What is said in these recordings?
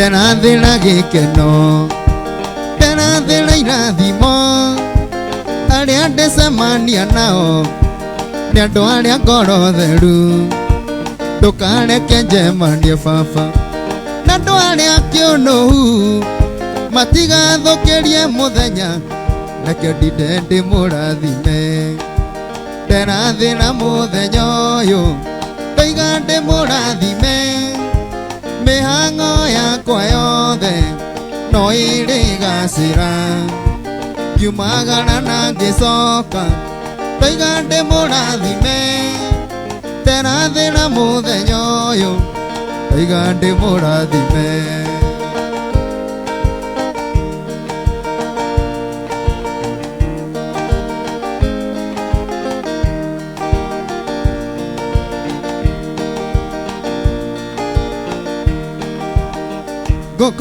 Nderathĩra gĩkeno, nderathĩra irathimo, arĩa ndecemania nao nĩ andũ arĩa ngoro theru. Ndũkareke njemanie baba na andũ arĩa kĩũnũhu, matigathũkĩrie mũthenya, reke ndinde ndĩmũrathime. Nderathĩra mũthenya ũyũ, ndoiga ndĩmũrathime, mĩhang'o yakwa yothe no ĩrĩgacĩra. Ngiumagara na ngĩcoka, ndoiga ndĩmũrathime, nderathĩra mũthenya ũyũ, ndoiga ndĩmũrathime.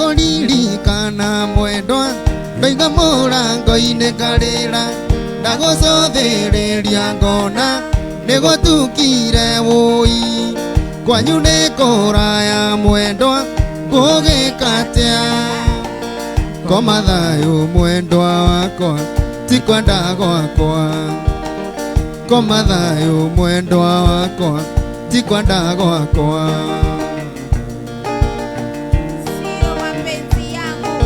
Ngũkũririkana mwendwa, ndoiga mũrango-inĩ karĩra, ndagũcũthĩrĩria ngona nĩgũtukire wũi. Kwanyu nĩ kũraya mwendwa, ngũgĩka atĩa? Koma thayũ mwendwa wakwa, ti kwenda gwakwa. Koma thayũ mwendwa wakwa, ti kwenda gwakwa. Sio mapenzi yangu.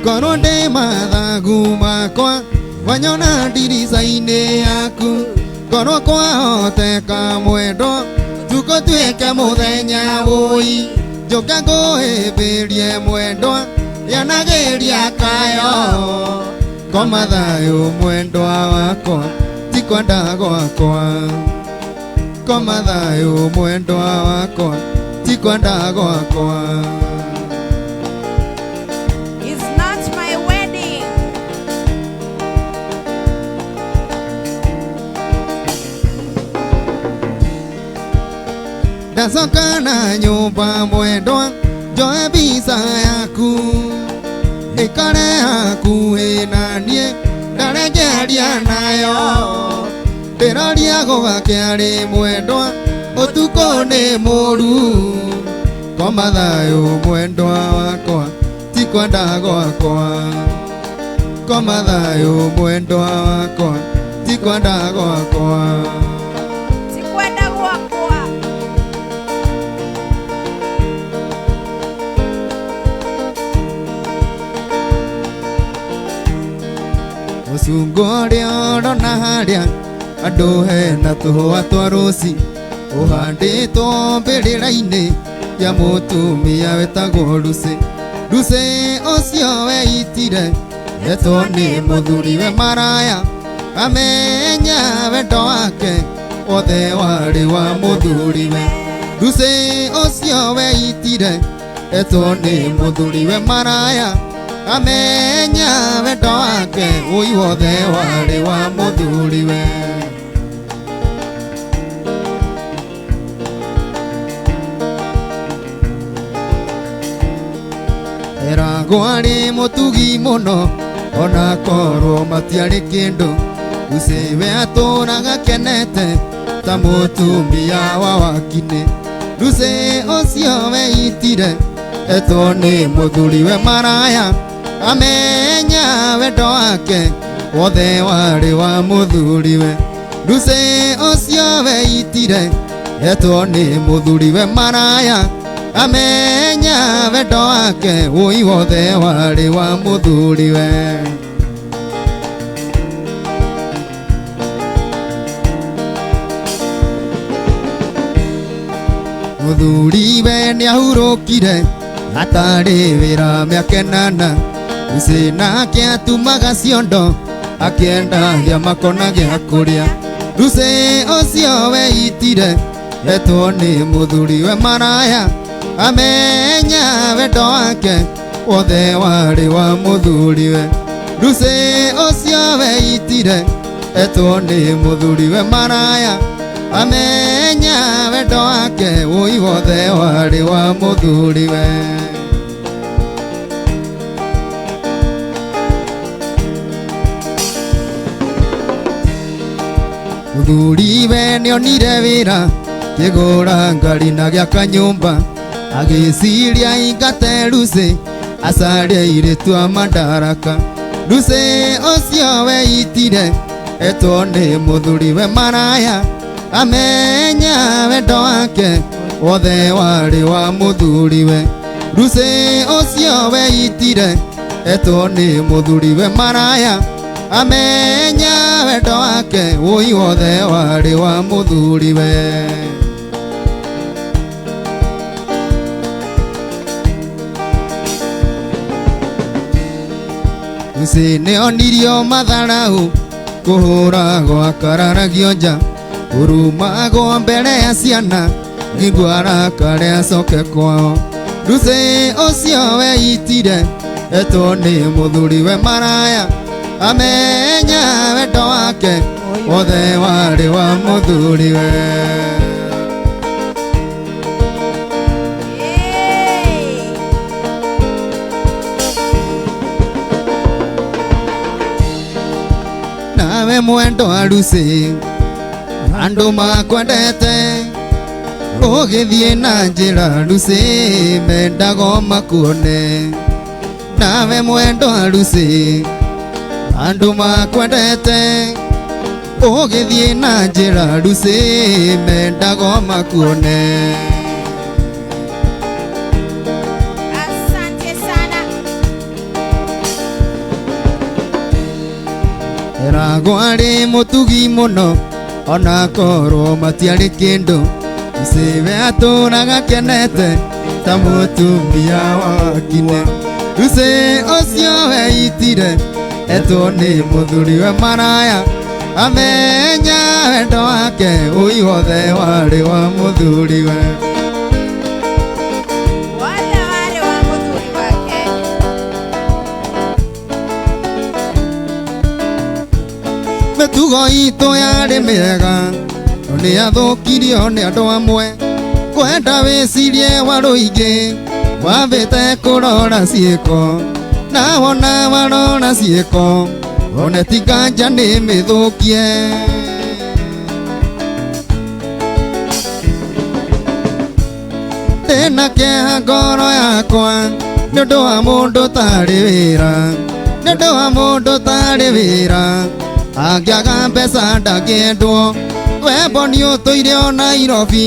Korwo ndĩ mathagu makwa, wanyona ndirica-inĩ yaku. Korwo kwahoteka mwendwa, tukũ tuĩke mũthenya wũi. Njũke ngũhĩmbĩrie mwendwa, yanagĩria kayo. Koma thayũ mwendwa wakwa, ti kwenda gwakwa. Koma thayũ mwendwa wakwa, ti kwenda gwakwa. It's not my wedding. Ndacoka na nyũmba mwendwa, njoe mbica yaku, ĩkare hakuhĩ na niĩ, ndarengeria nayo. Ndĩroria gũgakĩarĩ mwendwa, ũtukũ nĩ mũru. Koma thayũ mwendwa wakwa, ti kwenda gwakwa. Koma thayũ mwendwa wakwa, ti kwenda gwakwa. Sikwenda gwakwa. Mũcungwa ũrĩa ũrona harĩa andũ hena tũhũa twa rũci, ũhandĩtwo mbĩrĩra-inĩ ya mũtumia wĩtagwo Lucy. Lucy ũcio weitire etwo nĩ mũthuriwe maraya, amenya wendo wake wothe warĩ wa mũthuriwe. Lucy ũcio weitire etwo nĩ mũthuriwe maraya, amenya wendo wake ũi wothe warĩ wa mũthuriwe. Eragwo arĩ mũtugi mũno, ona korwo matiarĩ kĩndũ. Lucy we atũraga kenete ta mũtumia wa wakinĩ. Lucy ũcio weitire etwo nĩ mũthuriwe maraya, amenya wendo wake wothe warĩ wa mũthuriwe. Lucy ũcio weitire etwo nĩ mũthuriwe maraya, amenya wendo wake ũi wothe warĩ wa mũthuriwe. Mũthuriwe nĩahurũkire atarĩ wĩra mĩaka ĩnana. Lucy nake atumaga ciondo, akĩendagia makona gĩa kũrĩa. Lucy ũcio weitire etwo nĩ mũthuriwe maraya, amenya wendo wake wothe warĩ wa mũthuriwe. Lucy ũcio weitire etwo nĩ mũthuriwe maraya, amenya wendo wake ũi wothe warĩ wa mũthuriwe. Mũthuriwe nĩonire wĩra Kĩgũra ngari na gĩaka nyũmba agĩciria ingate Lucy acarie airĩtu a madaraka. Lucy ũcio weitire etwo nĩ mũthuriwe maraya amenya wendo wake wothe warĩ wa mũthuriwe. Lucy ũcio weitire etwo nĩ mũthuriwe maraya amenya wendo wake wũi wothe warĩ wa mũthuriwe. Lucy nĩ onirio matharau kũhũragwo akararagio nja kũrumagwo mbere ya ciana nĩguo arakare acoke kwao. Lucy ũcio weitire etwo nĩ mũthuriwe maraya amenya wendo wake wothe warĩ wa mũthuriwe. Hey. Nawe mwendo wa Lucy andũ makwendete ũgĩthiĩ na njĩra Lucy mendago makuone. Nawe mwendo wa Lucy andũ makwendete ũgĩthiĩ na njĩra Lucy mendago makuone. Asante sana. Eragwo arĩ mũtugi mũno ona korwo matiarĩ kĩndũ Lucy we atũraga kenete ta mũtumia wa kine. Lucy ũcio weitire etwo nĩ mũthuriwe maraya amenya wendo wake ũi wothe warĩ wa mũthuriwe. Wothe warĩ wa mũthuri wake. Mĩtugo itũ yarĩ mĩega no nĩ yathũkirio nĩ andũ amwe kwenda wĩcirie wa rũingĩ wambĩte kũrora ciĩko na wona warora ciĩko one ti nganja nĩ mĩthũkie. Ndĩna kĩeha ngoro yakwa nĩ ũndũ wa mũndũ tarĩ wĩra nĩ ũndũ wa mũndũ tarĩ wĩra angĩaga mbeca ndangĩendwo. We mboni ũtũire o Nairobi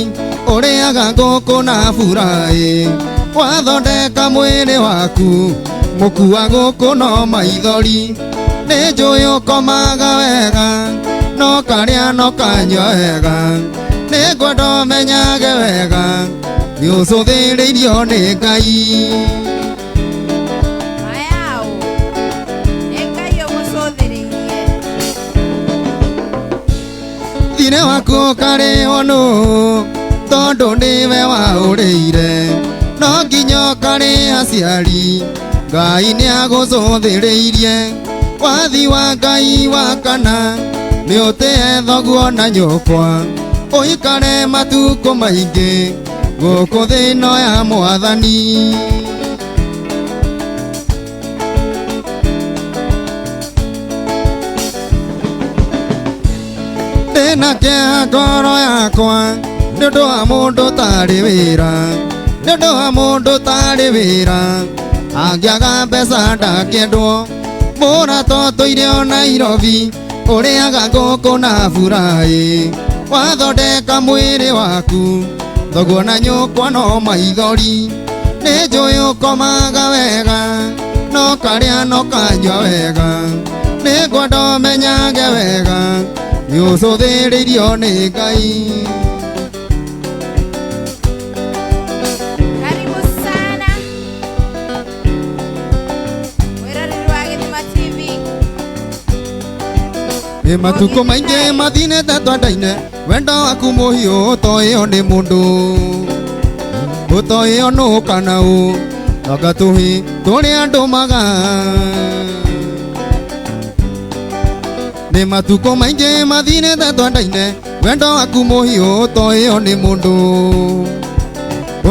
ũrĩaga ngũkũ na buraĩ wathondeka mwĩrĩ waku mũkua gũkũ no maithori nĩ njũĩ ũkomaga wega no karĩa no kanyua wega nĩ ngwenda ũmenyage wega nĩ ũcũthĩrĩirio nĩ Ngai. Mayao. Nĩ Ngai ũgũcũthĩrĩirie. Thirĩ waku ũkarĩhwo nũ tondũ nĩwe waũrĩire no nginya ũkarĩ aciari Ngai nĩ agũcũthĩrĩirie. Wathi wa Ngai wa kana nĩ ũtĩe thoguo na nyũkwa ũikare matukũ maingĩ gũkũ thĩ ĩno ya mwathani. Ndĩna kĩeha ngoro yakwa nĩ ũndũ wa mũndũ tarĩ wĩra nĩ ũndũ wa mũndũ tarĩ wĩra angĩaga mbeca ndangĩendwo. Mũrata ũtũire o Nairobi ũrĩaga ngũkũ na buraĩ wathondeka mwĩrĩ waku thoguo na nyũkwa no maithori nĩ njũĩ ũkomaga wega no karĩa no kanyua wega nĩ ngwenda ũmenyage wega nĩ ũcũthĩrĩirio nĩ Ngai. Karibu sana. Mwĩroreri wa Gĩthima TV. Nĩ matukũ maingĩ mathinĩte twendaine wendo waku mũhiũ ũtoĩo nĩ mũndũ ũtoĩo nũ kana ũ anga tũhĩ tũrĩa andũ maga. Nĩ matukũ maingĩ mathinĩte twendaine wendo waku mũhiũ ũtoĩo nĩ mũndũ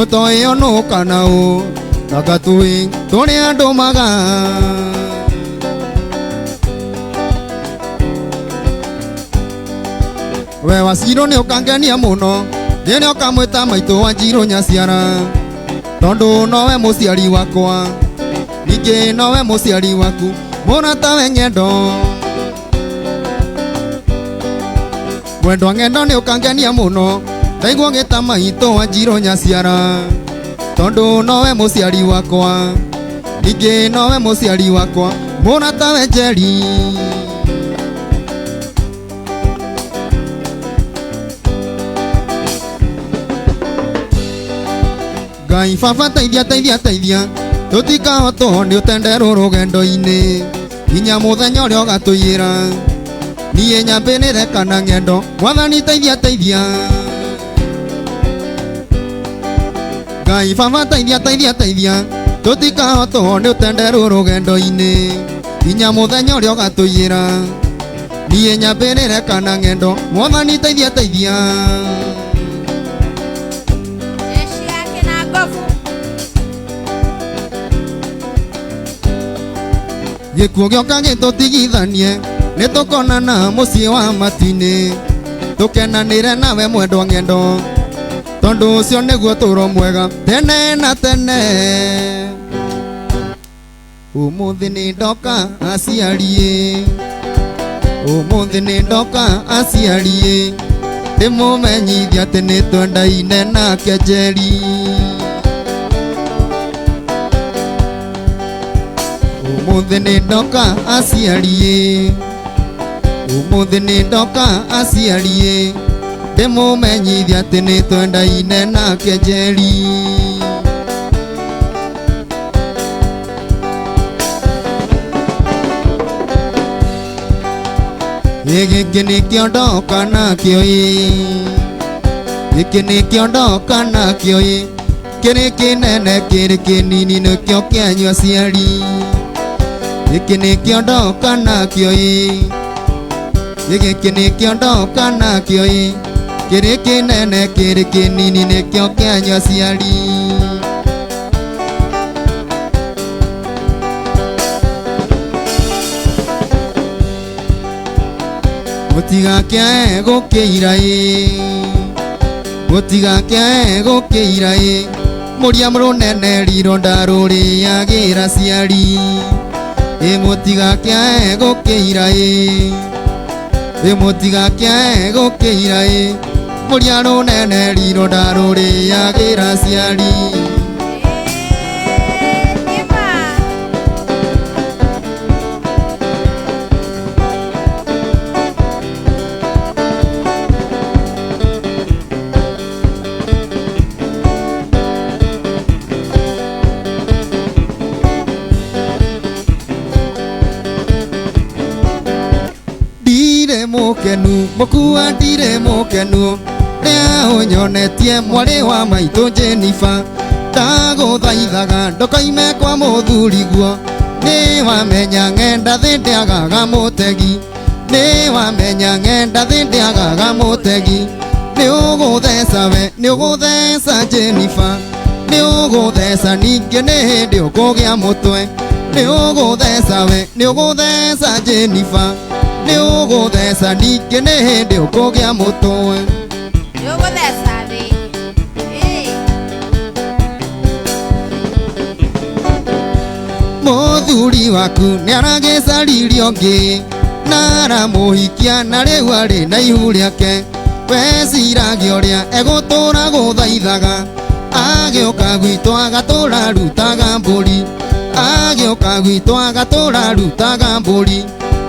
ũtoĩo nũ kana ũ anga tũhĩ tũrĩa andũ maga. We wacirwo nĩ ũkangenia mũno Nĩ ũkamwĩta maitũ wa Njirũ nyaciara tondũ nowe mũciari wakwa ningĩ nowe mũciari waku mũratawe ng'endo mwendwa ng'endo nĩ ũkangenia mũno ndaigua gĩta maitũ wa Njirũ nyaciara tondũ nowe mũciari wakwa ningĩ nowe mũciari wakwa mũratawe Njeri. Ngai baba teithia teithia teithia tũtikahotwo nĩ ũtenderũ rũgendo-inĩ nginya mũthenya ũrĩa ũgatũiyĩra niĩ nyambĩrĩre kana ng'endo mwathani teithia teithia. Ngai baba teithia teithia teithia tũtikahotwo nĩ ũtenderũ rũgendo-inĩ nginya mũthenya ũrĩa ũgatũiyĩra niĩ nyambĩrĩre kana ng'endo mwathani teithia teithia. Jeshi yake na ngovu. Gĩkuũ gĩoka gĩtũtigithanie nĩ tũkonana mũciĩ wa matu-inĩ tũkenanĩre nawe mwendwa ng'endo tondũ ũcio nĩguo tũro mwega tene na tene. Ũmũthĩ nĩ ndoka aciariĩ ũmũthĩ nĩ ndoka aciariĩ ndĩmũmenyithia atĩ nĩ twendaine nake Njeri. Ũmũthĩ nĩ ndoka aciariĩ ũmũthĩ nĩ ndoka aciariĩ ndĩmũmenyithia atĩ nĩ twendaine nake Njeri. Gĩkĩ nĩkĩo ndoka nakĩo ĩ gĩkĩ nĩkĩo ndoka nakĩo ĩ kĩrĩ kĩnene kĩrĩ kĩnini nĩkĩo kĩanyu aciari gĩkĩ nĩkĩo ndoka nakĩo ĩ gĩkĩ nĩkĩo ndoka nakĩo ĩ kĩrĩ kĩnene kĩrĩ kĩnini nĩkĩo kĩanyu aciari. Mũtigakĩae gũkĩira ĩ mũtigakĩae gũkĩira ĩ mũria mũrũnene rironda rũrĩagĩra ciari ĩ mũtigakĩae gũkĩira ĩ ĩ mũtigakĩae gũkĩira ĩ mũria rũnene rironda rũrĩagĩra ciari. Nĩma. Ndirĩ mũkenu mũkua ndirĩ mũkenu rĩa ũnyonetie mwarĩ wa maitũ Jennifer ndagũthaithaga ndũkoime kwa mũthuriguo nĩ wamenya ng'enda thĩ ndĩagaga mũtegi nĩ wamenya ng'enda thĩ ndĩagaga mũtegi nĩ ũgũtheca we nĩ ũgũtheca Jennifer nĩ ũgũtheca ningĩ nĩ hĩndĩ ũkũgĩa mũtwe nĩ ũgũtheca we nĩ ũgũtheca Jennifer nĩ ũgũtheca ningĩ nĩ hĩndĩ ũkũgĩa mũtwe. Nĩ ũgũtheca thĩ. Ĩ. Mũthuri waku nĩ aragĩcaririe ũngĩ na aramũhikia na rĩu arĩ na ihu rĩake weciragia ũrĩa egũtũra gũthaithaga agĩũka gwitũ agatũra rutaga mbũri agĩũka gwitũ agatũra rutaga mbũri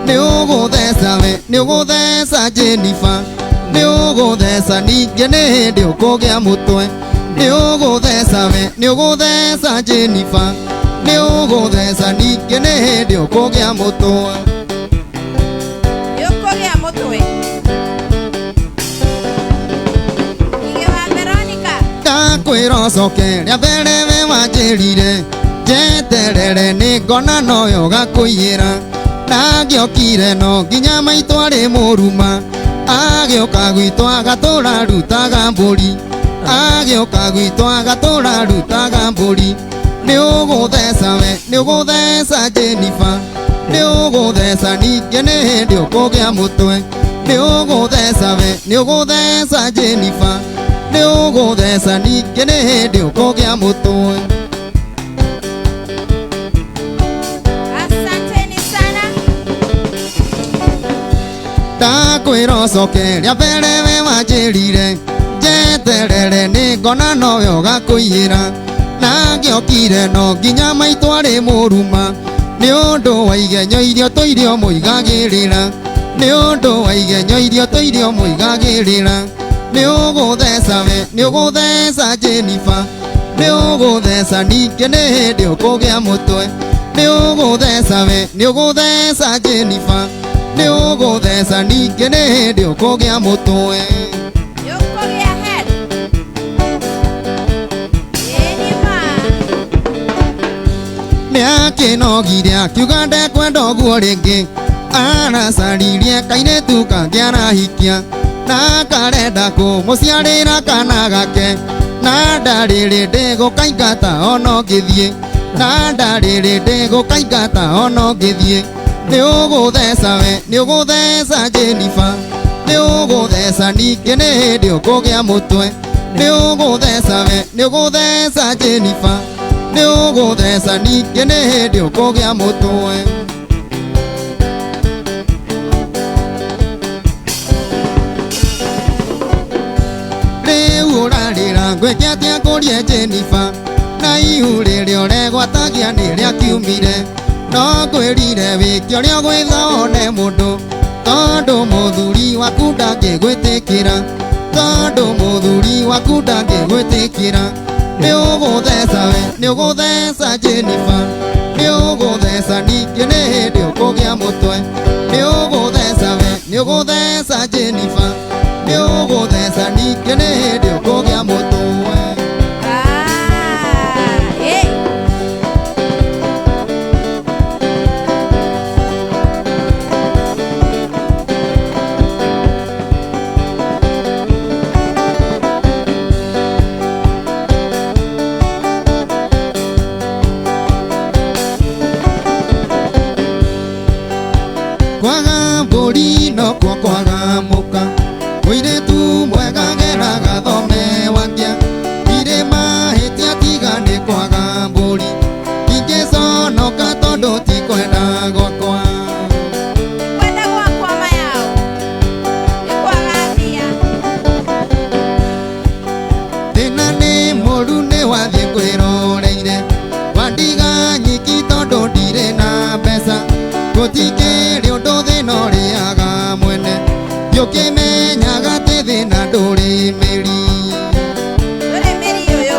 nĩ ũgũtheca we nĩ ũgũtheca Jennifer nĩ ũgũtheca ningĩ nĩ hĩndĩ ũkũgĩa mũtwe nĩ ũgũtheca we nĩ ũgũtheca Jennifer nĩ ũgũtheca ningĩ nĩ hĩndĩ ũkũgĩa mũtwe. Nĩ ũkũgĩa mũtwe. Igĩ wa Veronica. Ndakwĩra ũcoke rĩa mbere we wanjĩrire njeterere nĩ ngona noyo gakũiyĩra ndangĩokire no nginya maitũ arĩ mũruma agĩũka gwitũ agatũra rutaga mbũri agĩũka gwitũ agatũra rutaga mbũri nĩ ũgũtheca we nĩ ũgũtheca Jennifer nĩ ũgũtheca ningĩ nĩ hĩndĩ ũkũgĩa mũtwe nĩ ũgũtheca we nĩ ũgũtheca Jennifer Nĩ ũgũtheca ningĩ nĩ hĩndĩ ũkũgĩa mũtwe. Asanteni sana. Ndakwĩra ũcoke rĩa mbere we wanjĩrire njeterere nĩ ngona nowe ũgakũiyĩra na ngĩokire no nginya maitũ arĩ mũruma nĩ ũndũ wa igenyo irio tũirio mũigagĩrĩra nĩ ũndũ wa igenyo irio tũirio mũigagĩrĩra nĩ ũgũtheca we nĩ ũgũtheca Jennifer nĩ ũgũtheca ningĩ nĩ hĩndĩ ũkũgĩa mũtwe nĩ ũgũtheca we nĩ ũgũtheca Jennifer nĩ ũgũtheca ningĩ nĩ hĩndĩ ũkũgĩa mũtwe. Nĩ ũkũgĩa head. Ĩĩ nĩ ma. Nĩ akĩnogire akiuga ndekwenda ũguo rĩngĩ aracaririe kairĩtu kangĩ arahikia na karenda kũmũciarĩra kana gake na ndarĩrĩ ndĩgũkaingata ona ũngĩthiĩ na ndarĩrĩ ndĩgũkaingata ona ũngĩthiĩ nĩ ũgũtheca we nĩ ũgũtheca Jennifer nĩ ũgũtheca ningĩ nĩ hĩndĩ ũkũgĩa mũtwe nĩ ũgũtheca we nĩ ũgũtheca Jennifer nĩ ũgũtheca ningĩ nĩ hĩndĩ ũkũgĩa mũtwe. Rĩu ũrarĩra ngwĩke atĩa ngũrie Jennifer na ihu rĩrĩa ũregwatagia nĩ rĩakiumire no ngwĩrire wĩke ũrĩa ũgwĩtha wone mũndũ tondũ mũthuri waku ndangĩgwĩtĩkĩra tondũ mũthuri waku ndangĩgwĩtĩkĩra nĩ ũgũtheca we nĩ ũgũtheca Jennifer nĩ ũgũtheca ningĩ nĩ hĩndĩ ũkũgĩa mũtwe nĩ ũgũtheca we nĩ ũgũtheca Jennifer nĩ ũgũtheca ningĩ nĩ hĩndĩ ũkũgĩa mũtwe. Ah, ĩ. Kwaga mbũri nokuo kwaga mũka mũirĩtu mwega geraga thome wakia ndirĩ mahĩtia tiga nĩ kwaga mbũri ingĩconoka tondũ ti kwenda gwakwa. Kwenda gwakwa mayao. Nĩ kwaga mbia. Thĩna nĩ mũru nĩ wathiĩ kwĩroreire wandiga nyiki tondũ ndirĩ na mbeca gũtikĩrĩ ũndũ thĩna ũrĩaga mwene ndiũkĩmenyaga atĩ thĩna ndũrĩ mĩri. Ndũrĩ mĩri ũyũ.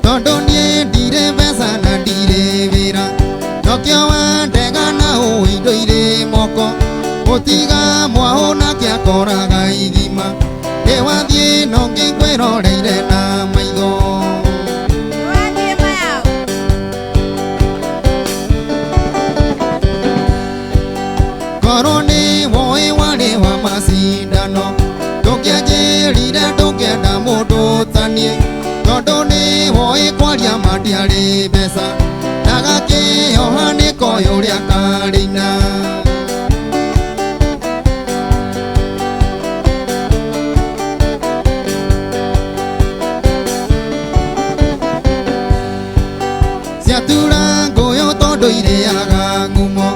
Tondũ niĩ ndirĩ mbeca na ndirĩ wĩra nokĩo wandega na ũũ indo irĩ moko gũtiga mwahũ nake akoraga igima ĩ wathiĩ no ngĩkwĩroreire na maitho. Nĩ wathiĩ mayao. Korwo nĩ woĩ warĩ wa macindano ndũngĩanjĩrire ndũngĩenda mũndũ ta niĩ tondũ nĩ woĩ kwaria ma ndiarĩ mbeca ndagakĩoha nĩ koĩ ũrĩa karĩina. Ciatura ngũyũ tondũ irĩaga ngumo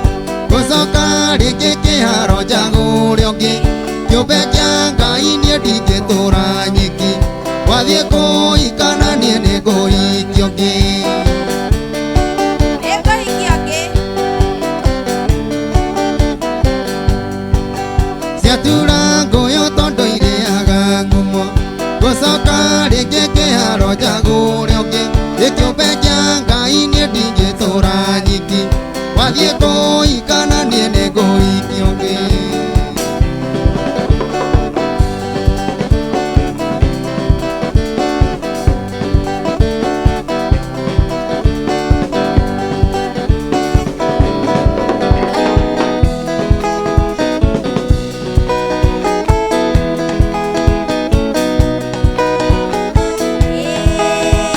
gũcoka rĩngĩ kĩharo njagũre ũngĩ kĩũmbe kĩa Ngai niĩ ndingĩtũra nyiki wathiĩ kũhika na niĩ nĩ ngũhikia ũngĩ. Nĩ ngũhikia ũngĩ. Ciatura ngũyũ tondũ irĩaga ngumo gũcoka rĩngĩ kĩharo njagũre ũngĩ kĩũmbe kĩa Ngai niĩ ndingĩtũra nyiki wathiĩ kũhika na niĩ nĩ ngũhikia ũngĩ. Ĩ.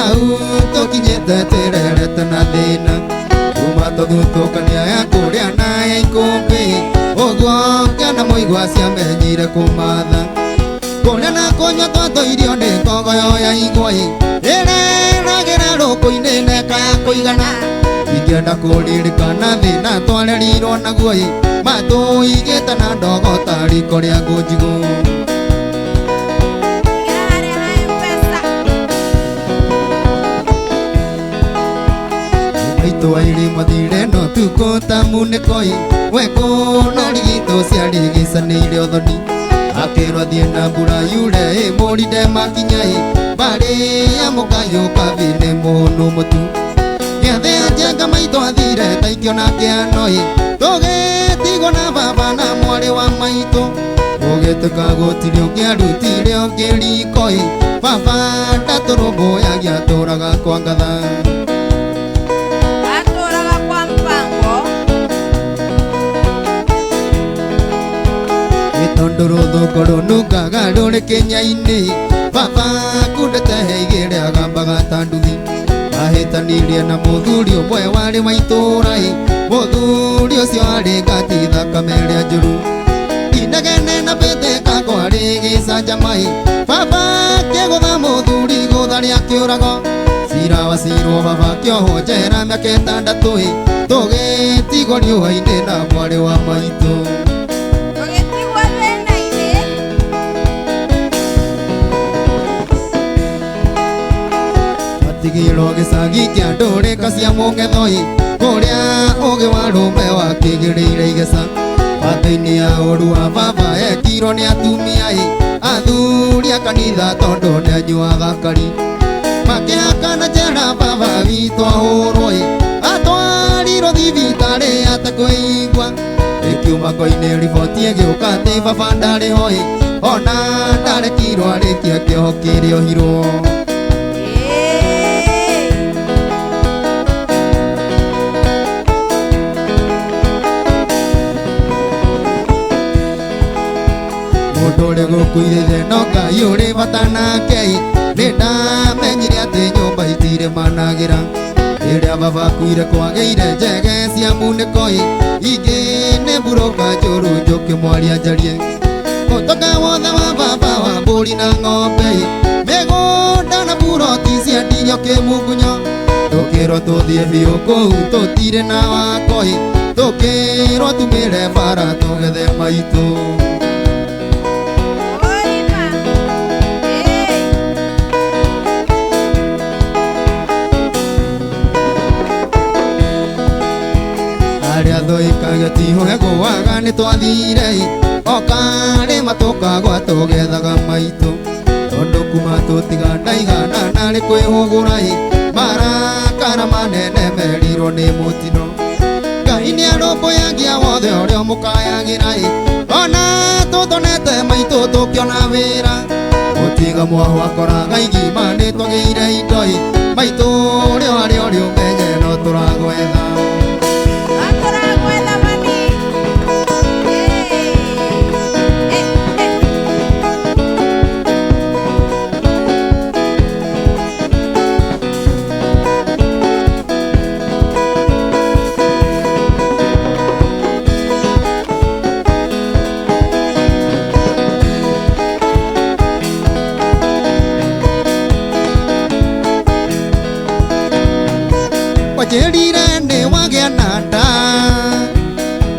Hau tũkinyĩte twĩrerete na thĩna kuma tũthutũkania ya kũrĩa na ya ikũmbĩ ũguo kĩana mũigua ciamenyire kũmatha kũrĩa na kũnyua twatũirio nĩ ngogoyo ya igwa-ĩ ĩreragĩra rũkũ-inĩ neka ya kũigana ingĩenda kũririkana thĩna twarerirwo naguo-ĩ matũigĩte na ndogo ta riko rĩa ngũnjigũ. Ingĩra harĩa ha M-Pesa. Maitũ airĩ mathire no tukũ ta munĩkoi wekũ no rigito ciarigicanĩire ũthoni akĩrwo thiĩ na mbura yure ĩ mũrinde makinya-ĩ mbarĩ ya mũkayũ kabi nĩ mũhũnũ mũtu gĩathĩ njenga maitũ athire taikio na kĩano-ĩ tũgĩtigwo na baba na mwarĩ wa maitũ ũgĩtuĩka gũtirĩ ũngĩarutire ũngĩ riko-ĩ baba ndatũrũmbũyagia atũraga kwa ngatha. Atũraga kwa mpango. Tondu rũthũko rũnungaga rũrĩ kĩnya-inĩ baba kundĩte igĩrĩ agambaga ta nduthi ahĩtanirie na mũthuri ũmwe warĩ wa itũũra-ĩ mũthuri ũcio arĩ ngati thakame ĩrĩa njũru inegene na mbĩtĩka kwarĩ gĩcanjama-ĩ baba kĩgũtha mũthuri gũtha rĩa kĩũrago cira wacirwo baba kĩohwo njera mĩaka ĩtandatũ-ĩ tũgĩtigwo riũa-inĩ na mwarĩ wa maitũ. Tũgĩtigwo thĩna-inĩ. Atigĩrwo gĩcagi kĩa ndũrĩka cia mũng'etho-ĩ kũrĩa ũgĩ wa rũme wakĩgĩrĩire igeca batĩ-inĩ ya ũru wa baba ekirwo nĩ atumia-ĩ athuri a kanitha tondũ nĩanyuaga kari makĩhakana njera baba witũ ahũrwo-ĩ atwarirwo thibitarĩ atekũigua ĩkiuma koinĩ riboti ĩgĩũka atĩ baba ndarĩ ho-ĩ ona ndarekirwo arĩkie kĩoho kĩrĩa ohirwo. Ĩĩ. Mũndũ ũrĩ gũkuithĩte no Ngai ũrĩ bata nake-ĩ nĩ ndamenyire atĩ nyũmba itirĩ managĩra rĩrĩa baba akuire kwagĩire njege cia munĩko-ĩ ingĩ nĩ mburũka njũru njũkĩ mwaria njarie mũtoka wothe wa baba wa mbũri na ng'ombe-ĩ mĩgũnda na buroti ciendirio kĩmungunyo tũkĩrwo tũthiĩ biũ kũu tũtirĩ na wako-ĩ tũkĩrwo tumĩre bara tũgethe maitũ. Ũrima. Ĩĩ. Arĩa thũikagia tihoegũaga nĩ twathire-ĩ o karĩma tũkagwa tũgethaga maitũ tondũ kuma tũtiga ndaigana narĩ kwĩhũgũra-ĩ marakara manene merirwo nĩ mũtino Ngai nĩarũmbũyagia wothe ũrĩa ũmũkayagĩra-ĩ ona tũtonete maitũ tũkĩona wĩra mũtiga mwaho akoraga igima nĩ twagĩire indo-ĩ maitũ ũrĩa arĩ ũrĩa ũmenye no tũragwetha. No tũragwetha mami. Ĩĩ. Ĩ, ĩ. Wanjĩrire nĩ wagĩa na nda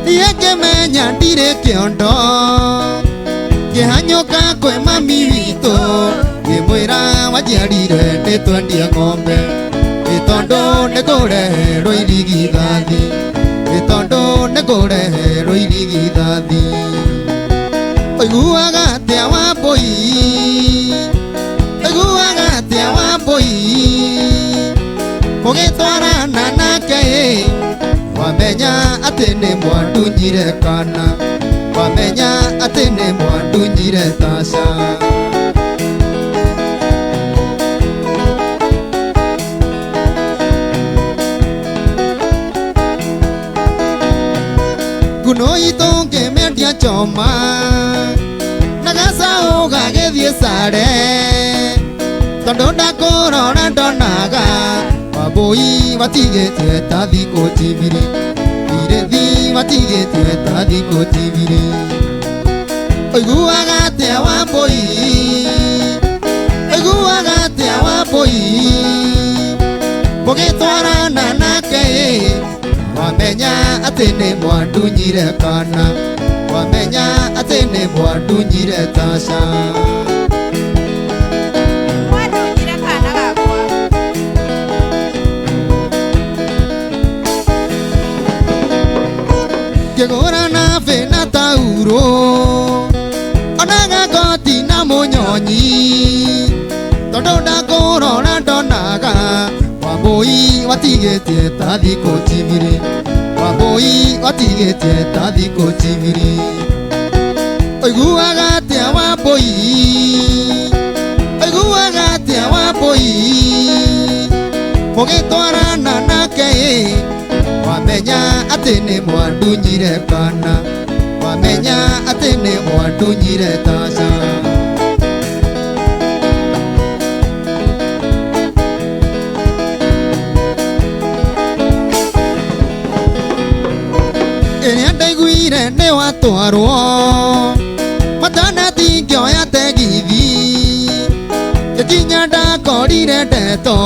niĩ ngĩmenya ndirĩ kĩondo ngĩhanyũka kwĩ mami witũ ngĩmwĩra wanjiarire nĩ twendie ng'ombe nĩ tondũ nĩ kũreherwo irigithathi nĩ tondũ nĩ kũreherwo irigithathi ũiguaga atĩa Wambũi ũiguaga atĩa Wambũi mũgĩtwarana nake ĩ wamenya atĩ nĩ mwandunyire kana wamenya atĩ nĩ mwandunyire taca. Nguno itũ ngĩmĩendia choma na gacaũ gagĩthiĩ sare. Tondũ ndakũrora ndonaga Wambũi watigĩtie ta thikũ tibiri Irĩthi watigĩtie ta thikũ tibiri Ũiguaga atĩa Wambũi Ũiguaga atĩa Wambũi Mũgĩtwarana nake wamenya atĩ nĩ mwandunyire kana wamenya atĩ nĩ mwandunyire Tasha. Mwandunyire kana gakwa. Ngĩgũra nabe na tauro onaga ngoti na mũnyonyi tondũ ndakũrora ndonaga Wambũi watigĩtie ta thikũ tibiri Wambũi watigĩtie ta thikũ tibiri Ũiguaga atĩa Wambũi Ũiguaga atĩa Wambũi Mũgĩtwarana nake wamenya atĩ nĩ mwandunyire kana wamenya atĩ nĩ mwandunyire Tasha. Ĩrĩa ndaiguire nĩ watwarwo matana tingĩoya tegithi gĩkinya ndakorire ndeto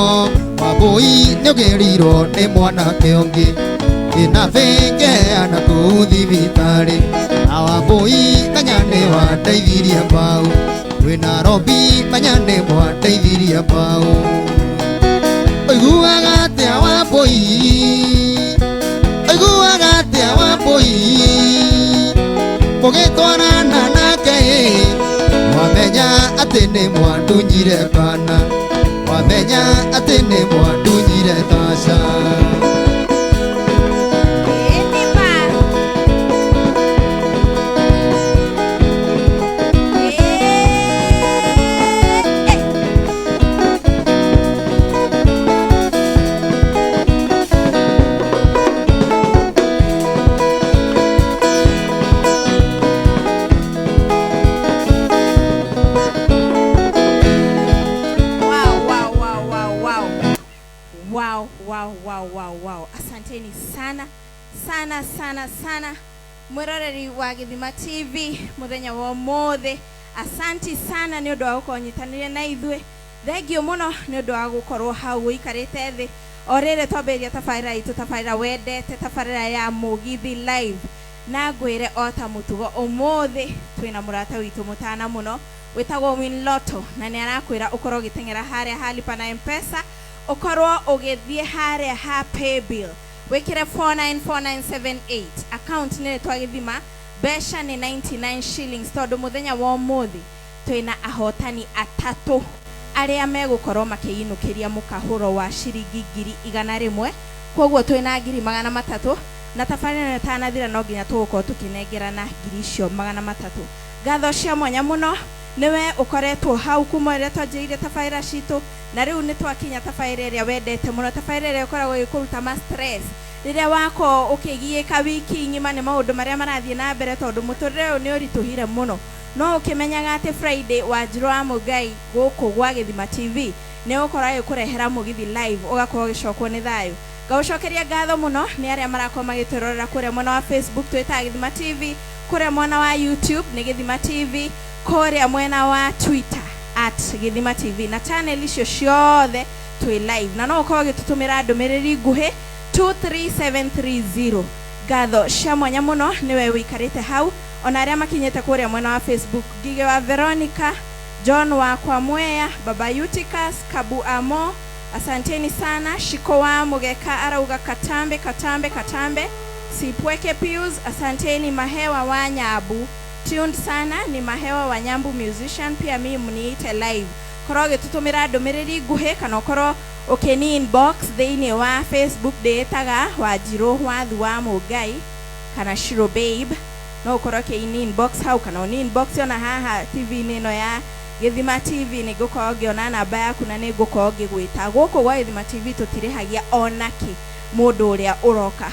Wambũi nĩũgĩrirwo nĩ mwanake ũngĩ ĩnabĩngeana kũu thibitarĩ na Wambũi menya nĩ wandeithirie mbau wĩ Nairobi menya nĩ mwandeithirie mbau Ũiguaga atĩa Wambũi Ũiguaga atĩa Wambũi Mũgĩtwarana nake wamenya atĩ nĩ mwandunyire kana wamenya atĩ nĩ mwandunyire Tasha. Ĩĩ nĩ ma. Ĩĩ. Wow, wow, wow, wow, wow. Wow, wow, wow, wow, wow. Asanteni sana sana sana sana mwiroreri wa Githima TV muthenya wa umuthi. Asanti sana ni undu wa gukorwo nyitanire na ithuĩ. Thengio muno ni undu wa gukorwo hau ũikarĩte thĩ o rĩrĩ twambĩrĩria tabarĩra itũ, tabarĩra wendete, tabarĩra ya Mũgithi Live. Na ngwĩre o ta mũtugo ũmũthĩ twĩna mũrata witũ mũtana mũno wĩtagwo Winlotto na nĩ arakwĩra ũkorwo ũgĩteng'era harĩa ha Lipa na M-Pesa, ũkorwo ũgĩthiĩ harĩa ha Paybill wĩkĩre 494978 account nĩ rĩtwa Gĩthima, mbeca nĩ 99 shillings tondũ mũthenya wa ũmũthĩ twĩna ahotani atatũ arĩa megũkorwo makĩinũkĩria mũkahũro wa ciringi 100,000. Koguo twĩna 300,000 na tabarĩra ĩno ĩtanathira no nginya tũgũkorwo tũkĩnengerana 300,000. Ngatho cia mwanya mũno nĩwe ũkoretwo hau kuma rĩrĩa twanjĩrĩirie tabarĩra citũ na rĩu nĩ twakinya tabarĩra ĩrĩa wendete mũno, tabarĩra ĩrĩa ĩkoragwo ĩgĩkũruta ma stress rĩrĩa wakorwo ũkĩgiĩka wiki ng'ima nĩ maũndũ marĩa marathiĩ na mbere tondũ mũtũrĩre ũyũ nĩ ũritũhire mũno. No ũkĩmenyaga atĩ Friday Wanjirũ wa Mũngai gũkũ gwa Gĩthima TV nĩ ũgũkorwo agĩkũrehera Mũgithi Live ũgakorwo ũgĩcokwo nĩ thayũ. Ngagũcokeria ngatho mũno nĩ arĩa marakorwo magĩtwĩrorera kũrĩa mwena wa Facebook twĩtaga Gĩthima TV, kũrĩa mwena wa YouTube nĩ Gĩthima TV, kũrĩa mwena wa Twitter at Gĩthima TV na channel icio ciothe twĩ live na no ũkorwo ũgĩtũtũmĩra ndũmĩrĩri nguhĩ 23730. Ngatho cia mwanya mũno nĩwe ũikarĩte hau ona arĩa makinyĩte kũrĩa mwena wa Facebook, Ngige wa Veronica, John wa Kwamwea, Baba Eutychus, Kabu Amo, asanteni sana. Shiko wa Mugeka arauga katambe katambe katambe. Sipweke Pius, asanteni. Mahewa wa Nyabu, tuned sana ni Mahewa wa Nyambu musician, pia mimi mniite live. Korwo ũgĩtũtũmĩra ndũmĩrĩri nguhĩ kana ũkorwo ũkĩni inbox thĩinĩ wa Facebook ndĩĩtaga Wanjirũ Wathu wa Mũngai kana Shiro Babe, no ũkorwo ũkĩni inbox hau kana ũni inbox ona haha TV-inĩ ĩno ya Gĩthima TV nĩ ngũkorwo ngĩona namba yaku na nĩ ngũkorwo ngĩgwĩta. Gũkũ gwa Gĩthima TV tũtirĩhagia onakĩ mũndũ ũrĩa ũroka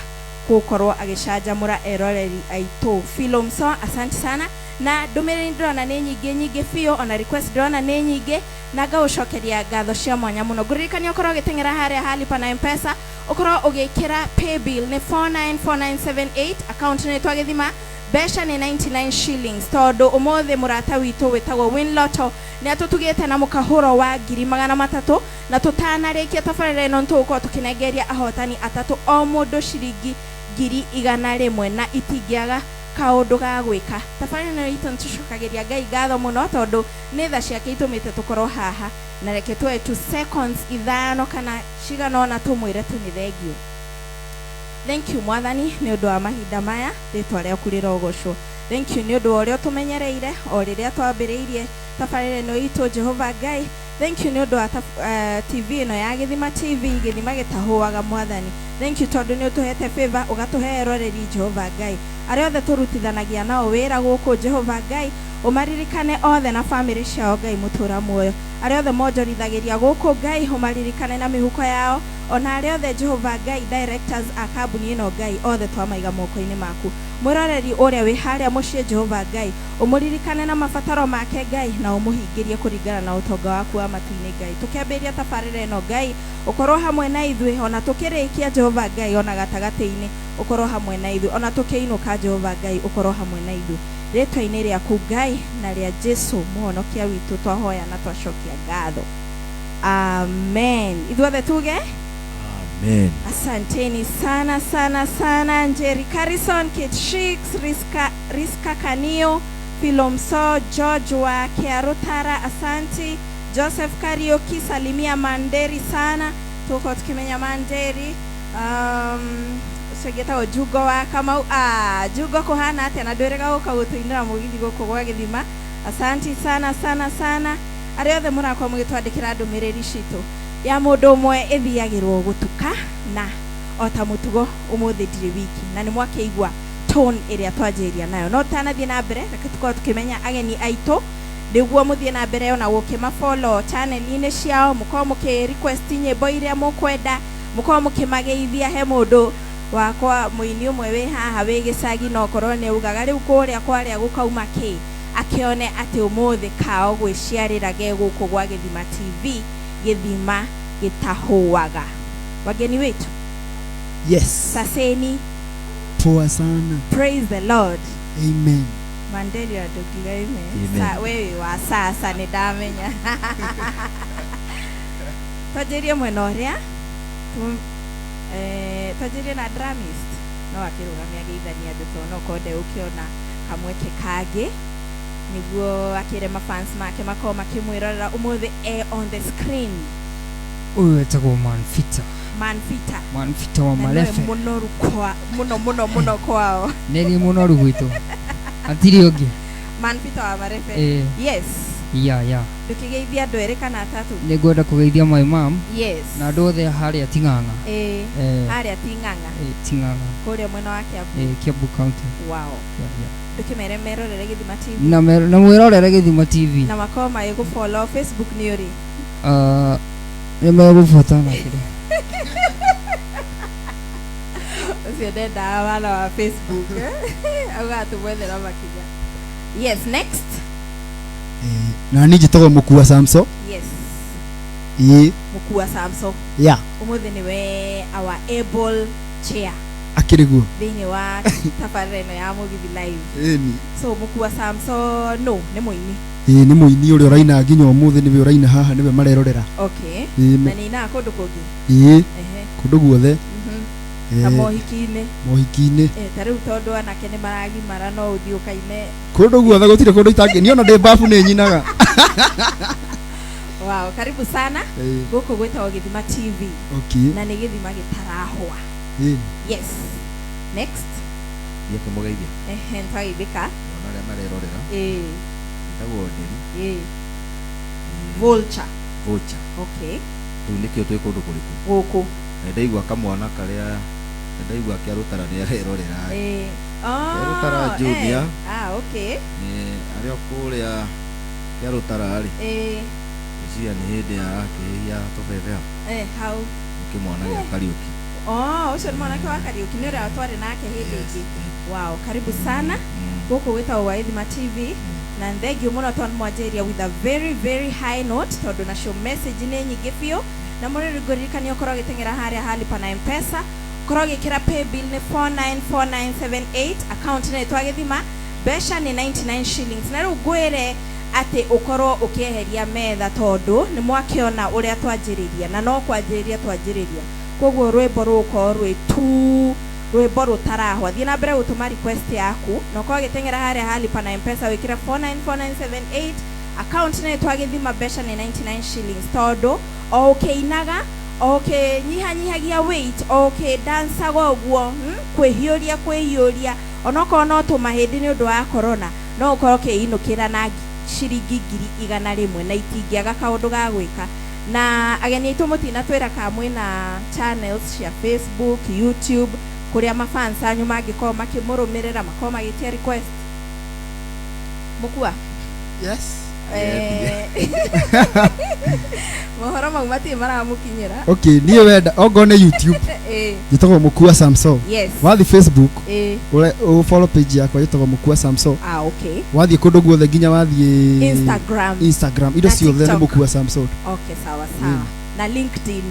Gũkorwo agĩcanjamũra eroreri aitũ. Philomso, asante sana. Na ndũmĩrĩri ndĩrona nĩ nyingĩ nyingĩ biũ, ona request ndĩrona nĩ nyingĩ, na ngagũcokeria ngatho cia mwanya mũno. Ngũririkania ũkorwo ũgĩteng'era harĩa ha Lipa na M-Pesa, ũkorwo ũgĩkĩra paybill nĩ 494978, account nĩ twagĩthima, mbeca nĩ 99 shillings, tondũ ũmũthĩ mũrata witũ wĩtagwo Winlotto nĩ atũtugĩte na mũkahũro wa 300,000. Na tũtanarĩkia tabarĩra ĩno, nĩtũgũkorwo tũkĩnengeria ahotani atatũ o mũndũ ciringi 100,000, na itingĩaga kaũndũ ga gwĩka. Tabarĩra ĩno itũ nĩtũcokagĩria Ngai ngatho mũno, tondũ nĩ tha ciake itũmĩte tũkorwo haha. Na reke tuoe tu seconds 5 kana cigana ũna tũmwĩre tu nĩ thengiũ. Thank you, Mwathani, nĩ ũndũ wa mahinda maya. Rĩtwa rĩaku rĩrogocwo. Thank you nĩ ũndũ wa ũrĩa ũtũmenyereire o rĩrĩa twambĩrĩirie tabarĩra ĩno itũ. Jehova Ngai, thank you nĩ ũndũ wa TV ĩno ya Gĩthima TV, gĩthima gĩtahũaga. Mwathani, thank you tondũ nĩ ũtũhete favor, ũgatũhe eroreri. Jehova Ngai, arĩa othe tũrutithanagia nao wĩra gũkũ, Jehova Ngai, ũmaririkane othe na bamĩrĩ ciao. Ngai mũtũra muoyo, arĩa othe monjorithagĩria gũkũ, Ngai, ũmaririkane na mĩhuko yao, ona arĩa othe, Jehova Ngai, directors a kambuni ĩno, Ngai, othe twamaiga moko-inĩ maku. Mwĩroreri ũrĩa wĩ harĩa mũciĩ, Jehova Ngai, ũmũririkane na mabataro make, Ngai, na ũmũhingĩrie kũringana na ũtonga waku wa matu-inĩ. Ngai, tũkĩambĩrĩria tabarĩra ĩno, Ngai, ũkorwo hamwe na ithuĩ, ona tũkĩrĩkia, Jehova Ngai, ona gatagatĩ-inĩ ũkorwo hamwe na ithuĩ, ona tũkĩinũka, Jehova Ngai, ũkorwo hamwe na ithuĩ. Rĩtwa-inĩ rĩaku, Ngai, na rĩa Jesu mũhonokia witũ, twahoya na twacokia ngatho, amen. Ithuothe tuge Amen. Asanteni sana sana sana, Njeri Carrison, Kate Shicks, Riska, Riska Kanio, Philomso, George wa Kiarutara, asanti. Joseph Kariuki, salimia Manderi sana, tuko tukimenya Manderi. Ũcio ũngĩ etagwo Jungo wa Kamau. Ah, Jungo, kũhana atĩa? Na ndwĩrĩga gũka gũtũinĩra mũgithi gũkũ gwa Gĩthima. Asanti sana sana sana arĩa othe mũrakorwo mũgĩtwandĩkĩra ndũmĩrĩri citũ. Ya mũndũ ũmwe ĩthiagĩrwo gũtuka, na o ta mũtugo ũmũthĩ ndirĩ wiki, na nĩ mwakĩigua tone ĩrĩa twanjĩrĩria nayo. No tũtanathiĩ na mbere, reke tũkorwo tũkĩmenya ageni aitũ, nĩguo mũthiĩ na mbere ona gũkĩmafollow channel-inĩ ciao, mũkorwo mũkĩ request nyĩmbo iria mũkwenda, mũkorwo mũkĩmageithia. He mũndũ wakwa mũini ũmwe wĩ haha wĩ gĩcagi, no korwo nĩ augaga rĩu kũrĩa kwarĩa gũkauma kĩ, akĩone atĩ ũmũthĩ kao gwĩciarĩra ge gũkũ gwa Gĩthima TV, gĩthima gĩtahũaga. Wageni wetu. Yes. Saseni. Poa sana. Praise the Lord. Amen. Mandeli andũngiga amen. Amen. Sa, wewe wa sasa nĩ ndamenya. Twanjĩrie mwena ũrĩa twanjĩrie na dramist, no akĩrũgamia ageithania andũ, tondũ no korwo ndegũkĩona kamweke kangĩ nĩguo akĩre mafans make makorwo makĩmwĩrorera ũmũthĩ e on the screen. Ũyũ wetagwo Manfita. Manfita. Manfita wa na nĩwe Marefe. Mũnoru kwa mũno mũno mũno kwao. Nĩ mũnoru gwitũ, hatirĩ ũngĩ. Manfita wa Marefe. Eh. Yes. Ya. Ndũkĩgeithia andũ erĩ kana atatũ. Nĩ ngwenda kũgeithia my mom na andũ othe harĩa Ting'ang'a. Eh, harĩa Ting'ang'a. Eh, Ting'ang'a. Kũrĩa mwena wa Kiambu. Eh, Kiambu County. Wow. Yeah. Ndũkĩmere merorere Gĩthima TV. Na mwĩrorere Gĩthima TV. Na makorwo magĩgũfollow Facebook nĩ ũrĩ? Ah, nĩ megũbuata na kĩrĩa. Ũcio ndendaga wana wa Facebook, augaga tũmwethera makinya. Yes, next. Eh, na niĩ njĩtagwo Mũkua Samso. Yes. Ĩĩ. Mũkua Samso. Ya. Ũmũthĩ nĩwe our able chair Akĩrĩ guo. Thĩinĩ wa tabarĩra ĩno ya Mũgithi Live. Ĩni. So Mũkua Samso no nĩ mũini? Ĩĩ, nĩ mũini ũrĩa ũraina nginya ũmũthĩ, nĩwe ũraina haha, nĩwe marerorera. Okay. Ĩĩ. Na nĩ ainaga kũndũ kũngĩ? Ĩĩ. Kũndũ guothe. Ta Eh, mohiki-inĩ? Mohiki-inĩ. Eh, ta rĩu tondũ anake nĩ maragimara, no ũthiĩ ũkaine? Kũndũ guothe, gũtirĩ kũndũ itangĩ. Niĩ ona ndĩ babu nĩ nyinaga. Wow, karibu sana. Ĩĩ. Gũkũ gwĩtagwo Gĩthima TV. Okay. Na nĩ gĩthima gĩtarahũa. Ĩĩ. Yes, next. Thiĩ akĩmũgeithia. Ehe, nĩtwageithĩka. Ona arĩa marerorera. Njĩtagwo Nderi. Vulture. Vulture. Okay. Rĩu nĩkĩo twĩ kũndũ kũrĩkũ? Gũkũ. Na ndaigua kamwana karĩa, ndaigua kĩarũtara nĩ arerorera. Kĩarũtara. Oh, Junior. eh. Ah, okay. Eh, arĩa kũrĩa kĩarũtara rĩ, ngwĩciria nĩ hĩndĩ arakĩhĩhia tũbebe hau. Eh, hau. Nĩ kĩmwana gĩa Kariũki. Oh, ũcio nĩ mwanake wa Kariuki, nĩ ũrĩa twarĩ nake hĩndĩ ĩngĩ. Wow, karibu sana gũkũ gwĩtagwo gwa Gĩthima TV, na nĩ thengiũ mũno tondũ mwanjĩrĩria with a very very high note, tondũ nacio message nĩ nyingĩ biũ. Na mũrĩrĩ ngũririkania ũkorwo ũgĩteng'era harĩa halipa na M-Pesa, ũkorwo ũgĩkĩra paybill nĩ 494978, account nĩ ĩtwa Gĩthima, mbeca nĩ 99 shillings. Na rĩu ngwĩre atĩ ũkorwo ũkĩeheria metha, tondũ nĩ mwakĩona ũrĩa twanjĩrĩria, na no kwanjĩrĩria twanjĩrĩria, koguo rwĩmbo rũgũkorwo rwĩ tu rwĩmbo rũtarahwa. Thiĩ na mbere gũtũma request yaku, na ũkorwo ũgĩteng'era harĩa halipa na M-Pesa, wĩkĩre 494978, account nĩ ĩtwa Gĩthima, mbeca nĩ 99 shillings, tondũ o ũkĩinaga, o ũkĩnyihanyihagia weight, o ũkĩdancaga ũguo, kwĩhiũria kwĩhiũria, onokorwo no tũmahĩndĩ nĩ ũndũ wa corona, no ũkorwo ũkĩinũkĩra na ciringi 100,000, na itingĩaga kaũndũ ga gwĩka. Na ageni aitũ, mũtinatwĩra kana mwĩna channels cia Facebook, YouTube, kũrĩa mafans anyu mangĩkorwo makĩmũrũmĩrĩra, makorwo magĩtia request. Mũkua? Yes. Mohoro mau matirĩ maramũkinyĩra. Okay, niĩ wenda ongorwo nĩ YouTube, njĩtagwo Mũkua Samso. Wathiĩ Facebook, ũ follow page yakwa, njĩtagwo Mũkua Samso. Ah, okay. Wathiĩ kũndũ guothe, nginya wathiĩ Instagram, Instagram, indo na ciothe nĩ TikTok. Mũkua Samso. Okay, sawa sawa. Na LinkedIn.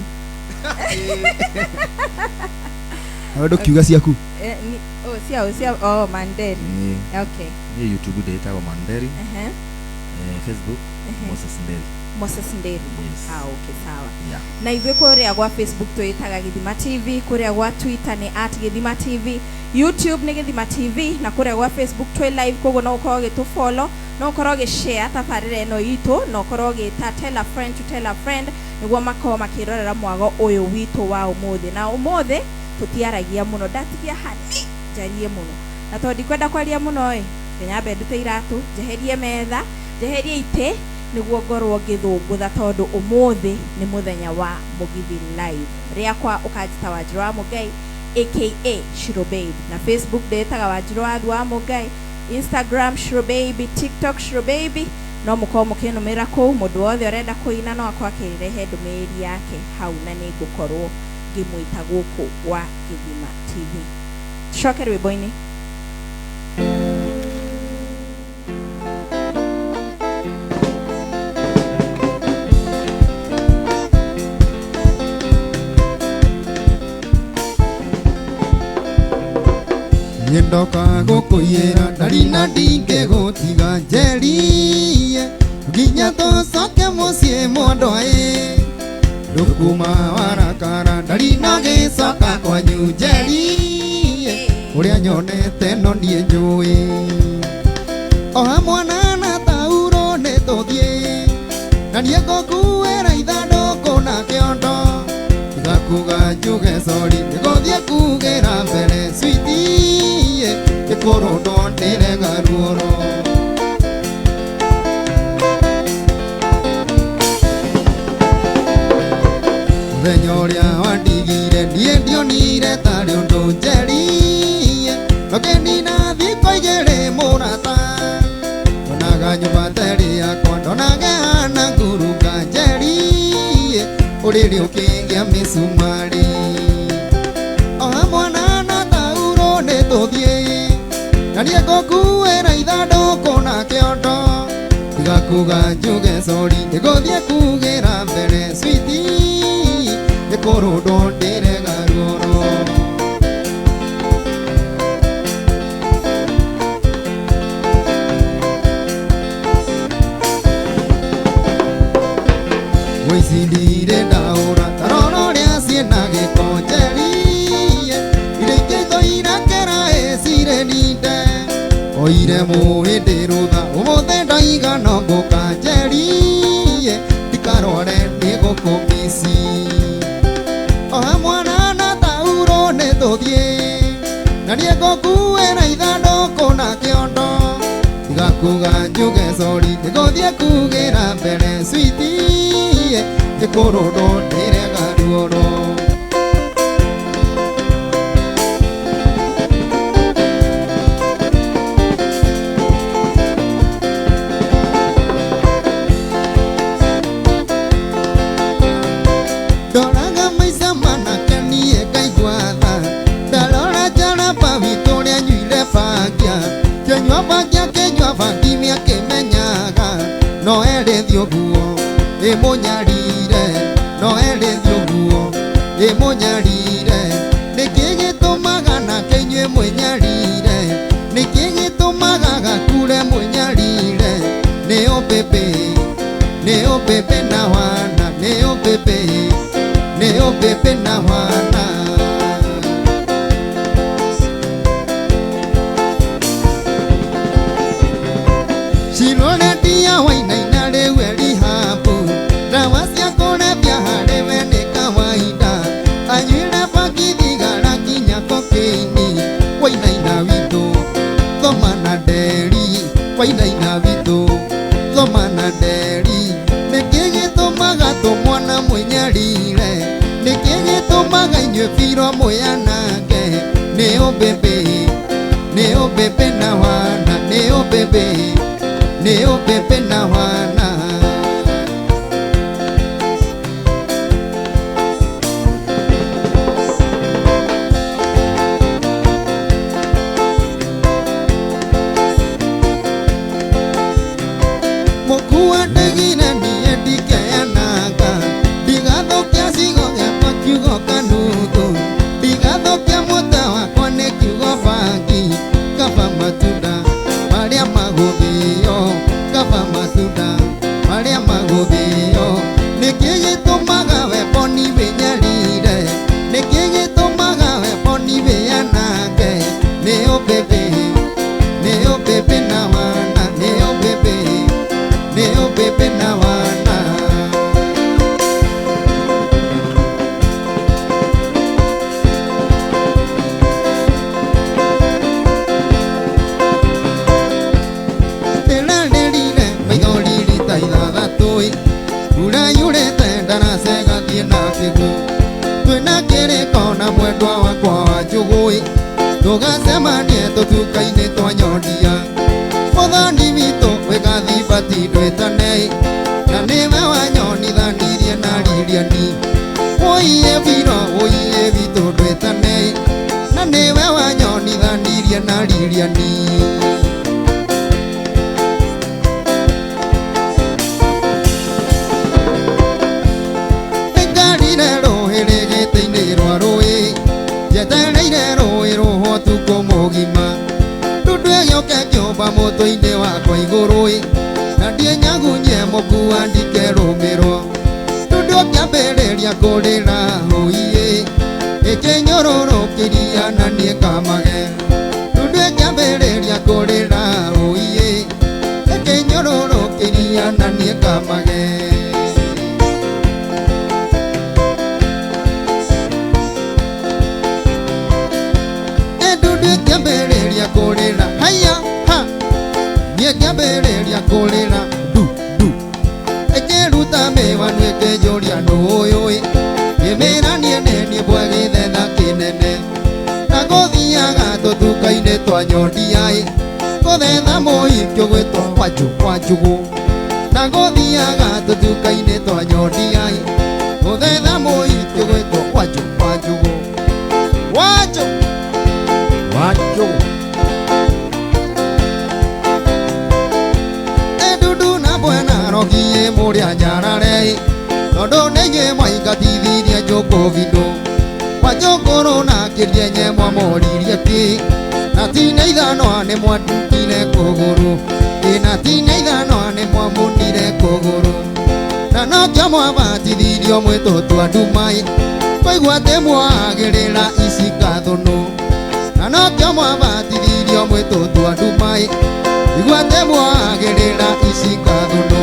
Nawe ndũkiuga ciaku. Oh, cia oh, Manderi. Okay. Niĩ YouTube ndĩtagwo Manderi. Facebook, Moses Nderi. Moses Nderi. Yes. Ah, okay, sawa. Yeah. Na ithuĩ kũrĩa gwa Facebook twĩtaga Gĩthima TV, kũrĩa gwa Twitter nĩ @GĩthimaTV, YouTube nĩ Gĩthima TV, na kũrĩa gwa Facebook twĩ live, koguo no ũkorwo ũgĩtũfollow, no ũkorwo ũgĩshare tabarĩra ĩno itũ, na ũkorwo ũgĩta tell a friend to tell a friend, nĩguo makorwo makĩrorera mwago ũyũ witũ wa ũmũthĩ. Na ũmũthĩ tũtiaragia mũno, ndatigia hani njarie mũno, na tondũ ndikwenda kwaria mũno ĩ, nyambe ndute iratũ, njeherie metha, njeherie itĩ, nĩguo ngorwo ngĩthũngũtha, tondũ ũmũthĩ nĩ mũthenya wa Mũgithi Live. Rĩakwa ũkanjĩta Wanjirũ wa Mũngai, aka Shiro Babe, na Facebook ndĩtaga Wanjirũ wa Mũngai, Instagram Shiro Baby, TikTok Shiro Baby. No mũkorwo mũkĩnũmĩra kũu. Mũndũ wothe ũrenda kũina no akorwo akĩrehe ndũmĩrĩri yake hau, na nĩ ngũkorwo ngĩmwĩta gũkũ gwa Gĩthima TV. Tucoke rwĩmbo-inĩ. Nyendoka gũkũiyĩra ndarina, ndingĩgũtiga njerie nginya tũcoke mũciĩ mwandwaĩ, ndũkuma warakara ndarina gĩcoka kwanyu njerie, ũrĩa nyonete no niĩ njũĩ. Oha mwana na tauro nĩ tũthiĩ, na niĩ ngũkuĩra ithandũkũ na kĩondo, tiga kuga njuge sori, nĩgũthiĩ kugĩra mbere sweetie, ĩkũrũndwo ndĩrega ruoro. Mũthenya ũrĩa wandigire niĩ ndionire tarĩ ũndũ njerie, nokĩnina thikũ igĩrĩ mũrata, ndonaga nyũmba terĩ yakwa, ndonaga ĩhana ngurunga njerie, ũrĩrĩ ũkĩgĩa mĩcumarĩ. Oha mwana na tauro nĩ tũthiĩ, na niĩ ngũkuĩra ithandũkũ na kĩondo, tiga kuga njuge sori, nĩngũthiĩ kugĩra mbere sweetie, ĩkũrũndwo ndĩrega ruoro. Wĩici ndirĩ ndaũra, ta rora ũrĩa ciĩna gĩko njerie, iria ingĩ itũira ĩcirĩ ninde, oire mũhĩndĩ rũtha, ũmũthĩ ndaiga no ngũka njerie, ndikarware nĩ gũkũmici. Oha mwana na tauro nĩ tũthiĩ, na niĩ ngũkuĩra ithandũkũ na kĩondo, tiga kuga njuge sori, nĩngũthiĩ kugĩra mbere sweetie, ĩkũrũndwo ndĩrega ruoro. Ndoraga maica manake niĩ ngaigua ndaigua tha ndarora njaramba witũ ũrĩa anyuire bangia kĩnyua bangia kĩnyua bangi nĩakĩmenyaga no erĩthi ũguo ĩmũnyarire no erĩthi ũguo ĩmũnyarire nĩkĩ gĩtũmaga nake inyuĩ mwĩnyarire nĩkĩ gĩtũmaga gakure mwĩnyarire nĩ ũmbĩmbĩ nĩ ũmbĩmbĩ na wana nĩ ũmbĩmbĩ nĩ ũmbĩmbĩ na wana. Ciroretia wainaina rĩu erihabu ndawa cia kũrebia harĩ we nĩ kawaida anyuire bangi thigara nginya kokeini wainaina witũ thoma na nderi wainaina witũ thoma na nderi nĩkĩ gĩtũmaga tũmwana mwĩnyarire nĩkĩ gĩtũmaga inyuĩ biro mwĩanange nĩ ũmbĩmbĩ nĩ ũmbĩmbĩ na wana nĩ ũmbĩmbĩ nĩ ũmbĩmbĩ na wana. Mũkua ndigire niĩ ndikeanaga ndigathũkia cigo gĩakwa kiugo kanuthu ndigathũkia mũtwe wakwa nĩ kiugo bangi kaba matunda marĩa magũthĩo kaba matunda marĩa magũthĩo nĩkĩ gĩtũmaga we boni wĩnyarire nĩkĩ gĩtũmaga we boni wĩanange nĩ ũmbĩmbĩ nĩ ũmbĩmbĩ na wana nĩ ũmbĩmbĩ nĩ ũmbĩmbĩ na wana. Ndĩrarĩrire maithori rita ithathatũ mbura yurĩte ndaraca ĩgathiĩ na kĩguũ twĩna kĩrĩko na mwendwa wakwa wa njũgũĩ tũgacemanie tũtuka-inĩ twa nyondia mũthoni witũ wĩgathibati ndwĩtanei na nĩwe wanyonithanirie na ririani ũiye biro ũiye witũ ndwĩtanei na nĩwe wanyonithanirie na ririani. Nĩngarire rũĩ rĩgĩtĩ-inĩ rwa rũĩ njetereire rũĩ rũhwo ũtukũ mũgima ndundu ĩgĩũka ĩkĩũmba mũtwe-inĩ wakwa igũrũ na ndiĩnyagunyie mũkua ndikerũmĩrwo ndundu ũkĩambĩrĩria kũrĩra hũiĩ ĩkĩnyũrũrũkĩria na niĩ ngamage ndundu ĩkĩambĩrĩria kũrĩra hũiĩ ĩkĩnyũrũrũkĩria na niĩ ngamage. Ndundu ĩkĩambĩrĩria kũrĩra haya ha niĩ ngĩambĩrĩria kũrĩra ndu ndu ĩkĩruta mĩwanu ĩkĩnjũria nũ ũyũ ngĩmĩra niĩ nĩ niĩ mbwe gĩthetha kĩnene na gũthiaga tũtuka-inĩ twa nyondia gũthetha mũhiki ũgwĩtwo wanjũ wa njũgũ na gũthiaga tũtuka-inĩ twa nyondia gũthetha mũhiki ũgwĩtwo wanjũ wa njũgũ wanjũ wa njũgũ. Ndundu na bwena rogie mũrĩa nyarare tondũ nĩ inyuĩ mwaingatithirie njũkũ bindũ kwa njũkũrũ na kĩrienye mwamoririe kĩ na tina ithanwa nĩ mwandutire kũgũrũ ĩ na tina ithanwa nĩ mwamunire kũgũrũ na nokĩo mwabatithirio mwĩtũtwa ndumai twaigua atĩ mwagĩrĩra ici kathũnũ na nokĩo mwabatithirio mwĩtũtwa ndumai igua atĩ mwagĩrĩra ici kathũnũ.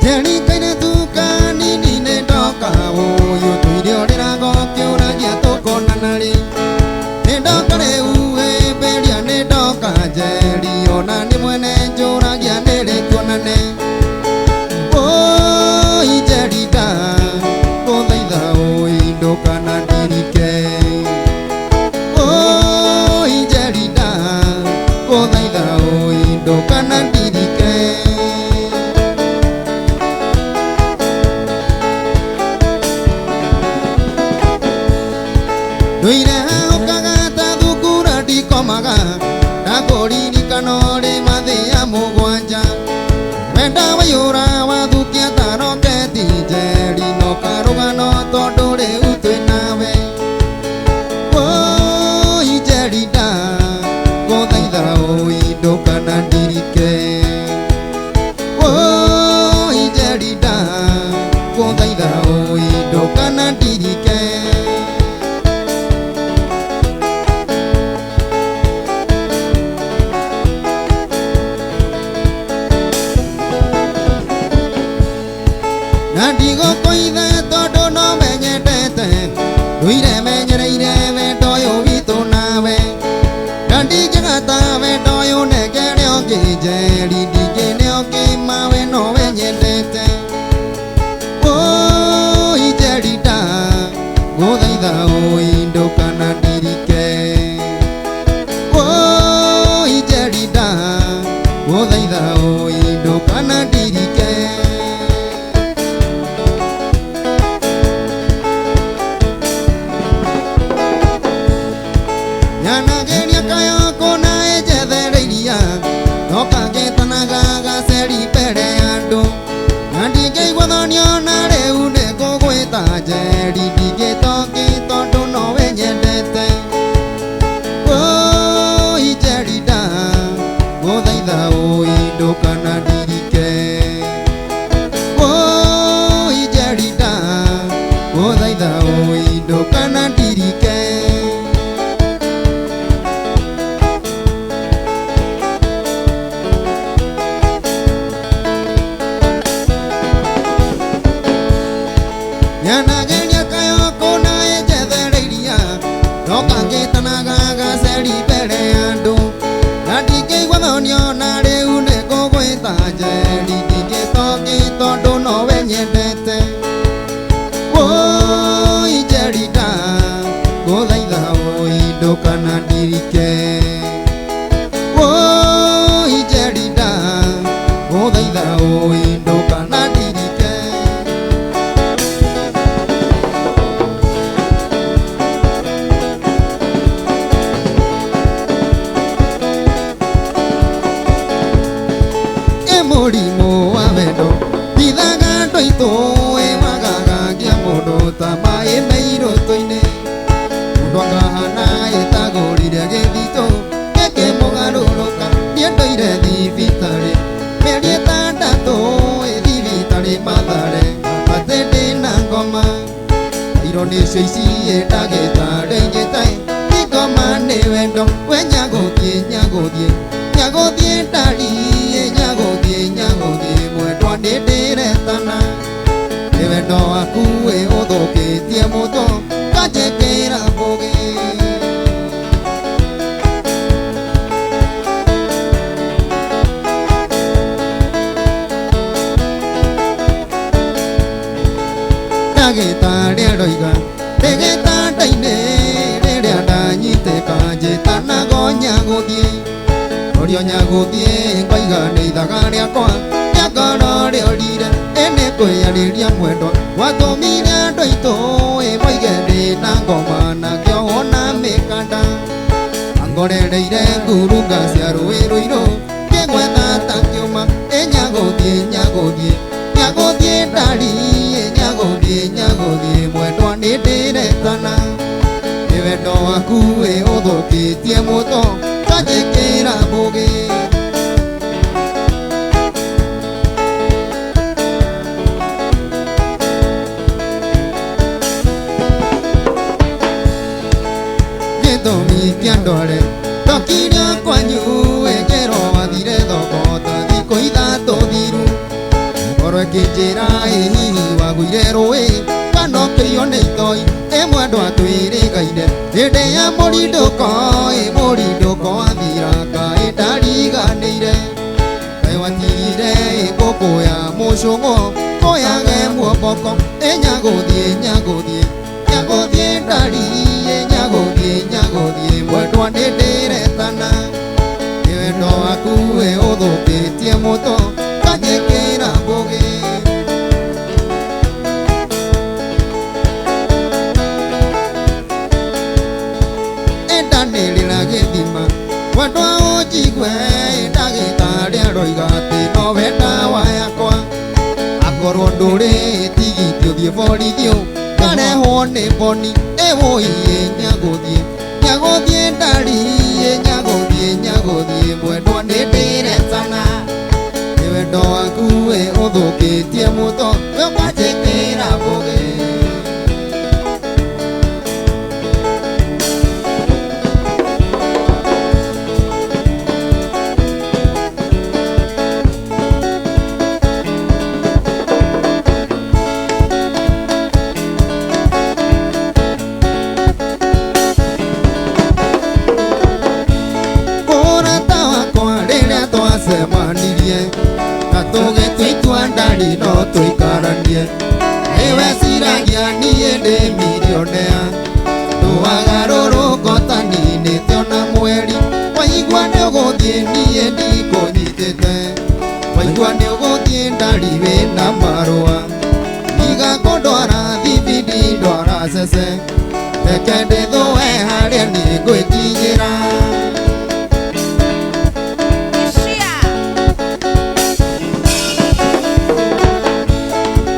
Njerikaine tuka nini nĩ ndoka ũyũ tũire ũrĩraga ũkĩũragia tũkonana rĩ nĩ ndoka rĩu ĩmbĩria nĩ ndoka njeri ona nĩ mwene njũragia nĩ rĩ tuonane. Nduire haukaga ta thukura ndikomaga ndakũririkana ũrĩ mathĩa mũgwanja wenda waiyũra wathukia ta roketi Njeri no karũgano tondũ rĩu twĩ nawe Woi Njeri ndagũthaitha ũi ndũkanandirike Woi Njeri ndagũthaitha ũi ndũkanandirike Na ndigũkũitha tondũ no menyendete ndũire menyereire wendo ũyũ witũ nawe na ndingĩaga ta wendo ũyũ nengere ũngĩ Njeri ndingĩne ũngĩ mawe nowe nyendete Woi Njeri ndagũthaitha ũi ndũkanandirike Woi Njeri ndagũthaitha ũi ndũkanandirike Nyanageria kayo kũna ĩnjethereiria no kangĩtanaga gaceri mbere ya andũ na ndingĩigua thoni ona rĩu nĩngũgwĩta Njeri ndingĩtongĩ tondũ nowe nyendete Woi Njeri ndagũthaitha ũi ndũkanandirike Woi Njeri ndagũthaitha ũi ndũkanandirike Nyanageria kayo kũna ĩnjethereiria no kangĩtanaga gaceri mbere ya andũ na ndingĩigua thoni ona rĩu nĩngũgwĩta Njeri ndingĩtongĩ tondũ nowe nyendete Woi Njeri ndagũthaitha ũi ndũkanandirike Woi Njeri ndagũthaitha ũi ndũkanandirike Mũrimũ wa wendo thithaga andũ aitũ ĩmagagagia mũndũ ta maĩ me irũtũ-inĩ mũndũ akahana ĩtagũrire gĩthitũ gĩkĩmũgarũrũka niĩ ndũire thibitarĩ mĩeri ĩtandatũ ĩ thibitarĩ Mathare atĩ ndĩna ngoma iro nĩcio ici ĩ ndagĩtarĩ njĩtae ti ngoma nĩ wendo we nyagũthiĩ nyagũthiĩ nyagũthiĩ ndari nyagũthiĩ nyagũthiĩ mwendwa nĩ ndĩretana nĩ wendo waku ĩ ũthũkĩtie mũtũ kanjĩkĩra mbũgĩ Ndagĩtarĩ aroiga ndĩ gĩtanda-inĩ rĩrĩa ndanyitĩka njĩtanago nyagũthiĩ Orio nyagũthiĩ ngoiga nĩ ithaga rĩakwa rĩa ngoro rĩorire ĩ nĩ kwĩyarĩria mwendwa watũmire andũ aitũ ĩ moige ndĩna ngoma na ngĩohwo na mĩkanda angorereire ngurunga cia rũĩ rũirũ ngĩgwetha ta kĩũma ĩ nyagũthiĩ nyagũthiĩ nyagũthiĩ ndari ĩ nyagũthiĩ nyagũthiĩ mwendwa nĩ ndĩretana nĩ wendo waku ĩ ũthũkĩtie mũtũ kanjĩkĩra mbũgĩ Gĩtũmi kĩa ndware ndokire kwanyu ĩngĩrwo wathire thoko ta thikũ ithatũ thiru ngoro ĩkĩnjĩra ĩ hihi wagũire rũĩ kana ũkĩiywo nĩ itoi ĩ mwendwa twĩrĩgaine hĩndĩ ya mũrindũko ĩ mũrindũko wathira kaĩ ndariganĩire kaĩ watigire ĩ ngũkũ ya mũcũng'ũ kũyage muomboko ĩ nyagũthiĩ nyagũthiĩ nyagũthiĩ ndari ĩ nyagũthiĩ nyagũthiĩ mwendwa nĩ ndĩretana nĩ wendo waku ĩ ũthũkĩtie mũtũ kanjĩkĩra mbũgĩ Korwo ndũrĩ tigiti ũthiĩ borithi ũkarehwo nĩ boni ĩwũiĩ nyagũthiĩ nyagũthiĩ ndariĩ nyagũthiĩ nyagũthiĩ mwendwa nĩ ndĩretana nĩ wendo waku wĩ ũthũkĩtie mũto we ũkanjĩkĩra mbũgĩ. Twacemanirie na tũgĩtua itua ndari no tũikaranie nĩweciragia niĩ ndĩ milionea ndũagarũrũka ũtaninĩte ona mweri waigua nĩ ũgũthiĩ niĩ ndikũnyitĩte waigua nĩ ũgũthiĩ ndari wĩna marũa iga kũndwara thibindi ndwara cece reke ndĩthũe harĩa niĩ ngwĩkinyĩra.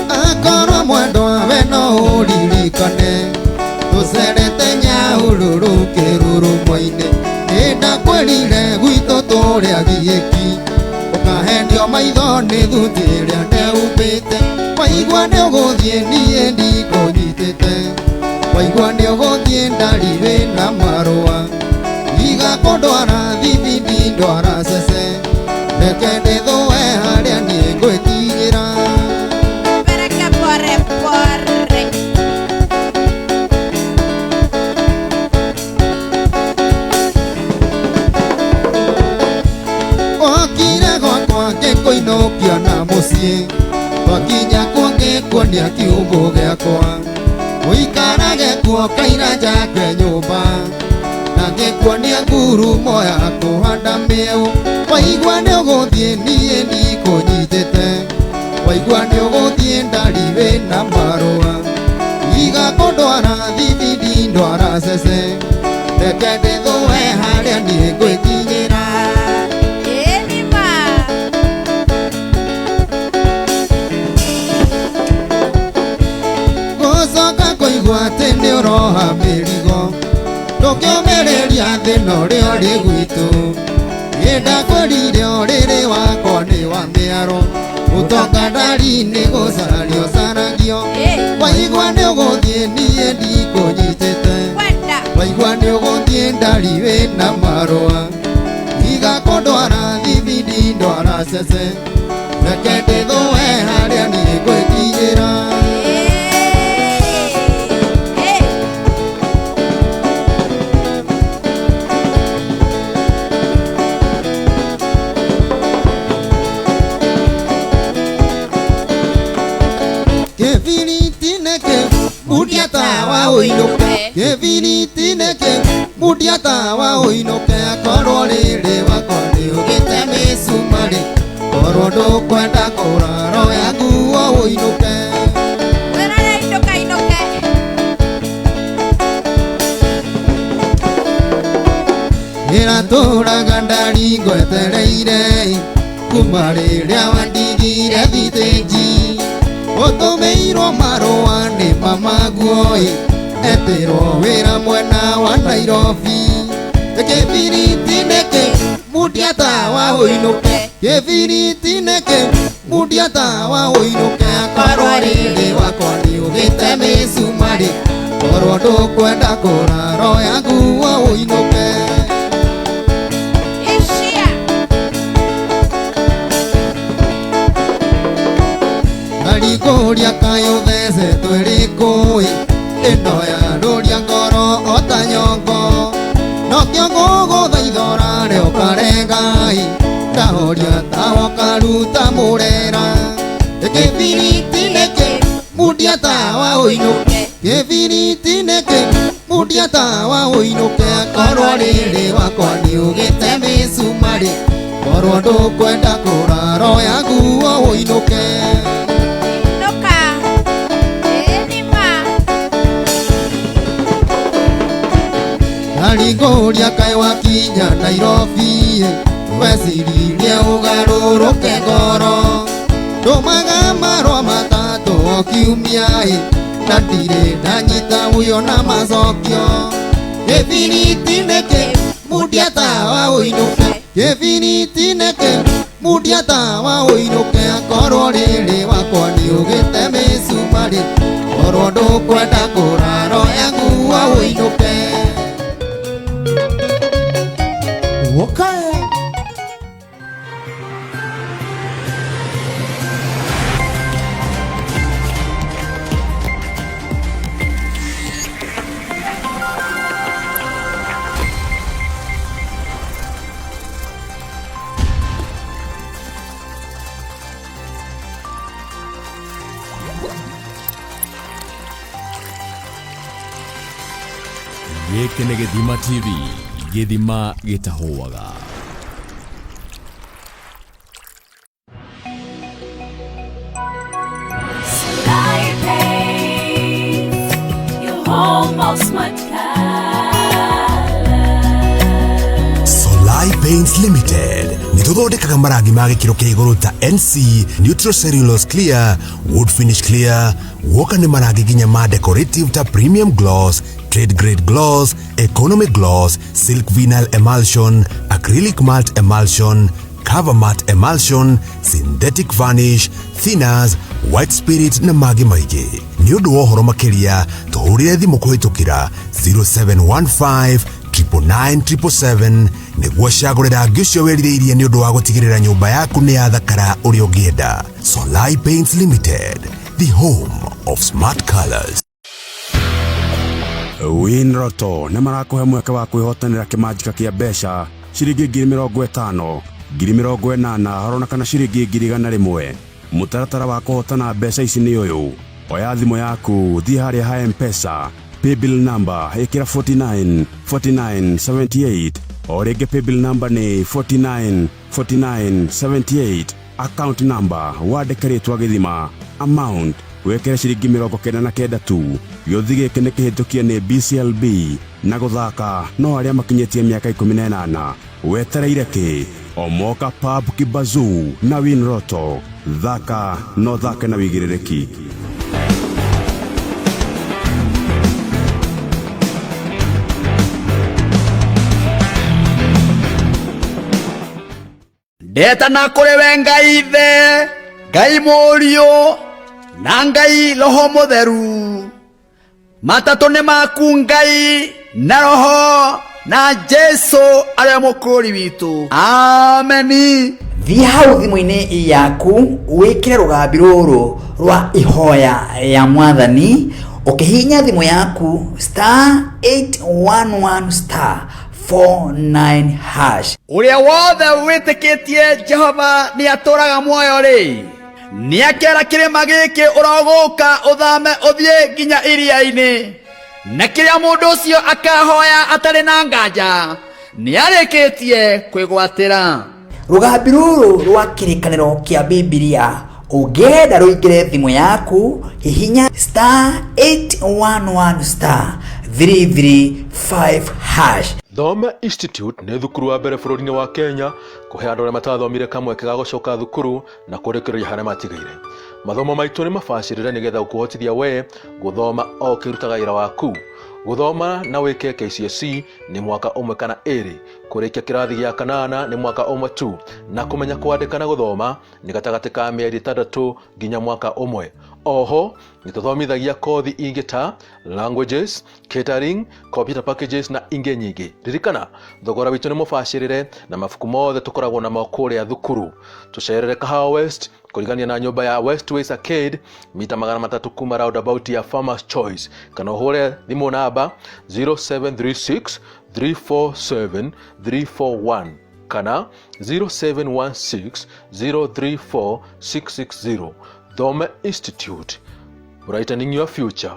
Akorwo mwendwa we no ũririkane tũcerete Nyahururu kĩrurumo-inĩ nĩndakwĩrire gwitũ tũrĩ agiĩki ũkahendio maitho nĩ thuti ĩrĩa ndehumbĩte waigua nĩ ũgũthiĩ niĩ ndikũnyitĩte waigua nĩ ũgũthiĩ ndari wĩna marũa iga kũndwara thibindi ndwara cece reke ndĩthũe harĩa niĩ ngwĩkinyĩra. Pereke pore pore. Okire gwakwa ngĩkũinũkia na mũciĩ twakinya kuo ngĩkuonia kiugũ gĩakwa ũikarage kuo kaira njake nyũmba na ngĩkuonia ngurumo ya kũhanda mĩeũ waigua nĩ ũgũthiĩ niĩ ndikũnyitĩte waigua nĩ ũgũthiĩ ndari wĩna marũa iga kũndwara thibindi ndwara cece reke ndĩthũe harĩa niĩ ngwĩkinyĩra. Ĩnima. Gũcoka kũigua atĩ nĩ ũroha mĩrigo ndũngĩũmĩrĩria thĩna ũrĩa ũrĩ gwitũ nĩndakwĩrire ũrĩrĩ wakwa nĩ wa mĩaro ũtonga ndari nĩ gũcario ũcaragio waigua nĩ ũgũthiĩ niĩ ndikũnyitĩte waigua nĩ ũgũthiĩ ndari wĩna marũa iga kũndwara thibindi ndwara cece reke ndĩthũe harĩa niĩ ngwĩkinyĩra. Kĩbiriti nĩkĩ mundia tawa ũinũke kĩbiriti nĩkĩ mundia tawa ũinũke akorwo rĩrĩ wakwa nĩ ũgĩte mĩcumarĩ korwo ndũkwenda kũraro ya nguo ũinũke. Wĩrore inũka inũke. Ĩratũraga ndari ngwetereire kuma rĩrĩa wandigire thitĩnji ũtũmĩirwo marũa nĩ mamaguo etĩrwo wĩra mwena wa Nairobi kĩbiriti nĩkĩ mundia tawa ũinũke kĩbiriti nĩkĩ mundia tawa ũinũke akorwo rĩrĩ wakwa nĩ ũgĩte mĩcumarĩ korwo ndũkwenda kũraro ya nguo ũinũke. Ishia. Ndarikũria kaĩ ũthecetwo ĩrĩkũ ĩno yarũria ngoro ota nyongo nokĩo ngũgũthaitha ũrare ũkarenga ndahoria tawa ũkaruta mũrera kĩbiriti nĩkĩ mundia tawa ũinũke kĩbiriti nĩkĩ mundia tawa ũinũke akorwo rĩrĩ wakwa nĩ ũgĩte mĩcumarĩ korwo ndũkwenda kũraro ya nguo ũinũke. Inũka. Ĩnima. Ndarikũria kaĩ wakinya Nairobi weciririe ũgarũrũke ngoro Ndũmaga marũa matatũ o kiumia ĩ, na ndirĩ ndanyita ũyũ na macokio. Gĩbiriti nĩkĩ mundia tawa ũinũke, gĩbiriti nĩkĩ mundia tawa ũinũke, akorwo rĩrĩ wakwa nĩũgĩte mĩcumarĩ, korwo ndũkwenda kũraro ya nguo ũinũke. Okay. Gĩkĩ nĩ Gĩthima TV, gĩthima gĩtahũaga. Solai Paints Limited nĩ tũthondekaga marangi ma gĩkĩro kĩa igũrũ ta NC, Neutral Cellulose Clear, Wood Finish Clear, woka nĩ marangi nginya ma decorative ta Premium Gloss, Trade Grade Gloss, Economy Gloss, Silk Vinyl Emulsion, Acrylic Malt Emulsion, Cover Matte Emulsion, Synthetic Varnish, Thinners, White Spirit na mangĩ maingĩ. Nĩ ũndũ wa ũhoro makĩria tũhũrĩre thimũ kũhĩtũkĩra 0715 999 nĩguo cagũre rangi ũcio wĩrirĩirie nĩ ũndũ wa gũtigĩrĩra nyũmba yaku nĩ yathakara ũrĩa ũngĩenda. Solai Paints Limited, the home of smart colors. Winroto nĩ marakũhe mweke wa kwĩhotanĩra kĩmanjĩka kĩa mbeca ciringi 50,000, 80,000 horona kana ciringi 100,000. Mũtaratara wa kũhotana mbeca ici nĩ ũyũ: oya thimũ yaku, thiĩ harĩa ha M-Pesa, paybill number ĩkĩra 49 49 78, o rĩngĩ paybill number nĩ 49 49 78, account number wandĩke rĩtwa Gĩthima, amount wekere ciringi 99 tu. Gĩũthi gĩkĩ nĩ kĩhĩtũkie nĩ BCLB na gũthaka no arĩa makinyĩtie mĩaka 18. Wetereire kĩ? Omoka Pub Kibazu na Winroto, thaka no thake na wĩigĩrĩrĩki. Ndetana kũrĩ we Ngai Ithe, Ngai Mũriũ na Ngai Roho Mũtheru. Matatũ nĩ maku Ngai na Roho na Jesu arĩa mũkũũri witũ. Ameni. Thiĩ hau thimũ-inĩ yaku wĩkĩre rũgambi rũrũ rwa ihoya ya mwathani, ũkĩhihinya thimũ yaku star 811 star 49 hash. Ũrĩa wothe wĩtĩkĩtie Jehova nĩ atũũraga muoyo rĩ, nĩakera kĩrĩma gĩkĩ ũrogũka ũthame ũthiĩ nginya iria-inĩ, na kĩrĩa mũndũ ũcio akahoya atarĩ na nganja nĩarĩkĩtie kwĩgwatĩra. Rũgambi rũrũ rwa kĩrĩkanĩro kĩa Bibilia ũngĩenda rũingĩre thimũ yaku, hihinya star 811 star 335 hash. Thome Institute nĩ thukuru wa mbere bũrũri-inĩ wa Kenya kũhe andũ arĩa matathomire kamweke ga gũcoka thukuru na kũrĩkĩrĩria harĩa matigaire. Mathomo maitũ nĩ mabacĩrĩre nĩgetha gũkũhotithia we gũthoma o ũkĩrutaga wĩra waku. Gũthoma na wĩke KCSE nĩ mwaka ũmwe kana ĩrĩ, kũrĩkia kĩrathi gĩa kanana nĩ mwaka ũmwe tu, na kũmenya kwandĩka na gũthoma nĩ gatagatĩ ka mĩeri 6 nginya mwaka ũmwe. Oho nĩtũthomithagia kothi ingĩ ta languages, catering, computer packages na ingĩ nyingĩ. Ririkana thogora witũ nĩ mũbacĩrĩre na mabuku mothe tũkoragwo namo kũrĩa thukuru. Tũcerere Kahawa West kũrigania na nyũmba ya Westways Arcade mita 300 kuma roundabout ya Farmers Choice, kana ũhũre thimũ namba 0736 347 341 kana 0716 034 660. Thome Institute, brightening your future.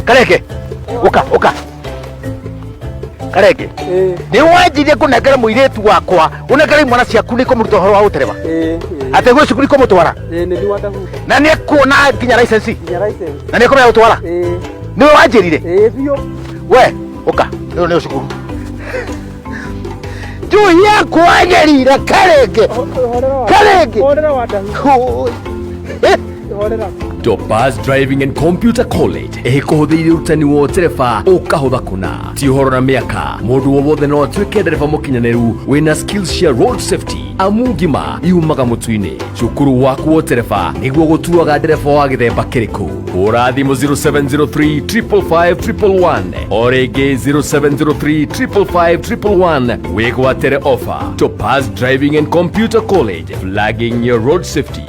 Kareke, uka uka. Kareke, nĩ wanjirie kũnengera mũirĩtu wakwa ũnengere imwana ciaku nĩ kũmũruta ũhoro wa gũtereba atĩ gwĩ cukuru ikũmũtwara na nĩ ekuona nginya license na nĩ ekũmenya gũtwara. Nĩwe wanjĩrire? We ũka, rĩu nĩ cukuru. Njui yakwa nyerire karĩngĩ karĩngĩ. Topaz Driving and Computer College ĩkũhũthĩire ũrutani wa ũtereba ũkahũtha kũna. Ti ũhoro na mĩaka, mũndũ o wothe no atuĩke ndereba mũkinyanĩru wĩna skills cia road safety, amu ngima yumaga mũtu-inĩ. Cukuru waku wa ũtereba nĩguo gũtuaga ndereba wa gĩthemba kĩrĩkũ. Hũra thimũ 0703 555 111 o rĩngĩ 0703 555 111 wĩgwatĩre offer. Topaz Driving and Computer College, flagging your road safety.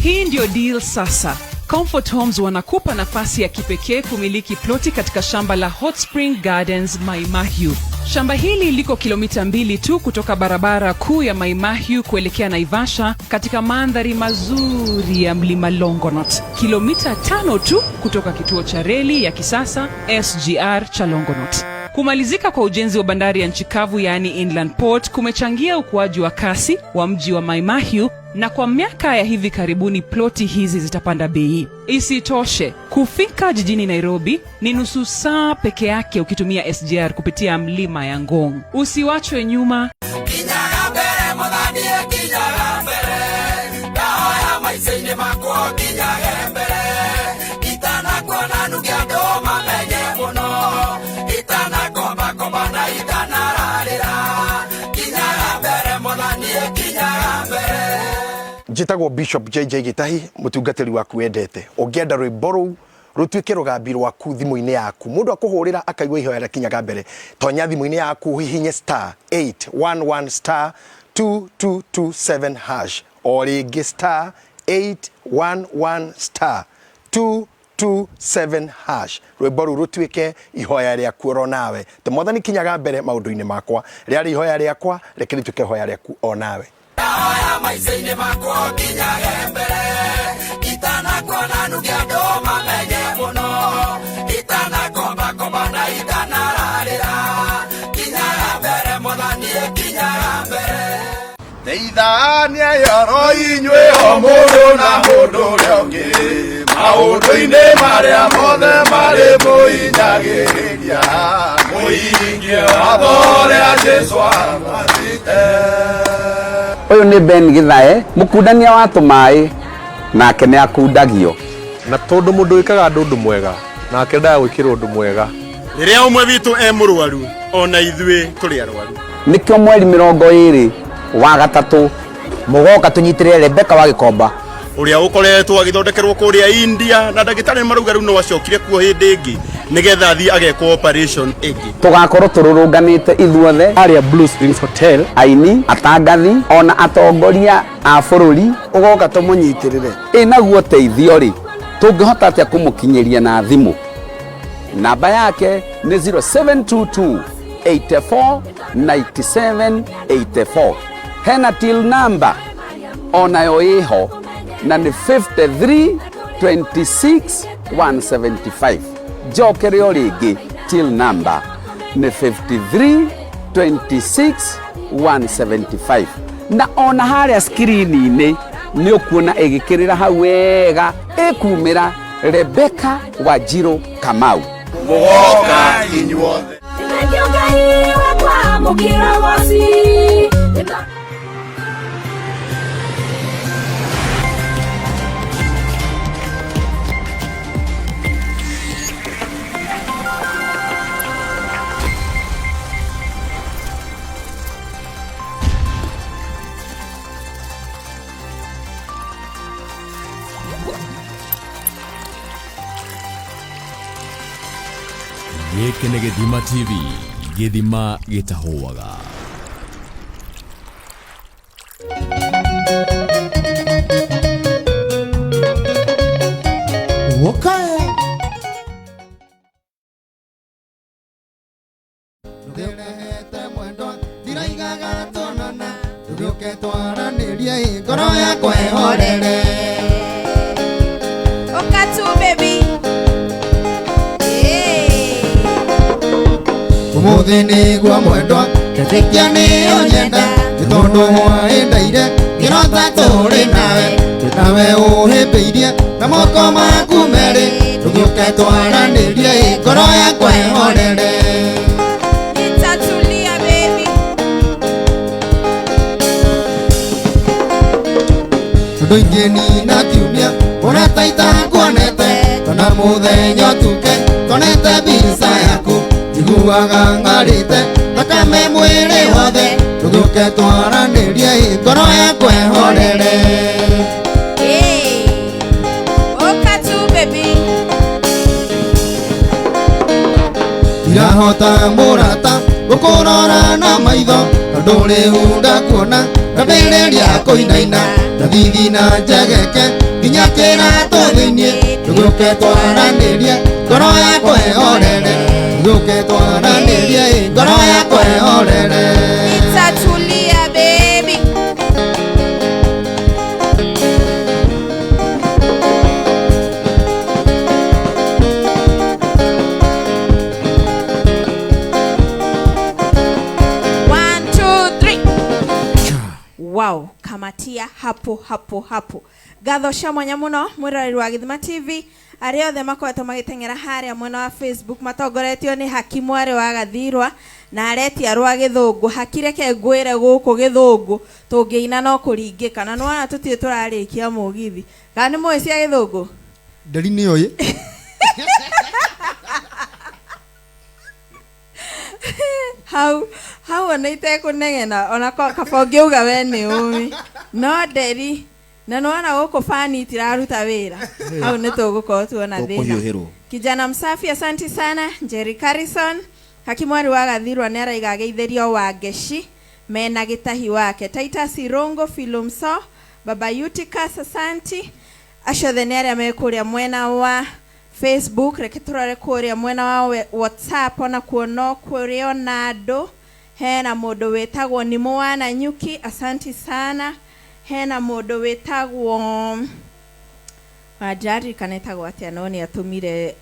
Hii ndio deal sasa. Comfort Homes wanakupa nafasi ya kipekee kumiliki ploti katika shamba la Hot Spring Gardens Maimahiu. Shamba hili liko kilomita 2 tu kutoka barabara kuu ya Maimahiu kuelekea Naivasha, katika mandhari mazuri ya mlima Longonot. Kilomita 5 tu kutoka kituo cha reli ya kisasa SGR cha Longonot. Kumalizika kwa ujenzi wa bandari ya nchi kavu, yaani Inland Port, kumechangia ukuaji wa kasi wa mji wa Maimahiu, na kwa miaka ya hivi karibuni ploti hizi zitapanda bei. Isitoshe, kufika jijini Nairobi ni nusu saa peke yake ukitumia SGR kupitia mlima ya Ngong. Usiwachwe nyuma. Kinyaga mbere mwathani, kinyaga mbere ndahoya maica-inĩ makwa, kinyage mbere itanakuona nuge andũ mamenye mũno, itanakombakomba na itanararĩra, kinyaga mbere mwathani, kinyaga mbere. Njĩtagwo Bishop JJ Gĩtahi, mũtungatĩri waku wendete. Ũngĩenda rwĩmbo rũu rũtuĩke rũgambi rwaku thimũ-inĩ yaku, mũndũ akũhũrĩra akaigua ihoya rĩa kinyaga mbere, tonya thimũ-inĩ yaku ũhihinye star 811 star 2227 hash, o rĩngĩ star 811 star 227 hash. Rwĩmbo rũu rũtuĩke ihoya rĩaku oro nawe. Te Mwathani kinyaga mbere maũndũ-inĩ makwa, rĩarĩ ihoya rĩakwa, reke rĩtuĩke ihoya rĩaku o nawe. Ndahoya maica-inĩ makwa kinyage mbere itanakuona nuge andũ mamenye mũno, itanakombakomba na itanararĩra, kinyaga mbere Mwathani, kinyaga mbere. Teithania yoro inyuĩ o mũndũ na mũndũ ũrĩa ũngĩ, maũndũ-inĩ marĩa mothe marĩ mũinyagĩrĩria, mũhingie watho ũrĩa Jesũ aathĩte. Ũyũ nĩ Ben Githae, mũkundania wa tũmaĩ, nake nĩ akundagio. Na tondũ mũndũ wĩkaga andũ ũndũ mwega, nake ndaga gwĩkĩrwo ũndũ mwega. Rĩrĩa ũmwe witũ e mũrwaru, ona ithuĩ tũrĩ arwaru. Nĩkĩo mweri 23 wa gatatũ mũgoka tũnyitĩrĩre Rebecca wa Gĩkomba, ũrĩa ũkoretwo agĩthondekerwo kũrĩa India, na ndagĩtarĩ marauga rĩu no acokire kuo hĩndĩ ĩngĩ nĩgetha athiĩ agekwo operation ĩngĩ. Tũgakorwo tũrũrũnganĩte ithuothe harĩa Blue Springs Hotel, aini, atangathi, ona atongoria a bũrũri. Ũgoka tũmũnyitĩrĩre. Ĩ naguo teithio rĩ, tũngĩhota atĩa kũmũkinyĩria na thimũ? Namba yake nĩ 0722 84 97 84. Hena till number onayo ĩho, na nĩ 53 26 175. Njokere o rĩngĩ, till number nĩ 53 26 175. Na ona harĩa screen-inĩ nĩ ũkuona ĩgĩkĩrĩra hau wega, ĩkumĩra Rebecca Wanjiru Kamau. Mũgoka inyuothe. Gĩkĩ nĩ Gĩthima TV, gĩthima gĩtahũaga. Okay. Ndũrehete mwendwa ndiraigaga tuonana, ndũgĩũke twaranĩrie ngoro yakwa ĩhorere. Ũka tu baby. Ũmũthĩ nĩguo mwendwa njĩtĩkia nĩyo nyenda, nĩ tondũ waendaire ngĩrota tũrĩ nawe, nawe ũhĩmbĩirie na moko maku merĩ, ndũgĩũke twaranĩrie ngoro yakwa ĩhorere. Nitatulia baby. Tondũ ingĩnina kiumia ũrata itakuonete Tona mũthenya ũtuke tonete mbica yaku Njiguaga ng'arĩte thakame mwĩrĩ wothe Tũgĩũke twaranĩrie ngoro yakwa ĩhorere. Hey, ũka tu baby. Ndirahota mũrata gũkũrora na maitho tondũ rĩu ndakuona ngambĩrĩria kũinaina ndathithina njegeke nginya kĩratũ thĩiniĩ tũgĩũke twaranĩrie ngoro yakwa ĩhorere tũgĩũke twaranĩrie ngoro yakwa ĩhorere. Nitatulia baby. One, two, three. Wow, kamatia hapo hapo hapo. Ngatho cia mwanya muno mwiroreri wa Githima TV aria othe makoretwo magiteng'era haria mwena wa Facebook matongoretio ni Haki Mwarĩ wa Gathirwa na aretia rwa Gĩthũngũ. Haki reke ngwĩre gũkũ Gĩthũngũ tũngĩina no kũringĩka na nĩwona tũtirĩ tũrarĩkia mũgithi. Kana nĩ mũĩ cia Gĩthũngũ? Nderi nĩ oĩ. Hau hau ona itekũnegena ona kaba ũngĩuga we nĩ ũĩ no nderi na nĩwona gũkũ bani itiraruta wĩra hau nĩ tũgũkorwo tuona thĩna. Tũkũhiũhĩrwo. Kijana msafi, asanti sana. Jerry Carrison Haki Mwarĩ wa Gathirwa nĩ araiga ageithĩrio Wangeci mena gĩtahi wake. Titus Irongo Filumso Baba Eutychus asanti. Acio othe nĩ arĩa me kũrĩa mwena wa Facebook. Reke tũrore kũrĩa mwena wa WhatsApp ona kuo no kũrĩ ona andũ. Hena mũndũ wĩtagwo Nimo wa Nanyuki, asanti sana. Hena mũndũ wĩtagwo Wanjari kana etagwo atĩa no nĩ atũmire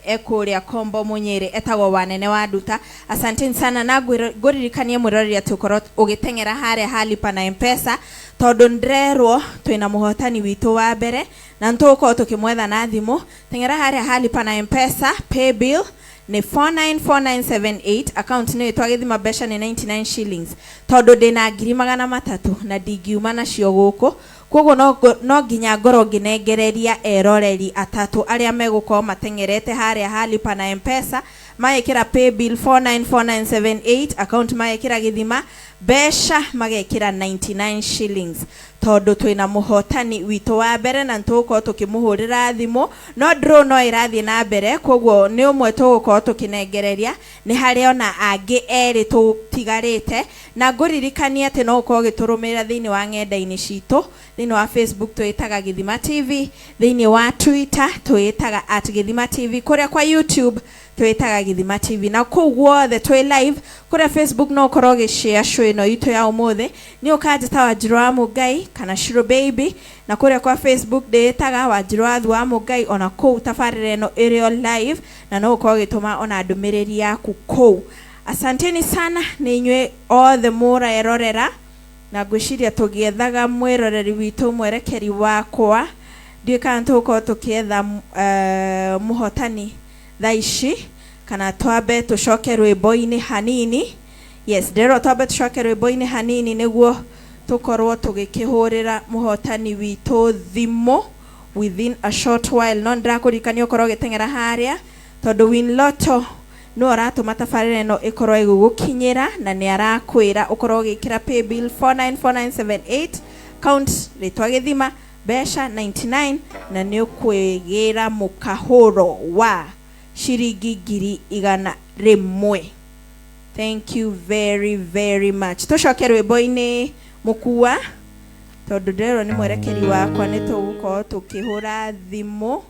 ekũrĩa Kombo Mũnyĩrĩ etagwo Wanene wa Nduta. Asanteni sana na ngũririkanie mwĩroreri atĩ ũkorwo ũgĩteng'era harĩa ha Lipa na M-Pesa tondũ ndĩrerwo twĩna mũhotani witũ wa mbere na nĩtũgũkorwo tũkĩmwetha na thimũ. Teng'era harĩa ha Lipa na M-Pesa pay bill nĩ 494978 account nĩ ĩtwa Gĩthima mbeca nĩ 99 shillings tondũ ndĩna 300,000 na ndingiuma nacio gũkũ koguo no nginya ngorwo ngĩnengereria eroreri atatũ arĩa megũkorwo mateng'erete harĩa ha Lipa na M-Pesa magekĩra pay bill 494978 account magekĩra Gĩthima mbeca magekĩra 99 shillings tondũ twĩna mũhotani witũ wa mbere na nĩtũgũkorwo tũkĩmũhũrĩra thimũ no draw no ĩrathiĩ na mbere koguo nĩ ũmwe tũgũkorwo tũkĩnengereria nĩ harĩ ona angĩ erĩ tũtigarĩte na ngũririkanie atĩ no ũkorwo ũgĩtũrũmĩrĩra thĩinĩ wa ng'enda-inĩ citũ. Thĩinĩ wa Facebook twĩtaga Gĩthima TV, thĩinĩ wa Twitter twĩtaga @Gĩthima TV, kũrĩa kwa YouTube twĩtaga Gĩthima TV na kũu guothe twĩ live. Kũrĩa Facebook no ũkorwo ũgĩshare show ĩno itũ ya ũmũthĩ nĩ ũkanjĩta Wanjirũ wa Mũngai kana Shiro Baby, na kũrĩa kwa Facebook ndĩĩtaga Wanjirũ wa Thu wa Mũngai ona kũu tabarĩra ĩno ĩrĩ o live na no ũkorwo ũgĩtũma ona ndũmĩrĩri yaku kũu. Asanteni sana nĩ inyuĩ othe mũrerorera na ngwĩciria tũgĩethaga mwĩroreri witũ mwerekeri wakwa ndiũĩ kana tũgũkorwo tũkĩetha mũhotani thaa ici kana twambe tũcoke rwĩmbo-inĩ hanini. Yes, ndĩrerwo twambe tũcoke rwĩmbo-inĩ hanini nĩguo tũkorwo tũgĩkĩhũrĩra mũhotani witũ thimũ within a short while. No ndĩrakũririkania ũkorwo ũgĩteng'era harĩa tondũ Winlotto no ũratũma tabarĩra ĩno ĩkorwo ĩgĩgũkinyĩra na nĩ arakwĩra ũkorwo ũgĩkĩra pay bill 494978 count rĩtwa Gĩthima mbeca 99 na nĩ ũkwĩgĩra mũkahũro wa ciringi 100,000. Thank you very very much. Tũcoke rwĩmbo-inĩ mũkua tondũ ndĩrerwo nĩ mwerekeri wakwa nĩ tũgũkorwo tũkĩhũra thimũ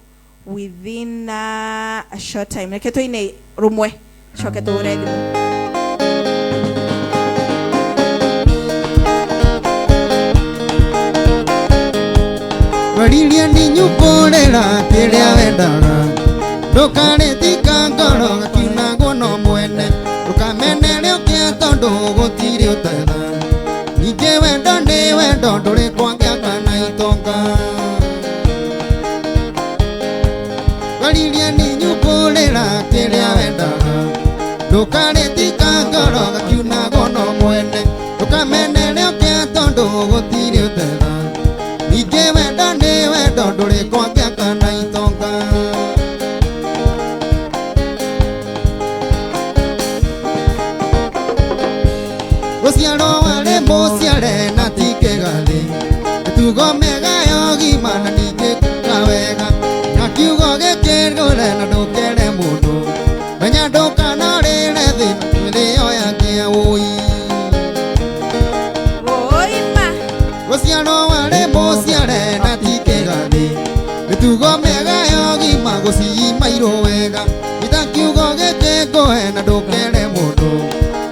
within a short time. Reke tũine rũmwe coke tũhũre thimũ. Waririe ndinyumbũrĩra kĩrĩa wendaga ndũkarĩtika ngoro gakiunagwo no mwene ndũkamenere ũkĩa tondũ gũtirĩ ũtetha ningĩ wendo nĩ wendo ndũrĩ kwangĩa kana itonga. Waririe ndinyumbũrĩra kĩrĩa wendaga ndũkarĩtika ngoro gakiunagwo no mwene ndũkamenere ũkĩa tondũ gũtirĩ ũtetha Ningĩ wendo nĩ wendo ndũrĩ kwakĩa kana itonga. Gũciarwo warĩ mũciare na ti kĩgathĩ, mĩtugo mĩega ya ũgima na ningĩ kuga wega, na kiugo gĩkĩgũre na ndũkere mũndũ, menya ndũkanorĩre thĩ mĩrĩo yake ũi. Gũciarwo warĩ mũciare na ti kĩgathĩ, mĩtugo mĩega ya ũgima gũciimairwo wega, ita kiugo gĩkĩngũhe na ndũkere mũndũ,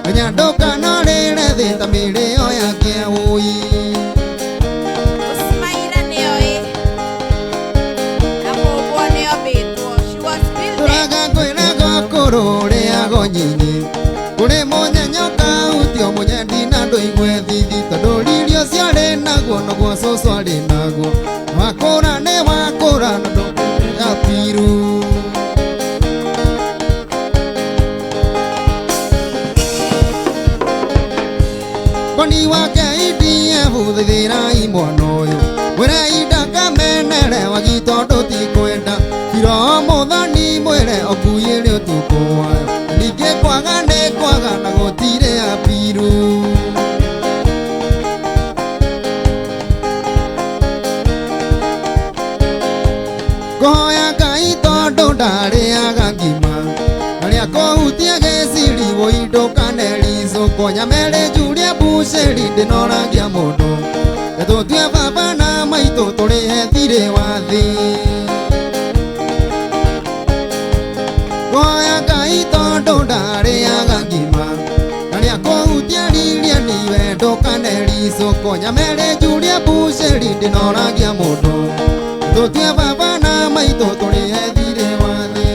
menya ndũkanorĩre thĩ ta mĩrĩo yake ũi. Gũcimaira nĩyo ĩ na kũmbwo nĩyo mbĩtwo. She was builded. Tũraga kwĩraga kũrũrĩago nyinyi, kũrĩ mũnyenyo kahutio mũnyendi na ndũigue thithi, tondũ riri ũcio arĩ naguo noguo cũcũ arĩ naguo, wakũra nĩ wakũra na ndũkĩrĩa piru. Boni wake IDF thithirai mwana ũyũ, mwĩre ndakamenere wagi tondũ tikwenda, kiro mũthoni mwĩre okuĩre ũtukũ wayo, ningĩ kwaga nĩ kwaga na gũtirĩ apiru. Ngũhoya Ngai tondũ ndarĩaga ngima, arĩa kũhutia gĩciri wũi ndũkanericũkwo, nyamere njurie mbucĩri ndĩnoragia mũndũ, tũtue baba na maitũ tũrĩhe thirĩ wa thĩ. Ngũhoya Ngai tondũ ndarĩaga ngima, arĩa kũhutia riria niwe ndũkanericũkwo, nyamere njurie mbucĩri ndĩnoragia mũndũ, tũtue baba na maitũ tũrĩhe thirĩ wa thĩ.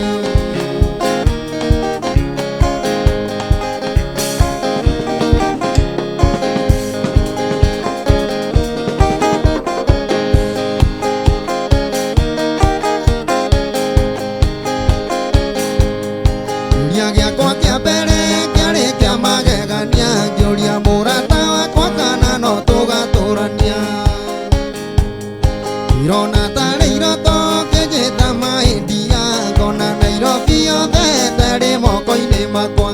Kĩũria gĩakwa kĩa mbere kĩarĩ kĩa magegania, ngĩũria mũrata wakwa kana no tũgatũrania, ngĩrona tarĩ iroto ngĩnjĩta maĩndia, ngona Nairobi yothe tarĩ moko-inĩ makwa,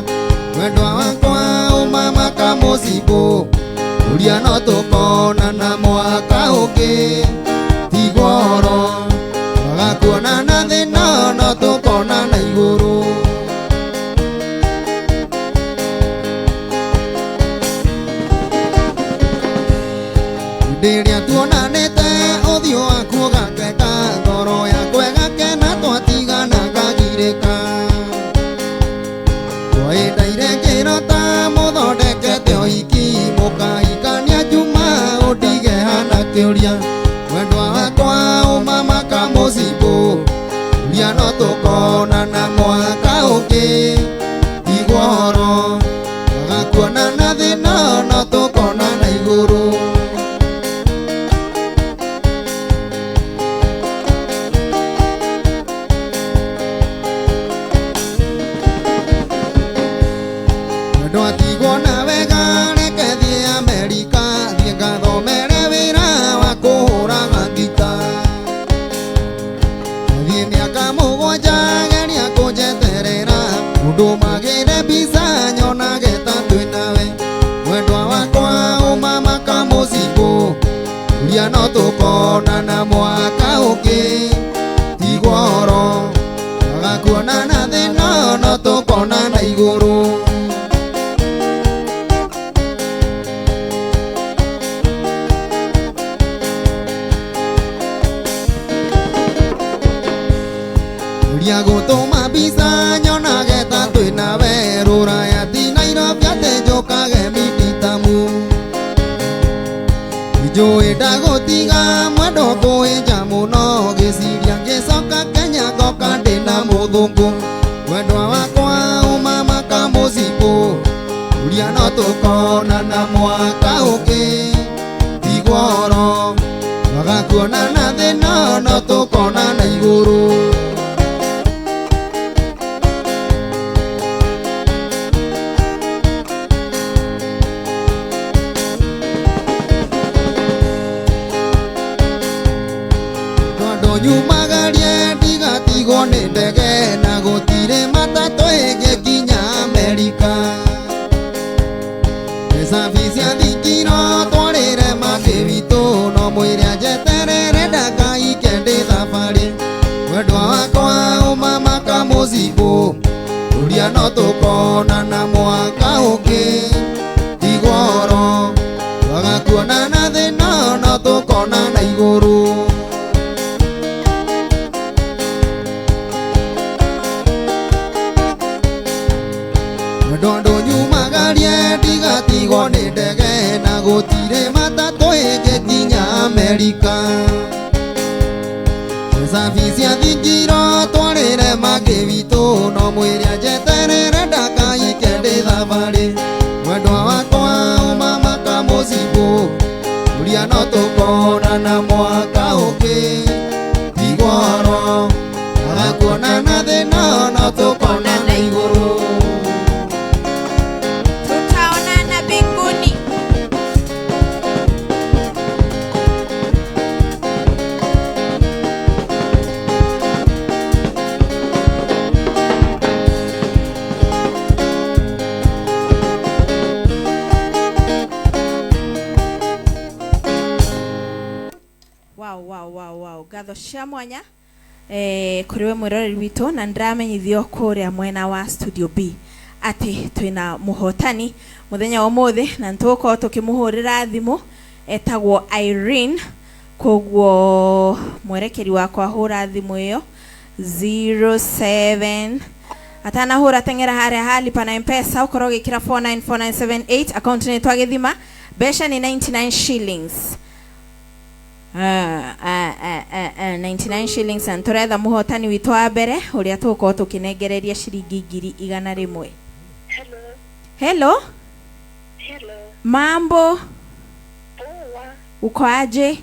mwendwa wakwa ũmama kamũcibũ, ũria no tũkonana mwaka ũngĩ, tigwo ũhoro twaga kuonana thĩna no tũkonana igũrũ. Hĩndĩ ĩrĩa tuonanĩte ũthiũ waku ũgakeka, ngoro yakwa ĩgakena twatigana ngagirĩka, twaĩndaire ngĩrota mũthondekete ũhiki, mũkahikania Juma ũndige hana kĩũria, mwendwa wakwa ũmama kamũcibũ, ũria no tũkonana mwaka ũngĩ, tigwo ũhoro twaga kuonana thĩna no tũkonana igũrũ. Ndwatigwo na wega reke thiĩ Amerika, thiĩ ngathomere wĩra wa kũhũraga ngita, thiĩ mĩaka mũgwanja geria kũnjeterera, ũndũmagĩre mbica nyonage ta twĩ nawe, mwendwa wakwa ũmama kamũcibũ, ũria no tũkonana mwaka ũngĩ, tigwo ũhoro twaga kuonana thĩna no tũkonana igũrũ. Ũria gũtũma mbica nyonage ta twĩ nawe, rũraya ti Nairobi atĩ njũkage miditamu, njũĩ ndagũtiga mwendwa ngũĩnja mũno, ngĩciria ngĩcoka Kenya ngoka ndĩna mũthũngũ, mwendwa wakwa ũmama kamũcibũ, ũria no tũkonana mwaka ũngĩ, tigwo ũhoro twaga kuonana thĩna no tũkonana igũrũ. Ndũnyumagarie ndigatigwo nĩ ndege na gũtirĩ matatũ ĩngĩkinya Amerika. Mbeca cia thingiro twarĩre mami witũ no mwĩre anjeterere ndakaike ndĩ thabarĩ. Mwendwa wakwa ũmama kamũcibũ ũria no tũkonana mwaka ũngĩ. Tigworo twaga kuonana thĩna no tũkonana igũrũ. Mwendwa ndũnyumagarie ndigatigwo nĩ ndege na gũtirĩ matatũ ĩngĩkinya Amerika. Mbeca cia thingiro twarĩre mami witũ no mwĩre anjeterere ndakaike ndĩ thabarĩ. Mwendwa wakwa ũmama kamũcibũ ũria no tũkonana mwaka ũngĩ. Tigworo twaga kuonana thĩna no tũkonana igũrũ. Tutaonana mbinguni. Wow, wow, wow, wow. Ngatho cia mwanya kũrĩ we mwĩroreri witũ na nĩndĩramenyithio kũrĩa mwena wa studio B atĩ twĩna mũhotani mũthenya wa ũmũthĩ na nĩtũgũkorwo tũkĩmũhũrĩra thimũ etagwo Irene. Koguo mwerekeri wakwa hũra thimũ ĩyo 07 atanahũra teng'era harĩa halipa na M-Pesa ũkorwo ũgĩkĩra 494978 account nĩ twagĩthima mbeca nĩ 99 shillings. 99 shillings na tũretha mũhotani witũ wa mbere ũrĩa tũgũkorwo tũkĩnengereria ciringi 100,000. Hello. Hello. Hello. Mambo. Poa. Uko aje?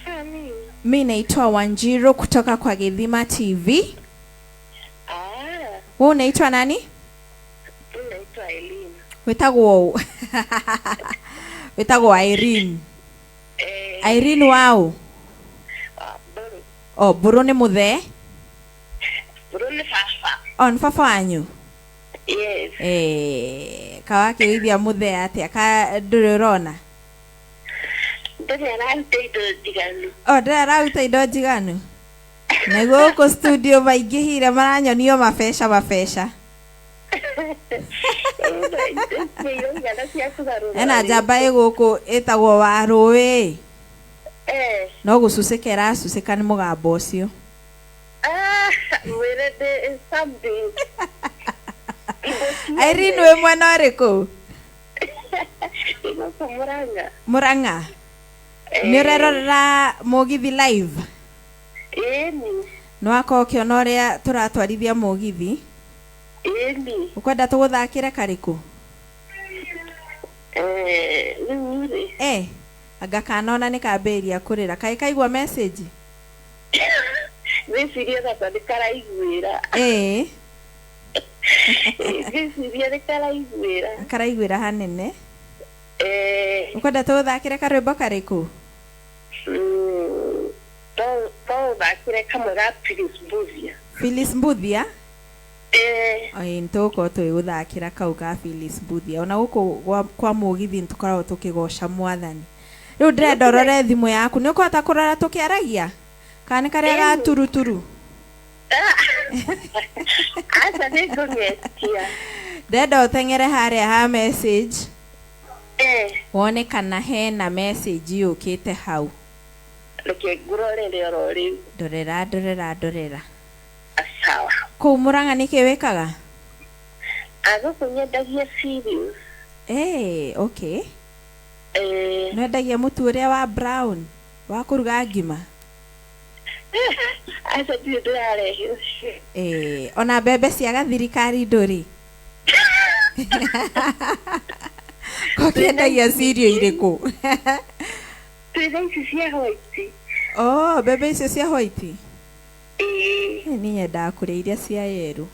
Sawa. Mi naitwa Wanjiru kutoka kwa Githima TV. Wewe unaitwa nani? Mimi naitwa Eileen. Wetagwo Wetagwo Irene. Irene wao. Buru. Oh, Buru ni muthee? Buru ni baba. Oh, ni baba wanyu? Yes. Kawakĩũithia muthee atĩa ka ndũrĩ ũrona? Ndũrĩ araruta indo njiganu. Oh, ndũrĩ araruta indo njiganu? Na gũkũ studio maingĩhire maranyonio mabeca mabeca. Ena njamba ĩ gũkũ ĩtagwo Warũĩ. No gũcucĩka ĩracucĩka nĩ mũgambo ũcio. Mwĩre ndĩ something. Irene wĩ mwena ũrĩkũ? Ndĩ gũkũ Murang'a. Murang'a? Nĩ ũrerorera mũgithi live? Ĩni. Nĩ wakorwo ũkĩona ũrĩa tũratwarithia mũgithi? Ĩni. Ũkwenda tũgũthakĩre karĩkũ? Rĩu rĩ. Anga kanona nĩ kambĩrĩria kũrĩra. Kaĩ kaigua message? Ngwĩciria tata nĩ karaiguĩra. Ngwĩciria nĩ karaiguĩra. Karaiguĩra hanene. Ũkwenda tũgũthakĩre karwĩmbo karĩkũ? No ũthakĩre kamwe ga Phyllis Mbuthia. Phyllis Mbuthia? Ĩĩ nĩtũgũkorwo tũgĩgũthakĩra kau ka Phyllis Mbuthia. Ona gũkũ kwa mũgithi nĩtũkoragwo tũkĩgoca mwathani. Rĩu ndĩrenda ũrore thimũ yaku. Nĩ ũkũhota kũrora tũkĩaragia? Kana nĩ karĩa ga turuturu? Aca nĩngũgetia. Ndĩrenda ũteng'ere harĩa ha message. Wone kana hena message yũkĩte hau. Reke ngũrorere oro rĩu. Ndorera ndorera ndorera. Sawa. Kũu Murang'a nĩkĩ wĩkaga? Gũkũ nyendagia cereals. Okay. Nĩwendagia mũtu ũrĩa wa brown wa kũruga ngima? Aca ndirĩ ndĩrarehe ũcio. Ona mbembe cia gathirikari ndũrĩ? Kokĩendagia cereal irĩkũ? Twĩna ici cia white. Oh, mbembe icio cia white? Niĩ nyendaga kũrĩa iria cia yerũ.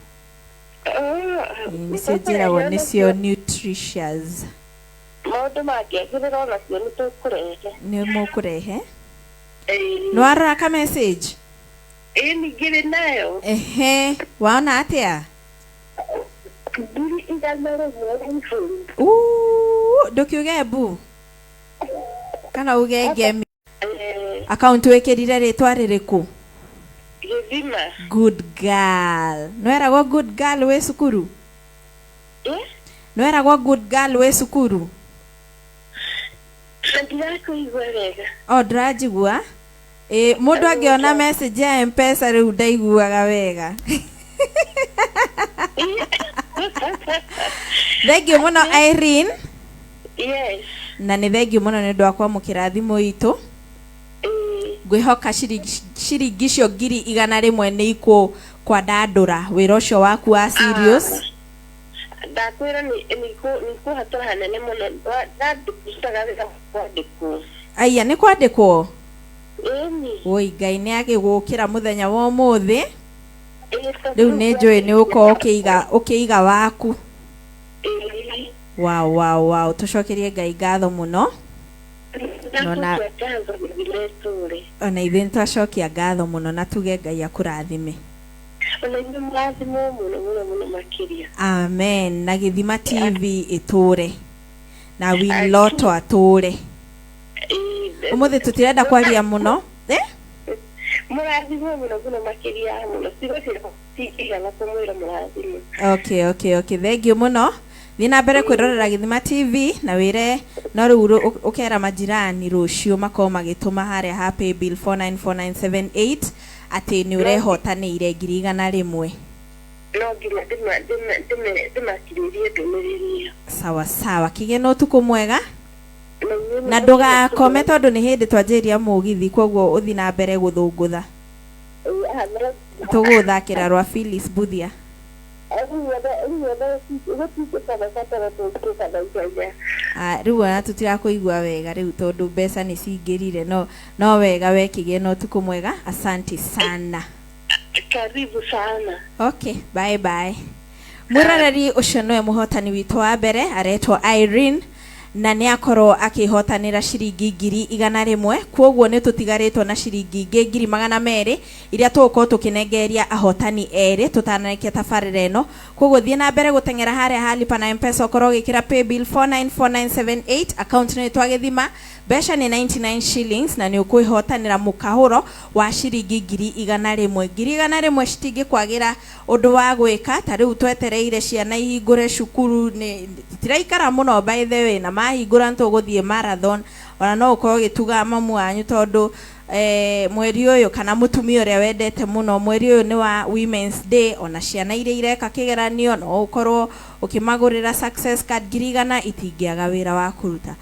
Nĩcio njĩragwo nĩcio nutritious. Maũndũ mangĩagĩrĩra onacio nĩ tũkũrehe. Nĩ mũkũrehe? Nĩ warora ka message? Ĩĩ ningĩrĩ nayo. Ehe, waona atĩa? 100,000. Uu, ndũkiuge mbu kana uge ngemi. Akaunti wĩkĩrire rĩtwa rĩrĩkũ? Gĩthima. Good girl. Nĩweragwo good girl wĩ cukuru? Nĩweragwo good girl wĩ cukuru? Na ndirakũigua wega. O ndĩranjigua. Ĩ mũndũ angĩona message ya Mpesa rĩu ndaiguaga wega. Thank you mũno Irene. Yes. Na nĩ thengiũ mũno nĩ ũndũ wa kwamũkĩra thimũ itũ. Ngwĩhoka ciringi icio 100,000 nĩ ikũ kwandandũra wĩra ũcio waku wa serious. Ndakwĩra nĩ kũhatũra hanene mũno. Ndandĩkaga wĩra kwandĩkwo. Aya nĩ kwandĩkwo? Ĩni. Woi Ngai nĩ agĩgũkĩra mũthenya wa ũmũthĩ. Rĩu nĩ njũĩ nĩ ũkorwo ũkĩiga waku. Wow wow wow, tũcokerie Ngai ngatho mũno. Nona ona ithuĩ nĩ twacokia ngatho mũno na tuge Ngai akũrathime. Ona inyuĩ mũrathimwo mũno mũno mũno makĩria. Amen. Na Gĩthima TV ĩtũre na Winloto atũre. Ũmũthĩ tũtirenda kwaria mũno. Mũrathimwo mũno mũno makĩria mũno. Ciugo ciakwa citingĩigana kũmwĩra mũrathimwo. Okay, thank you mũno. Thiĩ na mbere kwĩrorera Gĩthima TV na wĩre no rĩu ũkera majirani rũciũ makorwo magĩtũma harĩa ha paybill 494978 atĩ nĩ ũrehotanĩire 100,000. No nginya ndĩmakinyĩrie ndũmĩrĩri ĩyo. Sawa sawa, kĩgĩe na ũtukũ mwega na ndũgakome tondũ nĩ hĩndĩ twanjĩrĩria mũgithi, koguo ũthiĩ na mbere gũthũngũtha. Tũgũthakĩra rwa Phyllis Mbuthia. Rĩu ona tũtirakũigua wega rĩu tondũ mbeca nĩ cingĩrire, no wega we kĩgĩe na ũtukũ mwega. Asante sana. Karibu sana. Okay, bye bye. Mwĩroreri ũcio nĩwe mũhotani witũ wa mbere aretwo Irene na nĩ akorwo akĩhotanĩra ciringi 100,000, koguo nĩ tũtigarĩtwo na ciringi ingĩ 200,000 iria tũgũkorwo tũkĩnengeria ahotani erĩ tũtanarekia tabarĩra ĩno. Koguo thiĩ na mbere gũteng'era harĩa ha Lipa na Mpesa ũkorwo ũgĩkĩra paybill 494978 account nĩ ĩtwa Gĩthima, mbeca nĩ 99 shillings na nĩ ũkwĩhotanĩra mũkahũro wa ciringi 100,000. 100,000 citingĩkwagĩra ũndũ wa gwĩka ta rĩu twetereire ciana ihingũre cukuru, nĩ tiraikara mũno by the way, na mahingũra nĩ tũgũthiĩ marathon. Ona no ũkorwo ũgĩtuga mamu wanyu tondũ mweri ũyũ kana mũtumia ũrĩa wendete mũno mweri ũyũ nĩ wa Women's Day, ona ciana iria ireka kĩgeranio no ũkorwo ũkĩmagũrĩra success card 100,000 itingĩaga wĩra wa kũruta.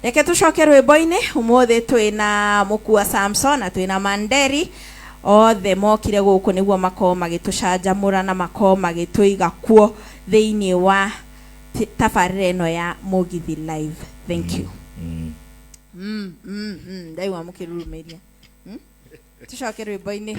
Reke tũcoke rwĩmbo-inĩ. Ũmũthĩ twĩna Mũkua Samson na twĩna Manderi, othe mokire gũkũ nĩguo makorwo magĩtũcanjamũra na makorwo magĩtũiga kuo thĩinĩ wa tabarĩra ĩno ya Mũgithi Live. Thank you. Ndaigua mũkĩrurumĩria. Tũcoke rwĩmbo-inĩ.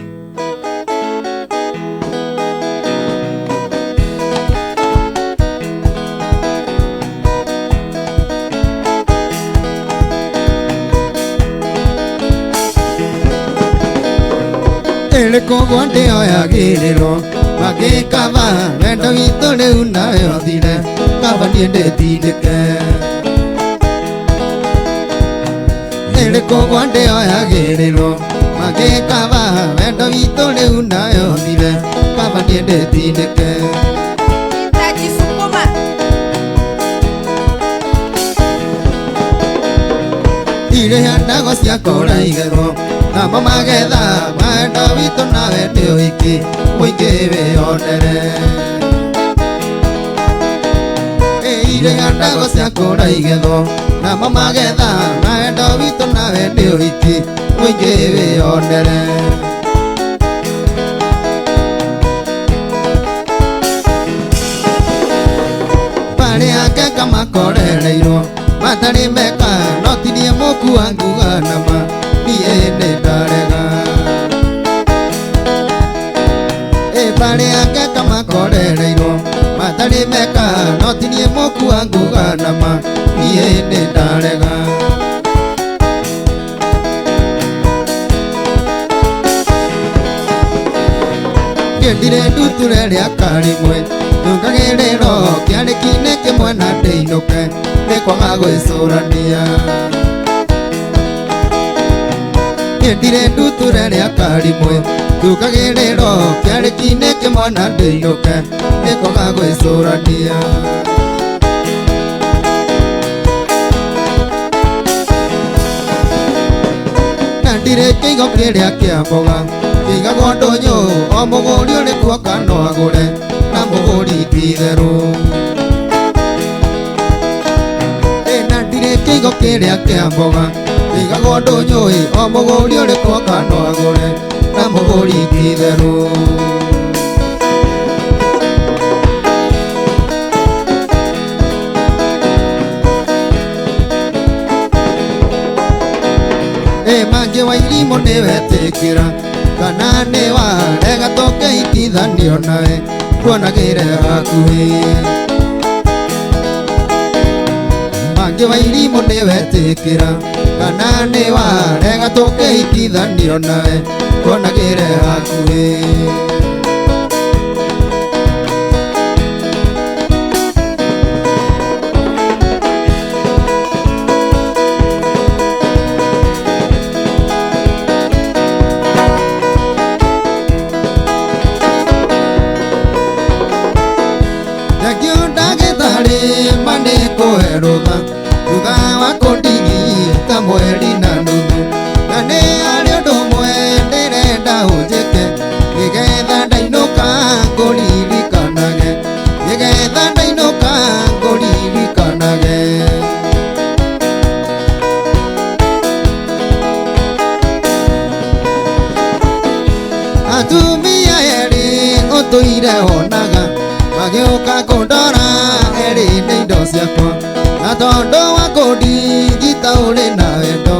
Ĩrĩ kũgwa ndĩoyagĩrĩrwo magĩkaba wendo witũ rĩu nayo thire kaba niĩ ndĩtindĩke. Ĩrĩ kũgwa ndĩoyagĩrĩrwo magĩkaba wendo witũ rĩu nayo thire kaba niĩ ndĩtindĩke. Nitajisukuma. Irĩ ndago ciakora igerwo namo magetha wendo witũ nawe nĩ ũhiki mũingĩ wĩyonere. Irĩ ndago ciakũra igethwo namo magetha wendo witũ nawe nĩ ũhiki mũingĩ wĩyonere. Marĩa ngeka makorereirwo matarĩ meka no ti niĩ mũkua nguga nama niĩ nĩ ndarega. Marĩa ngeka makorereirwo matarĩ meka no ti niĩ mũkua nguga nama niĩ nĩ ndarega. Nyendire nduture rĩa karimwe Ndungagĩrĩrwo kĩarĩki-inĩ kĩmwe na ndĩinũke nĩ kwaga gwĩcũrania Nyendire nduture rĩa karimwe Ndungagĩrĩrwo kĩarĩki-inĩ kĩmwe na ndĩinũke nĩ kwaga gwĩcũrania Ndire kĩigo kĩrĩa kĩa mboga kĩigagwo ndũnyũ o mũgũri ũrĩ kuoka no agũre na mũgũri ti itherũ na ndirĩ kĩigo kĩrĩa kĩa mboga kĩigagwo ndũnyũ o mũgũri ũrĩ kuoka no agũre na mũgũri ti itherũ Mangĩ wa irimũ nĩ wetĩkĩra kana nĩ warega tũkĩhikithanio nawe tuonagĩre hakuhĩ Mangĩ wa irimũ nĩ wetĩkĩra kana nĩ warega tũkĩhikithanio nawe tuonagĩre hakuhĩ Rutha thutha wa kũndigita mweri na nuthu na nĩ harĩ ũndũ ũmwe ndĩrenda ũnjĩke nĩgetha ndainũka ngũririkanage nĩgetha ndainũka ngũririkanage Atumia erĩ ũtũire wonaga magĩũka kũndora erĩ nĩ indo ciakwa na tondũ wa kũndigita ũrĩ na wendo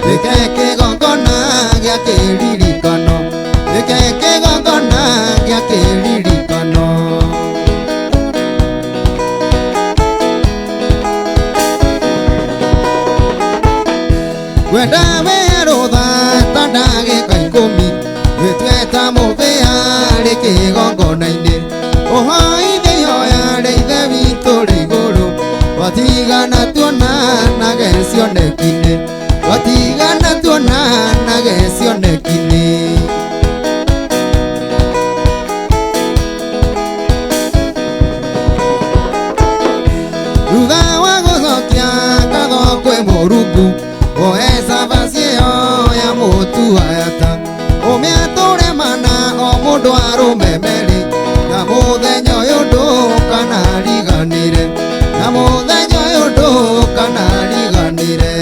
gĩke kĩgongona gĩa kĩririkano gĩke kĩgongona gĩa kĩririkano Kwenda we rũtha ta ndagĩka ikũmi wĩtue ta mũbĩa rĩ kĩgongona-inĩ ũhoithe ihoya rĩa ithe witũ rĩ igũrũ watigana tuonanage cioneki-inĩ watigana tuonanage cioneki-inĩ Thutha wa gũcokia ngatho kwĩ Mũrungu woe cabaci ĩyo ya mũtu ayata ũmĩatũre mana o mũndũ arũme merĩ na mũthenya ũyũ ndũkanariganĩre na mũthenya ũyũ ndũkanariganĩre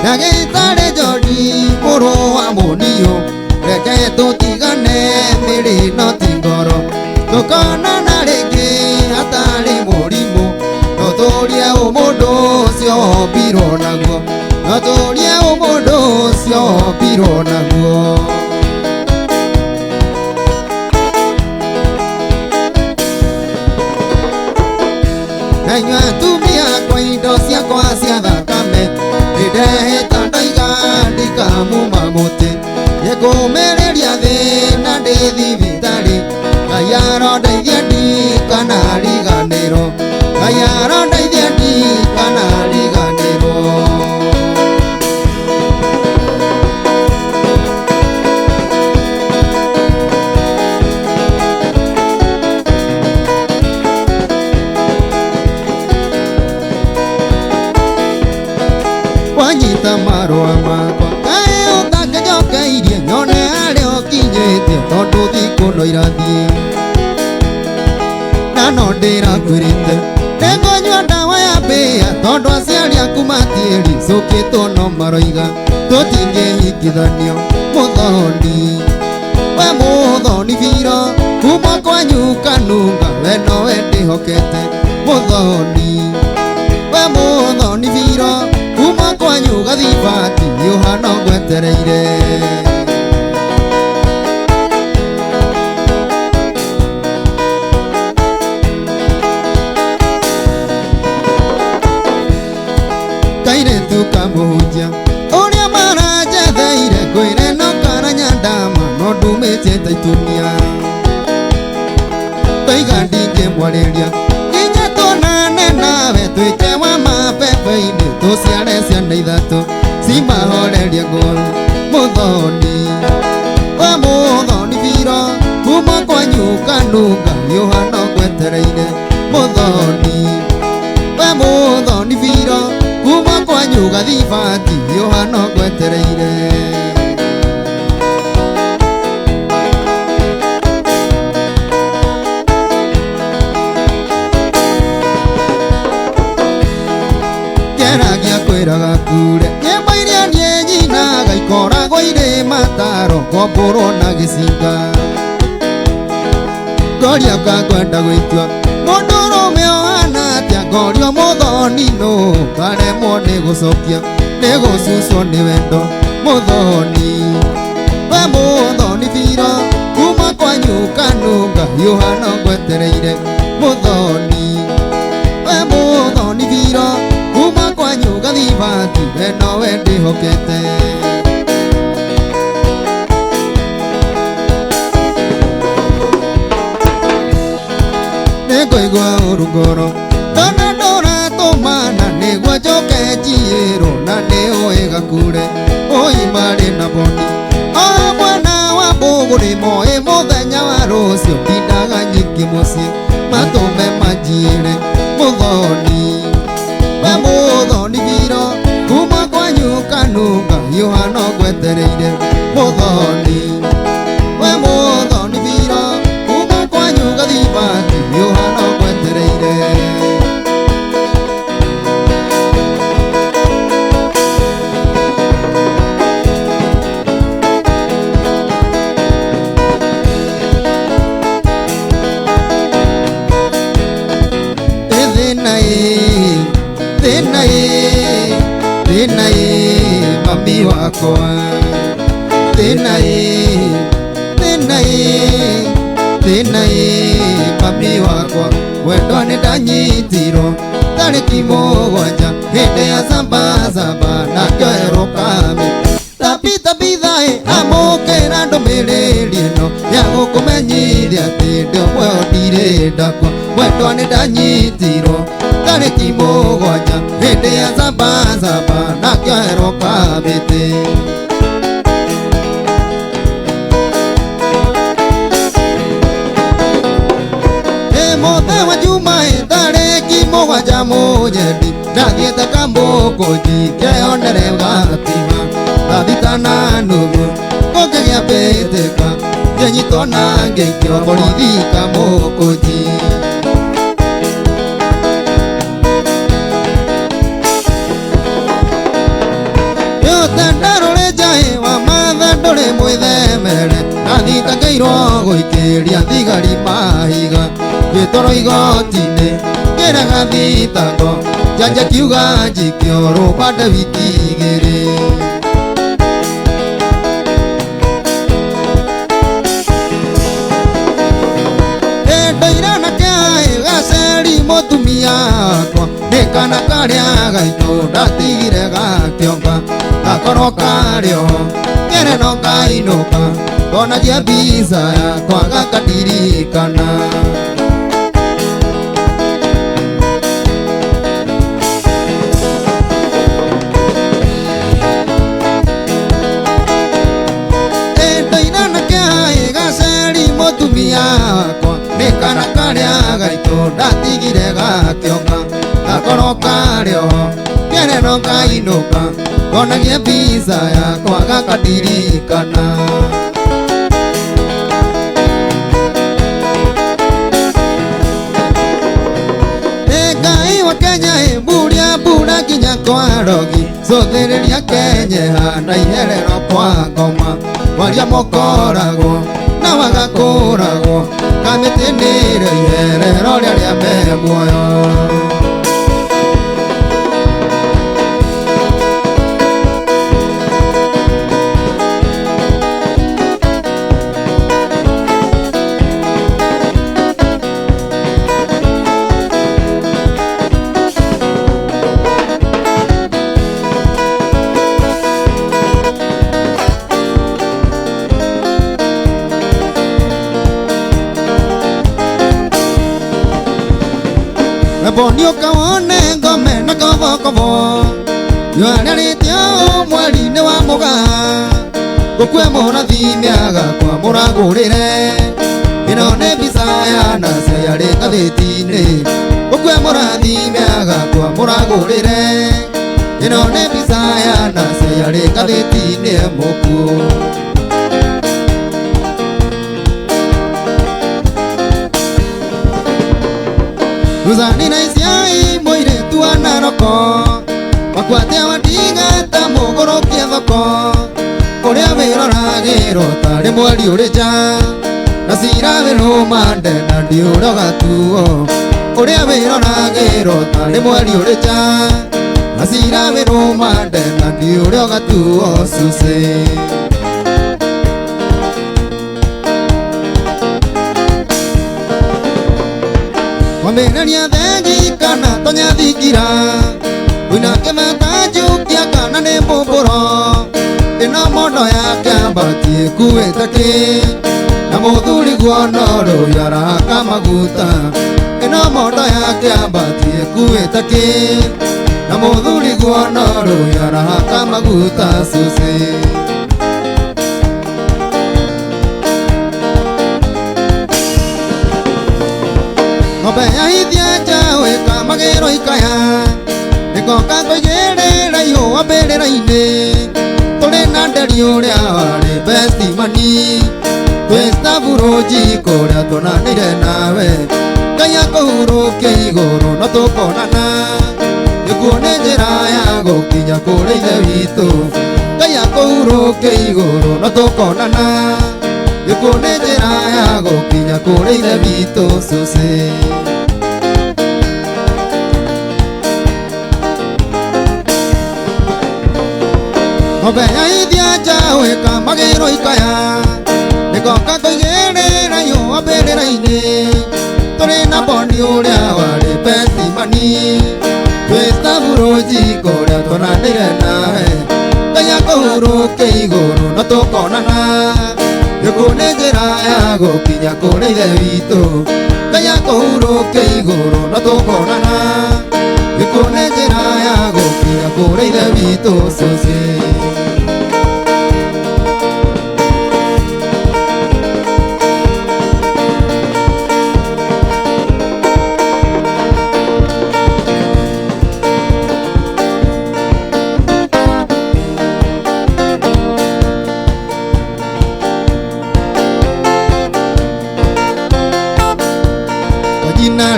Ndagĩtarĩ George mũrũ wa Mũniũ reke tũtigane mĩrĩ no ti ngoro tũkonana rĩngĩ hatarĩ mũrimũ no tũrie ũmũndũ ũcio wombirwo naguo no tũrie ũmũndũ ũcio wombirwo naguo Na inyuĩ atumia akwa indo ciakwa cia thakame nĩndehĩta ndoiga ndikamuma mũtĩ nĩngũmĩrĩria thĩna ndĩ thibitarĩ Ngai arondeithia ndikanariganĩrwo Ngai arondeithia ndikanariganĩrwo Wanyita marũa makwa kaĩ ũtangĩnjokeirie nyone harĩa ũkinyĩtie tondũ thikũ no irathiĩ na no ndĩrakwĩrĩte nĩngũnyua ndawa ya mbĩa tondũ aciari aku matiĩricũkĩtwo no maroiga tũtingĩhikithanio mũthoni we mũthoni biro kuma kwanyu kanunga we nowe ndĩhokete mũthoni we mũthoni biro kuma kwanyu gathibati nĩũhana ngwetereire Kairĩtu Mũhunjia ũrĩa maranjetheire ngwĩre no karanyandama no ndumĩtie ta itumia Ndoiga ndingĩmwarĩria nginya tuonane nawe twĩke wa mabebe-inĩ tũciare ciana ithatũ cimahorerie ngoro Mũthoni wa Mũthoni biro kuma kwanyu kanunga Yohana ngwetereire Mũthoni wa Mũthoni biro kuma kwanyu gathibati Yohana ngwetereire Ngeragia kwĩra gakure nyĩmbo iria niĩ nyinaga ikoragwo irĩ mataro ngombũrwo na gĩcinga Ngoria kangwenda gwĩtua mũndũrũme ũhana atĩa ngorio Mũthoni nũ ngaremwo nĩ gũcokia nĩ gũcucwo nĩ wendo Mũthoni we Mũthoni biro kuma kwanyu kanunga Yohana ngwetereire Mũthoni we Mũthoni biro kuma kwanyu gathibati we nowe ndĩhokete Nĩngũigua ũru ngoro ndona ndũratũmana nĩguo njoke njiĩrwo na nĩũĩ gakure ũi marĩ na boni o mwana wa mbũgũ nĩmoĩ mũthenya wa rũciũ ndindaga nyingĩ mũciĩ matũme manjiĩre Mũthoni we Mũthoni biro kuma kwanyu kanunga Yohana ngwetereire Mũthoni we Mũthoni biro kuma kwanyu gathibati Yohana ngwetereire Thĩna ĩ mami wakwa Thĩna ĩ Thĩna ĩ Thĩna ĩ mami wakwa wendwa nĩ ndanyitirwo tarĩki mũgwanja hĩndĩ ya zambazamba na ngĩoerwo kamĩ Tabithabithaĩ amũkĩra ndũmĩrĩri ĩno ya gũkũmenyithia atĩ ndĩ muoyo ndirĩ ndakua wendwa nĩ ndanyitirwo tarĩki mũgwanja hĩndĩ ya zambazamba na ngĩoerwo kamĩtĩ Mũthĩ wa Juma tarĩki mũgwanja mũnyendi ndathiĩte Kambũkũnji ngeyonere gatima ndathita na nuthu kũngĩgĩa mbĩtĩka ngĩnyitwo na ngĩikio borithi Kamũkũnji Yote ndarũrĩ njaĩ wa matha ndũrĩ mwĩthemere ndathitangĩirwo gũikĩria thigari mahiga ngĩtwarwo igoti-inĩ ngĩrega thitango janja kiuga njikio rũbande wiki igĩrĩ Ndoira na kĩaĩ gaceri mũtumia wakwa nĩ kana karĩa gaitũ ndatigire gakĩonga gakorwo karĩ oho kere no kainũka ngonagia mbica yakwa gakandirikana Ndoira na kĩaĩ gaceri mũtumia wakwa nĩ kana karĩa gaitũ ndatigire gakĩonga gakorwo karĩ oho kere no kainũka ngonagie mbica yakwa gakandirikana Ngai wa Kenya mburia mbura nginya kwa rogi cũthĩrĩria Kenyeha na iherero kwa ngoma waria mokoragwo na wagakũragwo kamĩtĩ nĩrĩo iherero rĩarĩa me muoyo Na bonio kawone ngome na kobokobo Yuarĩrĩte mweri-inĩ wa mũgaa Gũkue mũrathi mĩaga kwa mũragũrĩre Ĩno nĩ mbica ya nacio yarĩ ngathĩti-inĩ Gũkue mũrathi mĩaga kwa mũragũrĩre Ĩno nĩ mbica ya nacio yarĩ ngathĩti-inĩ mũkuũ Ruzani na iciai mũirĩtu wa Naroko Wakuatia wandiga ta mũgũrũkia thoko Ũrĩa wĩroragĩrwo tarĩ mweri ũrĩ nja Na cira wĩrũmande na ndiũroga tuo Ũrĩa wĩroragĩrwo tarĩ mweri ũrĩ nja Na cira wĩrũmande na ndiũroga tuo Susie Kwambĩrĩria thengi kana tonya thingira Wĩna kĩmata njukia kana nĩ mbũmbũro Ĩno mondo yake ambati ĩkuĩte kĩ Na mũthuri guono rũi arahaka maguta Ĩno mondo yake ambati ĩkuĩte kĩ Na mũthuri guono rũi arahaka maguta Susie Ng'ombe yahithia njaũ ĩkamagĩrwo ikaya Nĩngoka ngũigĩrĩra ihũa mbĩrĩra-inĩ Tũrĩ na nderi ũrĩa warĩ bestimani Twĩ staburũnji kũrĩa tuonanĩire nawe Ngai akũhurũkie igũrũ no tũkonana Gĩkuũ nĩ njĩra ya gũkinya kũrĩ ithe witũ Ngai akũhurũkie igũrũ no tũkonana Gĩkuũ nĩ njĩra ya gũkinya kũrĩ ithe witũ Susie Ng'ombe yahithia njaũ ĩkamagĩrwo ikaya Nĩngoka ngũigĩrĩra ihũa mbĩrĩra-inĩ Tũrĩ na boni ũrĩa warĩ bestimani Twĩ staburũnji kũrĩa tuonanĩire nawe Ngai akũhurũkie igũrũ no tũkonana Gĩkuũ nĩ njĩra ya gũkinya kũrĩ ithe witũ Ngai akũhurũkie igũrũ no tũkonana Gĩkuũ nĩ njĩra ya gũkinya kũrĩ ithe witũ Susie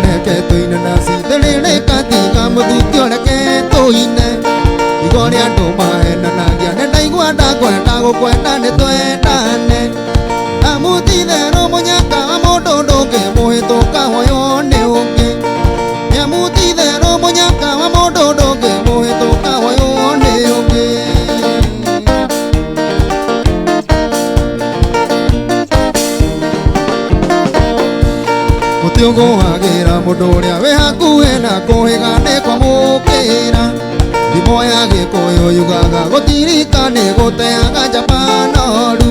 Reke tuine na cithiririka tiga mũthutio reke tuine Igua ũrĩa andũ mahenanagia nĩ ndaigua ndakwenda gũkwenda nĩ twendane Amu ti itherũ mũnyaka wa mũndũ ndũngĩmũhĩtũka woywo nĩ ũngĩ Amu ti itherũ mũnyaka wa mũndũ ndũngĩmũhĩtũka woywo nĩ ũngĩ Mũtĩ ũgũagĩra mũndũ ũrĩa wĩ hakuhĩ na kũhĩga nĩ kwamũkĩra Thimo ya Gĩkũyũ yugaga gũtirika nĩ gũteaga njamba noru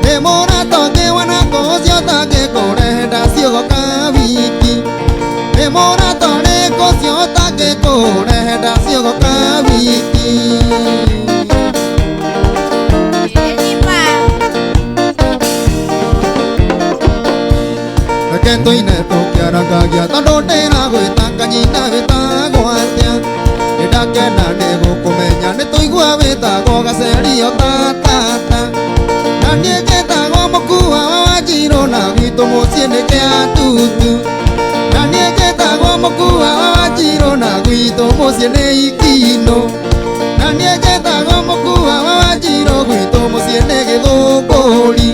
Nĩ mũrata ũngĩ wanako ũcio ũtangĩkũrehe ndaciogoka wiki Nĩ mũrata ũrĩkũ ũcio ũtangĩkũrehe ndaciogoka wiki Reke tũine tũkĩarangagia tondũ ndĩragwĩta kanyina wĩtagwo atĩa Nĩ ndakena nĩ gũkũmenya nĩ tũigua wĩtagwo gacerio ta tata Na niĩ njĩtagwo mũkua wa Wanjirũ na gwitũ mũciĩ nĩ Kĩatutu Na niĩ njĩtagwo mũkua wa Wanjirũ na gwitũ mũciĩ nĩ Ikinũ Na niĩ njĩtagwo mũkua wa Wanjirũ gwitũ mũciĩ nĩ Gĩthũngũri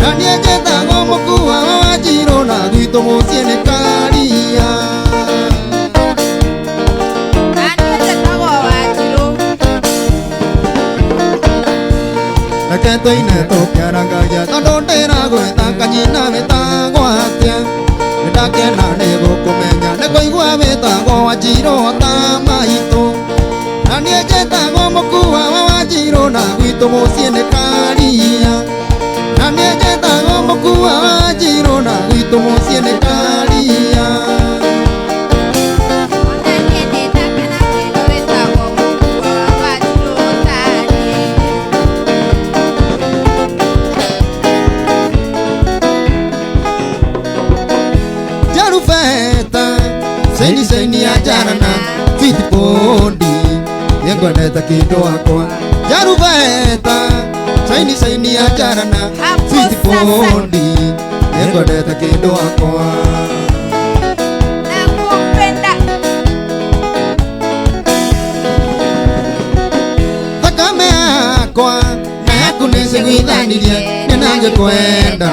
Na niĩ njĩtagwo mũkua wa Wanjirũ na gwitũ mũciĩ nĩ Karia Na niĩ njĩtagwo Wanjirũ Reke tũine tũkĩarangagia tondũ ndĩragwĩta kanyina wĩtagwo atĩa Nĩ ndakena nĩ gũkũmenya nĩ kũigua wĩtagwo Wanjirũ ta maitũ Na niĩ njĩtagwo mũkua wa Wanjirũ na gwitũ mũciĩ nĩ Karia Na niĩ njĩtagwo mũkua wa Wanjirũ na gwitũ mũciĩ nĩ Karia. Jarubeta Saini saini ya jarana Sweet bondi Nĩngwendete kĩndũ wakwa Jarubeta Saini saini ya jarana Sweet bondi Nĩngwendete kĩndũ wakwa Nakupenda Thakame yakwa na yaku nĩciguithanirie Nĩnangĩkwenda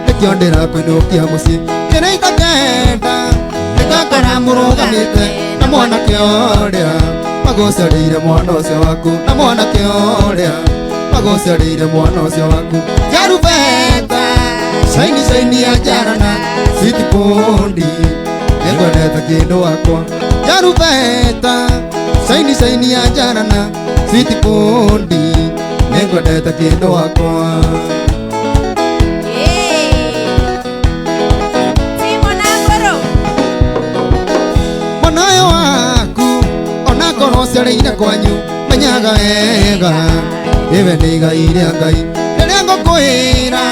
Nĩkĩo ndĩrakũinũkia mũciĩ Kĩrĩa itakenda Nĩngakora mũrũgamĩte na mwanake ũrĩa Magũciarĩire mwana ũcio waku na mwanake ũrĩa Magũciarĩire mwana ũcio waku Jarubeta Saini saini ya jarana Sweet bondi Nĩngwendete kĩndũ wakwa Jarubeta Saini saini ya jarana Sweet bondi Nĩngwendete kĩndũ wakwa Timo na ngoro Mwana ũyũ waku onakorwo ũciarĩire kwanyu menyaga wega Iwe nĩ igai rĩa Ngai Rĩrĩa ngũkwĩra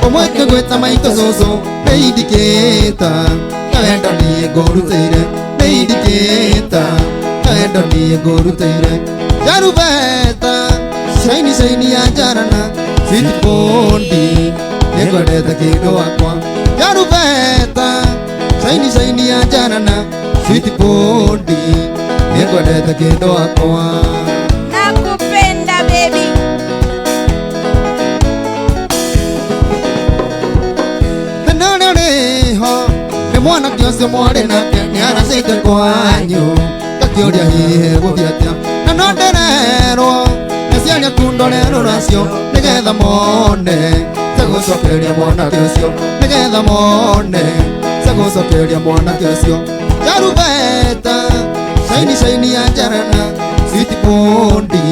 ũmwĩke gwĩta maitũ cũcũ nĩ indikĩta Na wendo niĩ ngũrutĩire nĩ indikĩta Na wendo niĩ ngũrutĩire Jarubeta Saini saini ya jarana Sweet bondi Nĩngwendete kĩndũ wakwa Jarubeta Saini saini ya jarana Sweet bondi Nĩngwendete kĩndũ wakwa Nakupenda baby Thĩna ũrĩa ũrĩho nĩ mwanake ũcio mwarĩ nake nĩaracĩte kwanyu Ngakĩũria hihi gũthiĩ atĩa na no ndĩrerwo aciari aku ndore rũracio nĩgetha mone Cegũcokeria mwanake ũcio nĩgetha mone Cegũcokeria mwanake ũcio Jarubeta Saini saini ya jarana Sweet bondi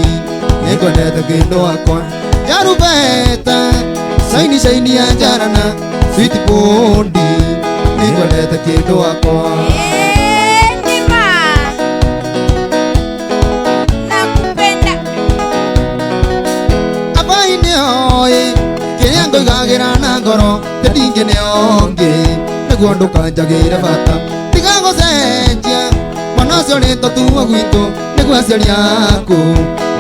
Nĩngwendete kĩndũ wakwa Jarubeta Saini saini ya jarana Sweet bondi Nĩngwendete kĩndũ wakwa Ndima Nakupenda Abai nĩoĩ kĩrĩa ngoigagĩra na ngoro tĩndingĩ nĩongĩ nĩguo ndũkanjagĩre bata Tiga gũcenjia mwana ũcio rĩtwa gwitũ nĩguo aciari aku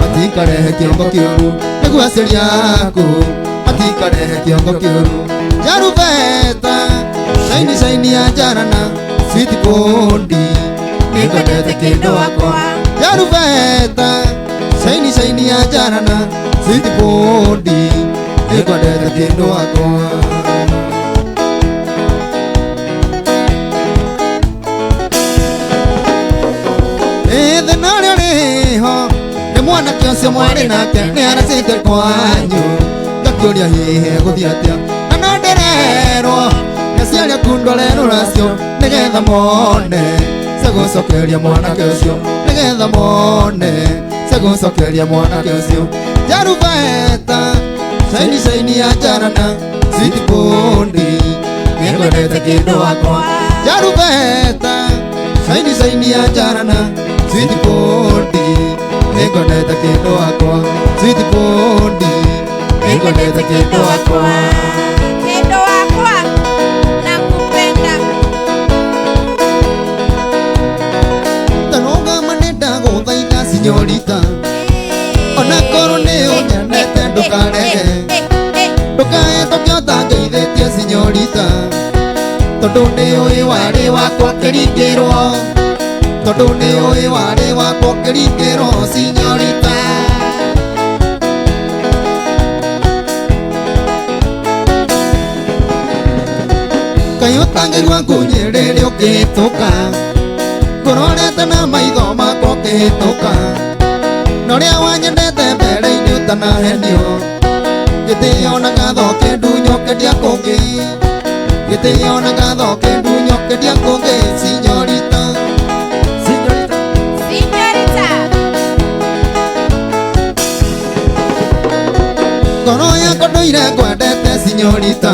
matikarehe kĩongo kĩũru nĩguo aciari aku matikarehe kĩongo kĩũru Jarubeta Saini saini ya jarana Sweet bondi Nĩngwendete kĩndũ wakwa Jarubeta Saini saini ya jarana Sweet bondi Nĩngwendete kĩndũ wakwa Thĩna ũrĩa ũrĩho nĩ mwanake ũcio mwarĩ nake nĩaracĩte kwanyu Ngakĩũria hihi gũthiĩ atĩa na no ndĩrerwo nĩ aciari aku ndore rũracio nĩgetha mone Cegũcokeria mwanake ũcio nĩgetha mone Cegũcokeria mwanake ũcio Jarubeta Saini saini ya jarana Sweet bondi Nĩngwendete kĩndũ wakwa Jarubeta Saini saini ya jarana Sweet bondi Nĩngwendete kĩndũ wakwa Sweet bondi Nĩngwendete kĩndũ wakwa Kĩndũ wakwa Nakupenda Tarũgama nĩndagũthaitha sinyorita Onakorwo nĩ ũnyendete ndũkarege Ndũkahetũke ũtangeithĩtie sinyorita Tondũ nĩũĩ warĩ wakwa kĩringĩrwo Tondũ nĩũĩ warĩ wakwa kĩringĩrwo sinyorita Kaĩ ũtangĩigua ngunyĩrĩre ũkĩhĩtũka Ngũrorete na maitho makwa ũkĩhĩtũka Na ũrĩa wanyendete mbere-inĩ ũtanahenio Gĩtĩo na ngatho kĩndunyo kĩndia kũngĩ Gĩtĩo na ngatho kĩndunyo kĩndia kũngĩ sinyorita Sinyorita Ngoro yakwa ndũire ngwendete sinyorita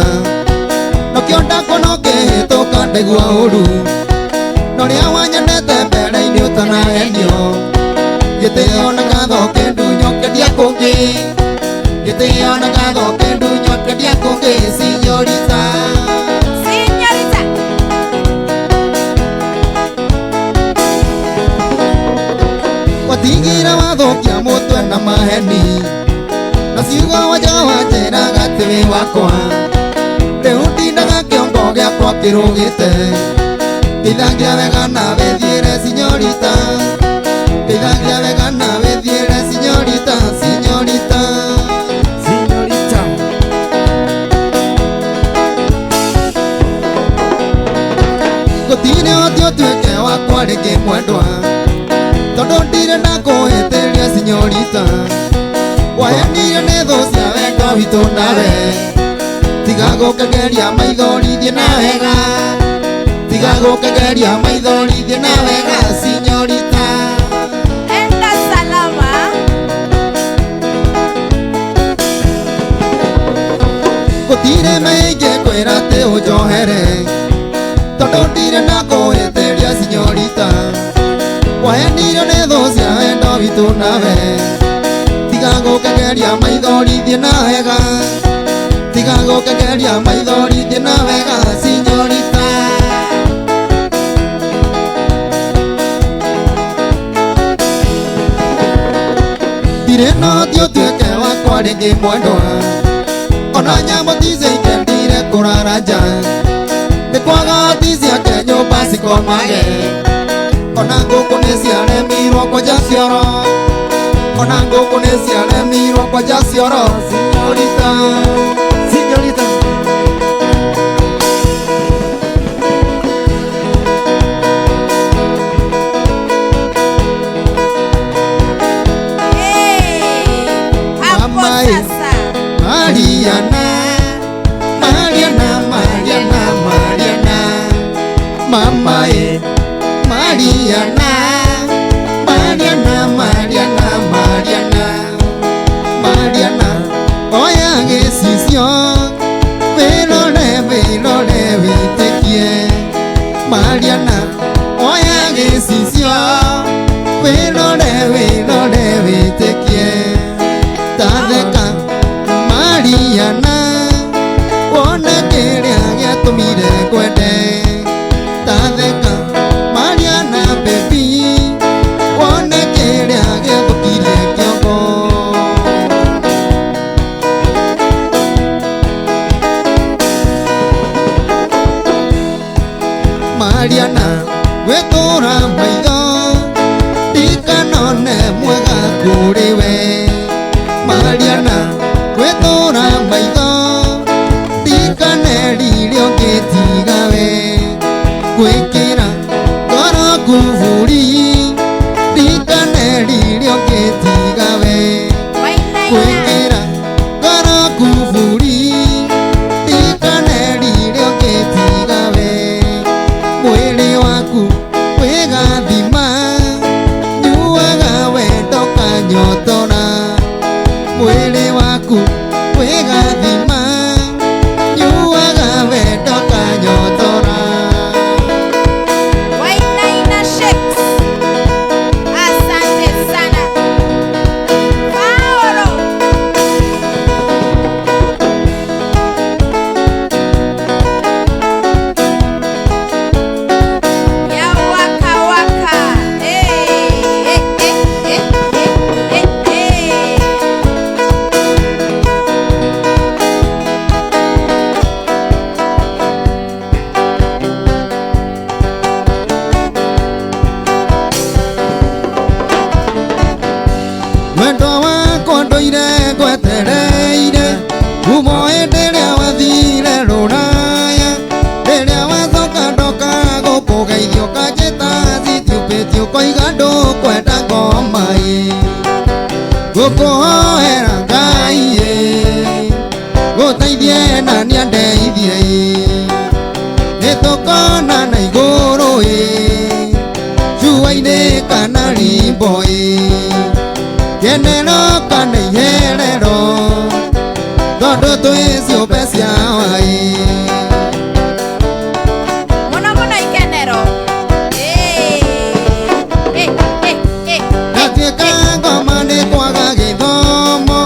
Nokĩo ndakuona ũkĩhĩtũka ndaigua ũru Na ũrĩa wanyendete mbere-inĩ ũtanahenio Gĩtĩo na ngatho kĩndunyo kĩndia kũngĩ Gĩtĩo na ngatho kĩndunyo kĩndia kũngĩ sinyorita Sinyorita maheni na ciugo wanja wanjĩraga atĩ wĩ wakwa rĩu ndindaga kĩongo gĩakwa kĩrũgĩte Tithangia wega na wĩthiĩre sinyorita Tithangia wega na wĩthiĩre sinyorita sinyorita sinyorita Gũtirĩ ũtĩ ũtuĩke wakwa rĩngĩ mwendwa tondũ ndirĩ ndakũhĩtĩria sinyorita Wahenirio nĩ thũ cia wendo witũ nawe Tiga gũkengeria maithori thiĩ na wega Tiga gũkengeria maithori thiĩ na wega sinyorita Enda salama. Gũtirĩ maingĩ kwĩra atĩ ũnjohere tondũ ndirĩ ndakũhĩtĩria sinyorita Wahenirio nĩ thũ cia wendo witũ nawe Tiga gũkengeria maithori thiĩ na wega Tiga gũkengeria maithori thiĩ na wega sinyorita Ndirĩ na ũthiũ ũtuĩke wakwa rĩngĩ mwendwa Ona nyamũ ticikendire kũrara nja Nĩ kwaga hoti ciake nyũmba cikomage Ona ngũkũ nĩciaremirwo kwenja cioro Ona ngũkũ nĩciaremirwo kwenja cioro sinyorita sinyorita Hapo sasa. Mariana Mariana Mariana Mariana Mama e Mariana Mariana Mariana Mariana Mariana Oya gĩcicio wĩrore wĩrore wĩtĩkie Mariana oya gĩcicio wĩrore wĩrore wĩtĩkie Tatheka Mariana wone kĩrĩa gĩatũmire ngwende Tatheka Mariana baby wone kĩrĩa gĩathũkirie kĩongo Mariana gwĩtũra maitho ndikanone mwega kũrĩ we Mariana gwĩtũra maitho ndikanerire ũngĩtiga we Gwĩkĩra ngoro kuburi ndikanerire ũngĩtiga we Gwĩkĩra ngoro kuburi ndikanerire ũngĩtiga we Mwĩrĩ waku wĩgathima nyuaga wendo kanyotora Mwĩrĩ waku wĩgathima nyuaga wendo kanyotora Wainaina Shakes. Asante sana. Paolo. Ya waka waka. Hey, hey, hey, hey, hey, hey, hey. Wendo wakwa ndũire ngwetereire Kuuma hĩndĩ ĩrĩa wathire rũraya Rĩrĩa wacoka ndoka gũkũgeithia ũkanjĩta citiũpĩtie ũkoiga ndũkwenda ngoma ĩ Ngũkũhoera Ngai ĩ Gũteithie na nĩandeithie ĩ Nĩtũkonana igũrũ ĩ Cua-inĩ kana rimbo ĩ Kenero kana iherero Tondũ twĩ ciũmbe cia wai Mũno mũno ikenero. Hey, hey, hey, hey. Ndatuĩka ngoma nĩ kwaga gĩthomo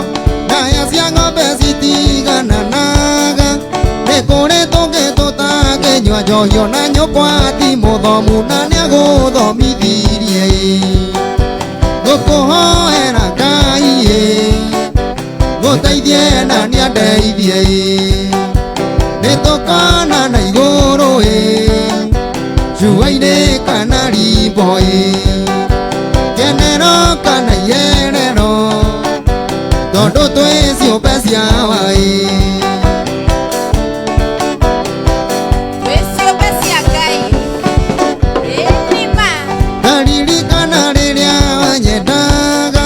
Ndaya cia ng'ombe citigananaga Nĩ kũrĩ tũngĩ tũtangĩnyua njohi ona nyũkwa ti mũthomu na nĩagũthomithirie ĩ Ngũkũhoera Ngai ĩ ngũteithie na nĩandeithie ĩ nĩtũkona na igũrũ ĩ cua-inĩ kana rimbo ĩ kenero kana iyerero tondũ twĩ ciũmbe cia wa ĩ Twĩ ciũmbe cia Ngai. Ĩĩ ma. Ndaririkana rĩrĩa wanyendaga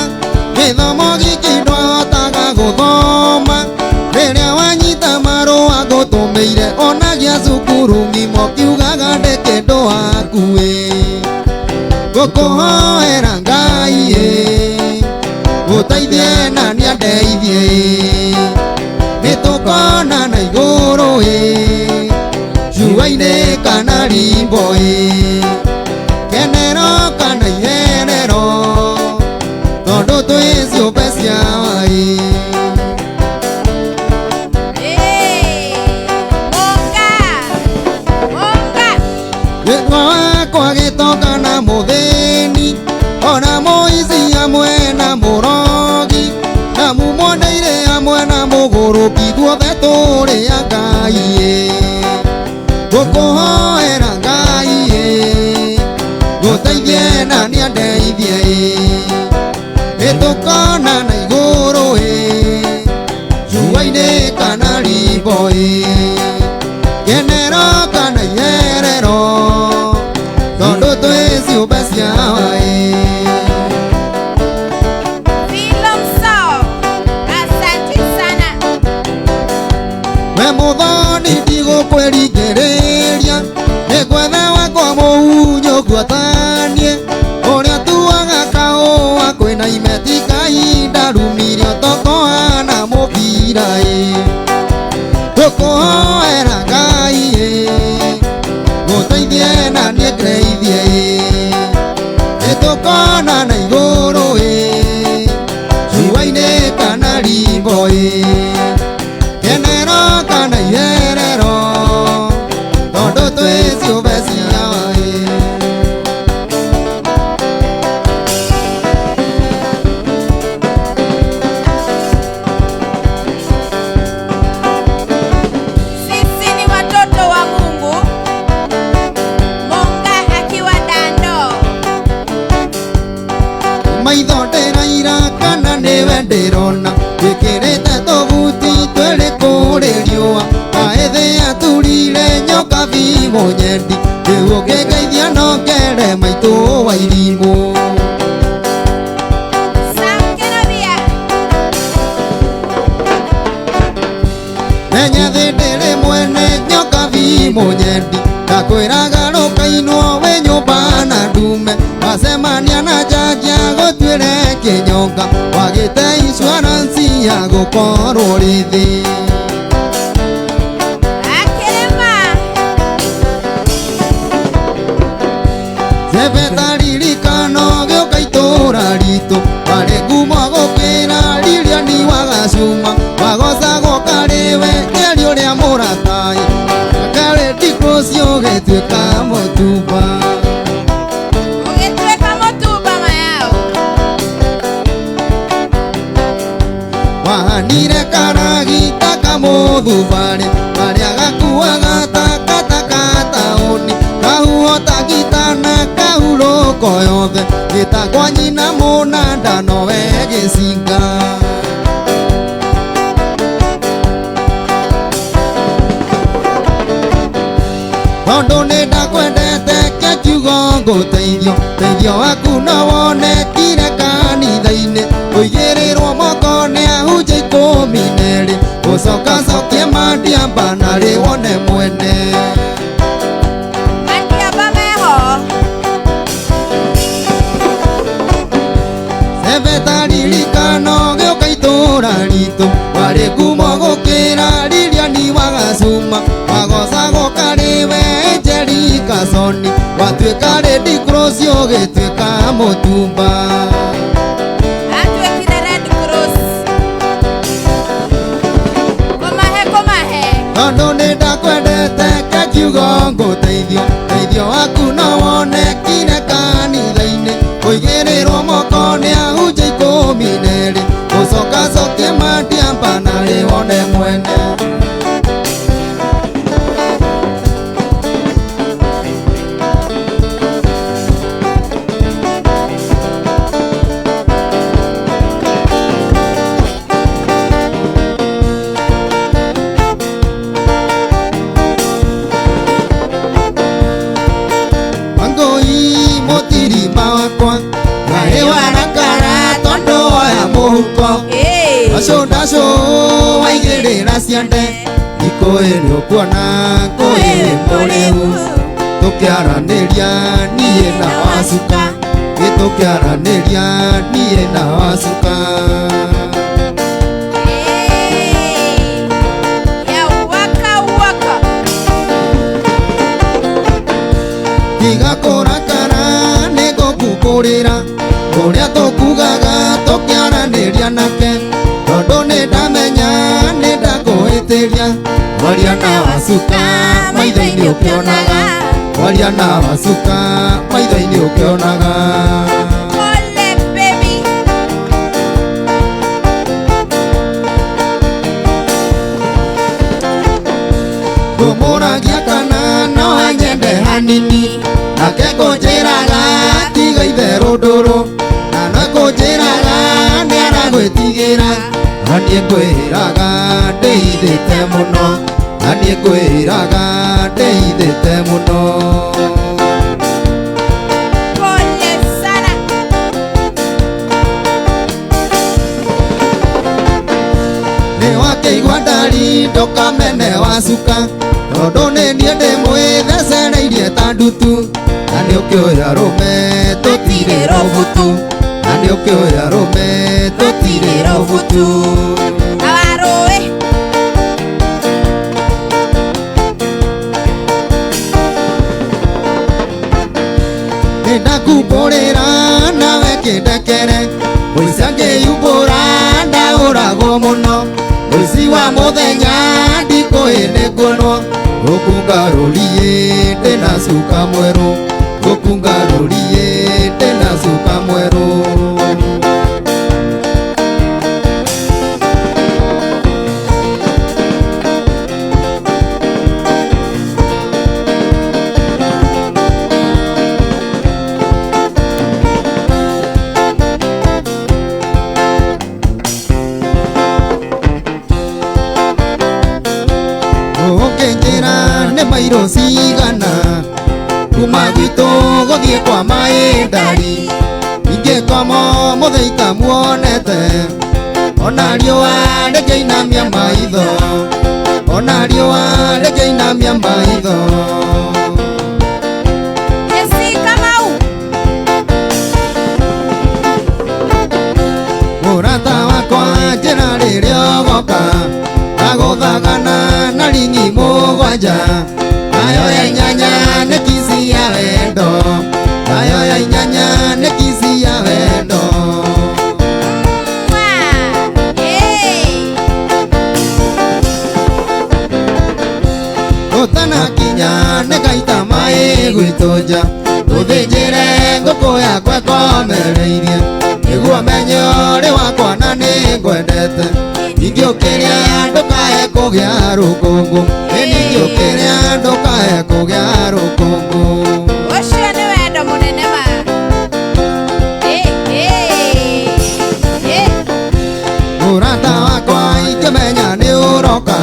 gĩthomo gĩkĩ ndwahotaga gũthoma rĩrĩa wanyita marũa ngũtũmĩire ona gĩa cukuru ng'ima ũkiugaga ndĩ kĩndũ waku ĩ ngũkũhoera Ngai ĩ ngũteithie na nĩandeithie ĩ nĩtũkona na igũrũ ĩ cua-inĩ kana rimbo ĩ kenero kana iherero tondũ twĩ ciũmbe cia wa ĩ Monga. Monga. Gĩkwa wakwa gĩtoka na mũthĩni ona mũici hamwe na mũrogi na mumoneire hamwe na mũgũrũki guothe tũrĩ a Ngai ĩ ngũkũhoera Ngai ĩ ngũteithie na nĩandeithie ĩ nĩtũkona na igũrũ ĩ cua-inĩ kana rimbo ĩ kenero kana iherero tondũ twĩ ciũmbe cia wa ĩ Philo Msao. Asante sana. We mũthoni ndigũkwĩringĩrĩria nĩngwetha wakwa mũhunyũ ngwatanie ũrĩa tuaga kahũa kwĩna imeti kahinda rumire ũtokoa na mũbira ĩ ngũkũhoera Ngai ĩ ngũteithie na niĩ ngreithie ĩ nĩtũkona na igũrũ ĩ cua-inĩ kana rimbo ĩ kenero kana iherero tondũ twĩ ciũmbe cia wa ĩ Sisi ni watoto wa Mungu. Monga akiwa dando. Maitho ndĩraira kana nĩwe ndĩrona twĩkĩrĩte tũbuti twĩrĩ kũrĩ riũa kaĩ thĩ aturire nyoka bimũ nyendi rĩu ũngĩngeithia no ngere maitũ wa irimũ Sam Kenodia. Menya thĩ ndĩrĩ mwene nyoka bimũ nyendi ndakwĩraga rũkainwo wĩ nyũmba na ndume wacemania na njanji gũtuĩre kĩnyonga wagĩte insurance ya gũkorwo rĩ thĩ Akirima. Zebetaririkano gĩũka itũũra ritũ warĩ ngumo gũkĩra Lilian wa Gacuma wagocagwo karĩ we kĩario ũrĩa mũratai karĩ ndikũcio ũgĩtuĩka mũtumba Ũgĩtuĩka mũtumba mayao. Wahanire karagita kamũthubarĩ karĩa gakuaga takataka taũni kahuho ta gita na kahurũko yothe gĩtagwa nyina mũnanda nowe gĩcinga tondũ nĩ ndakwendete kĩkiugo ngũteithio teithio waku no wonekire kanitha-inĩ ũigĩrĩrwo moko nĩ ahunjia 12 gũcoka cokie mandiamba narĩ wone mwene Mandiamba meho. Zebetaririkano gĩũka itũũra ritũ warĩ ngumo gũkĩra Lilian wa Gacuma wagocagwo karĩ we Njeri Kasoni watuĩka Red Cross ũgĩtuĩka mũtumba Atuĩkire Red Cross. Kũmahe kũmahe. Tondũ nĩ ndakwendete kekiugo ngũteithio teithio waku no wonekire kanitha-inĩ kũigĩrĩrwo moko nĩ mũhuko Ndacũ ndacũ waigĩrĩra ciande Ikũĩ nĩũkuona ngũĩ mũrĩu Tũkĩaranĩria niĩ na wacuka Tũkĩaranĩria niĩ na wacuka Ya waka waka. Tiga kũrakara nĩngũkũkũrĩra Ũrĩa tũkugaga tũkĩaranĩria nake Tondũ nĩndamenya nĩndakũhĩtĩria Waria na wacuka maitho-inĩ ũkĩonaga Waria na wacuka maitho-inĩ ũkĩonaga Pole baby. Ngũmũragia kana no anyende hanini Nake kũnjĩraga tiga itherũ ndũrũ Na no kũnjĩraga nĩaragwĩtigĩra Na niĩ ngwĩraga ndĩhithĩte mũno Na niĩ ngwĩraga ndĩhithĩte mũno Pole sana. Nĩwakĩigua ndari ndũkamene wacuka Tondũ nĩ niĩ ndĩmwĩthecereirie ta ndutu Na nĩũkĩũĩ arũme tũtirĩ rũbutu Na nĩũkĩũĩ arũme tũtirĩ rũbutu Awarũĩ. Nĩndakumbũrĩra nawe kĩndekere Mũici angĩyumbũra ndaũragwo mũno Mũici wa mũthenya ndikũĩ nĩkuonwo Gũkunga rũriĩ ndĩna cuka mwerũ Gũkunga rũriĩ ndĩna cuka mwerũ Ũngĩnjĩra nĩ mairũ cigana Kuma gwitũ gũthiĩ kwa maĩndari Ingĩkoma mũthĩ itamuonete Ona riũa rĩngĩinamia maitho Ona riũa rĩngĩinamia maitho Jesse Kamau. Mũrata wakwa njĩra rĩrĩa ũgoka Agũthagana na ringi mũgwanja Nayo ya inyanya nĩ kici ya wendo Nayo ya inyanya nĩ kici ya wendo Ũtanakinya nĩngaita maĩ gwitũ nja Ũthĩnjĩre ngũkũ yakwa ĩkomereirie Nĩguo menye ũrĩ wakwa na nĩngwendete Ingĩũkĩria ndũkae kũgĩa rũkũngũ Ingĩũkĩria ndũkae kũgĩa rũkũngũ Ũcio nĩ wendo mũnene ma. Mũrata wakwa ingĩmenya nĩ ũroka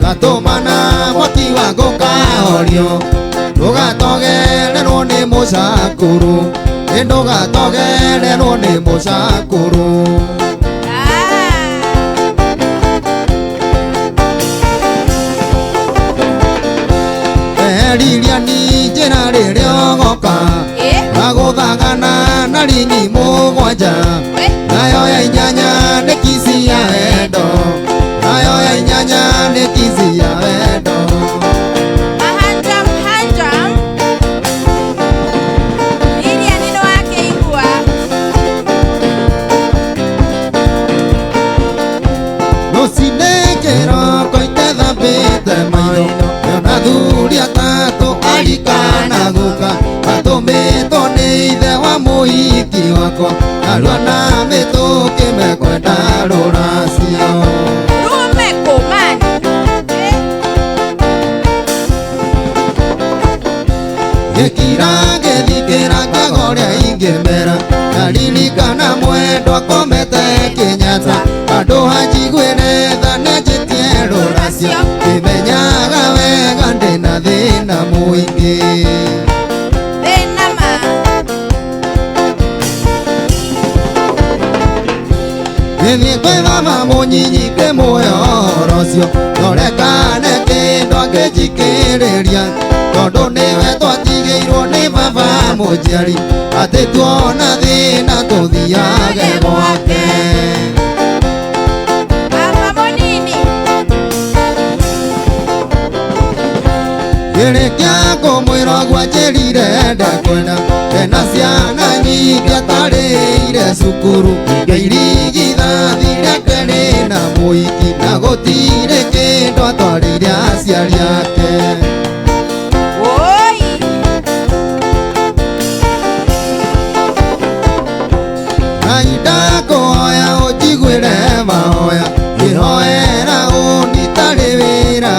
Ngatũmana mwaki wa ngũkahorio Ndũgatogererwo nĩ mũcakũrũ Ndũgatogererwo nĩ mũcakũrũ Eriria ni njĩra rĩrĩa ũgoka Agũthagana na ringi mũgwanja Nayo ya inyanya nĩ kici ya wendo Nayo ya inyanya nĩ kici ya wendo Mahanjam hanjam. Lilian nĩ wakĩigua. Rũcinĩ kĩroko itethambĩte maitho Nyona athuri atatũ arikana guka Matũmĩtwo nĩ ithe wa mũhiki wakwa Arua na mĩtũkĩ mekwenda rũracio Rume kũmani. Gĩkira gĩthikĩra ngaga ũrĩa ingĩmera Ndaririkana mwendwa akomete Kenyatta Handũ hanjiguĩre tha nĩanjĩtie rũracio Ngĩmenyaga wega ndĩna thĩna mũingĩ Thĩna ma. Ngĩthiĩ kwĩ baba mũnyinyi ngĩmũhe ũhoro ũcio Norekane kĩndũ angĩnjikĩrĩria Tondũ nĩwe twatigĩirwo nĩ baba mũnjiari Atĩ tuona thĩna tũthiage gwake Baba mũnini Ngĩrĩkia kũmwĩra ũguo anjĩrire ndekwenda Ena ciana nyingĩ atarĩire cukuru Ngĩirigithathi rĩake rĩna mũhiki Na gũtirĩ kĩndũ atwarĩire aciari ake Woi Ngai ndakũhoya ũnjiguĩre mahoya Ngĩhoera ũnditarĩ wĩra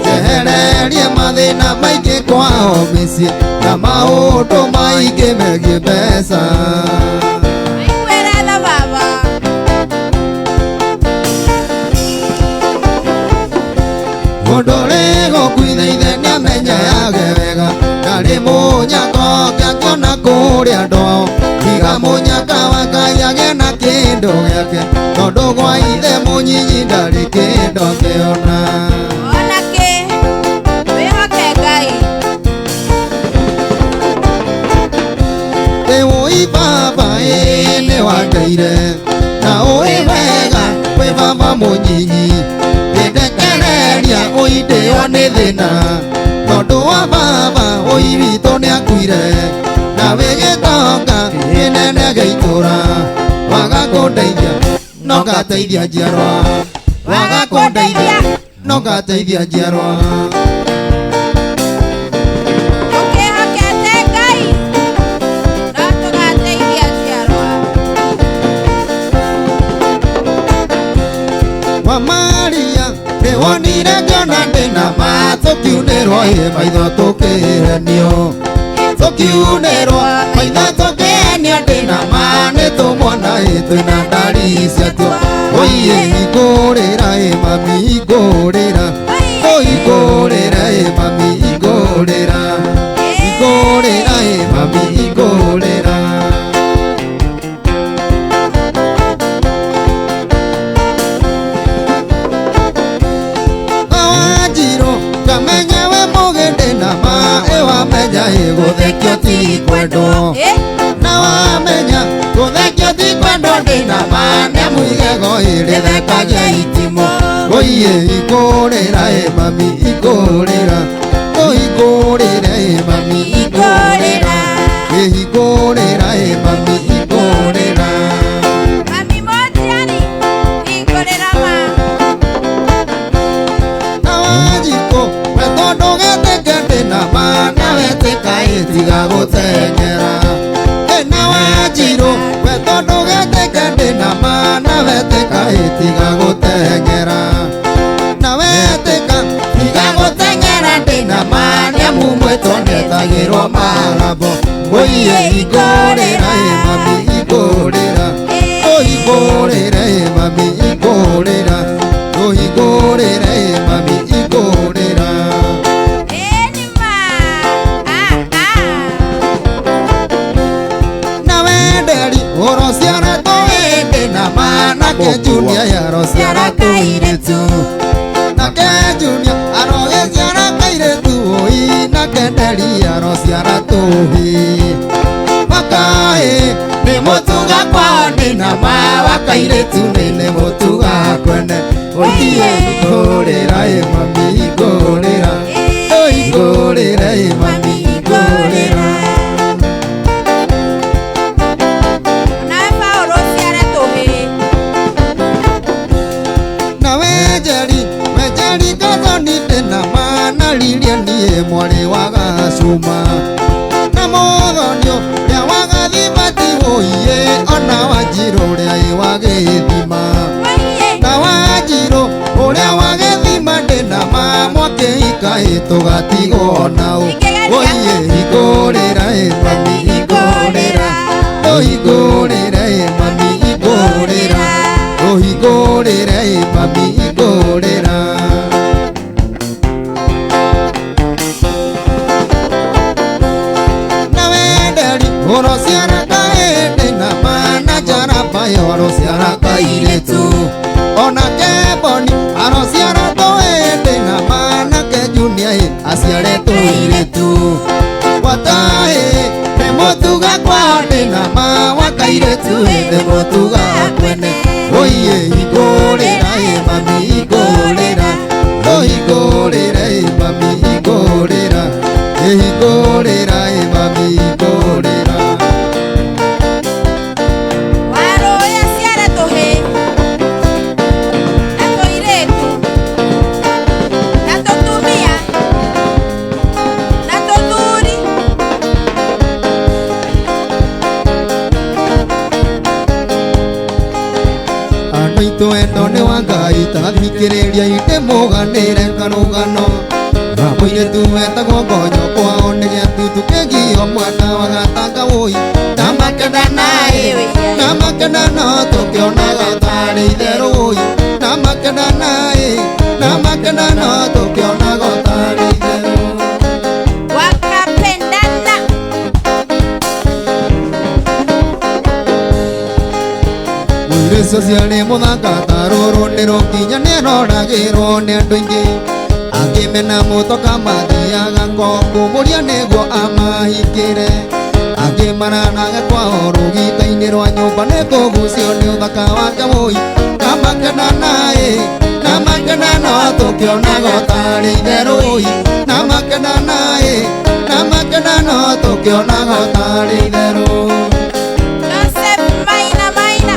Njehererie mathĩna maingĩ kwao mĩciĩ Na maũndũ maingĩ megiĩ mbeca Aiguĩra tha baba Mũndũ ũrĩ gũkuitha ithe nĩamenyage wega Ndarĩ mũnyaka ũngĩakĩona kũrĩa andũ ao Tiga mũnyaka wa Ngai agĩe na kĩndũ gĩake Tondũ gwa ithe mũnyinyi ndarĩ kĩndũ angĩona Ona kĩ wĩhoke Ngai Ĩ wũi baba ĩ nĩwandeire Na ũĩ wega kwĩ baba mũnyinyi Nĩndekereria ũindĩo nĩ thĩna Tondũ wa baba ũi witũ nĩakuire Na wĩ gĩtonga kĩnene gĩa itũra Waga kũndeithia no ngateithia njiarwa Waga kũndeithia no ngateithia njiarwa Tũkĩhokete Ngai no tũgateithia njiarwa Wa Maria nĩwonire ngĩona ndĩna ma tũkiunĩrwo ĩ maitho tũkĩhenio Tũkiunĩrwo maitho tũkĩhenio ndĩna ma nĩtũmwona ĩ twĩna ndari ciatuo Oiye hingũrĩra ĩ mami hingũrĩra Hingũrĩra ĩ mami hingũrĩra Hingũrĩra ĩ mami hingũrĩra Wanjirũ ngamenya we mũgĩndĩ na ma ĩ wamenya ĩ gũthekio ti kwendwo Na wamenya gũthekio ti kwendwo ndĩ na ma nĩamu igego ĩrĩthekagia itimũ Oiye hingũrĩra ĩ mami hingũrĩra Hingũrĩra ĩ mami hingũrĩra Hingũrĩra ĩ mami hingũrĩra Mami Motiani hingũrĩra ma Na Wanjikũ we tondũ getĩke ndĩ na ma na wetĩka ĩ tiga gũteng'era Na Wanjirũ we tondũ getĩke ndĩ na ma na wetĩka ĩ tiga gũteng'era Na wetĩka tiga gũteng'era ndĩ na ma nĩamu mwĩtwo nĩetagĩrwo marambo Oiye hingũrĩra ĩ mami hingũrĩra Hingũrĩra ĩ mami hingũrĩra Hingũrĩra ĩ mami hingũrĩra Na wenderi ũrociara tũhĩndĩ na ma nake Junior yarociara tũirĩtu Nake Junior arogĩciara kairĩtu ũi nake Nderi arociara tũhĩĩ Wakaĩ nĩ mũtuga kwao ndĩ na ma wakairĩtu nĩ mũtuga kwene Oiye hingũrĩra ĩ mami hingũrĩra Hingũrĩra ĩ mami hingũrĩra Nawe Paũlũ ũciare tũhĩĩ Na wenjeri wenjeri gathoni ndĩ na ma na riria niĩ mwarĩ wa gacuma Na mũthoni ũrĩa wa gathibati ũiye ona Wanjirũ ũrĩa ĩ wa gĩthima Na Wanjirũ ũrĩa wa gĩthima ndĩ na ma mwakĩhika ĩ tũgatigwo nao Oiye hingũrĩra ĩ mami hingũrĩra Hingũrĩra ĩ mami hingũrĩra Hingũrĩra ĩ mami hingũrĩra Na wenderi ũrociara kaĩndĩ na ma na njaramba yorociara kairĩtu Mũirĩtu wendo nĩ wa Ngai ta thikĩrĩria ndĩmũganĩre karũgano na mũirĩtu wetagwo Ngonyo kwao nĩ gĩatutu kĩgio mwana wa Gatanga wũi namakena naĩ namakena no tũkĩonaga tarĩ itherũ wũi namakena naĩ namakena no tũkĩonaga tarĩ itherũ. Wakapendana. Mũirĩtu ũcio nĩ mũthaka ta rũrũ nĩ rũkinya nĩaroragĩrwo nĩ andũ aingĩ angĩ mena mũtoka mathiaga ko kũmũria nĩguo amahikĩre angĩ maranaga kwao rũgita-inĩ rwa nyũmba nĩ kũgucio nĩ ũthaka wake wũi namakena naĩ namakena no tũkĩonaga tarĩ itherũ wũi namakena naĩ namakena no tũkĩonaga tarĩ itherũ. Joseph Maina Maina,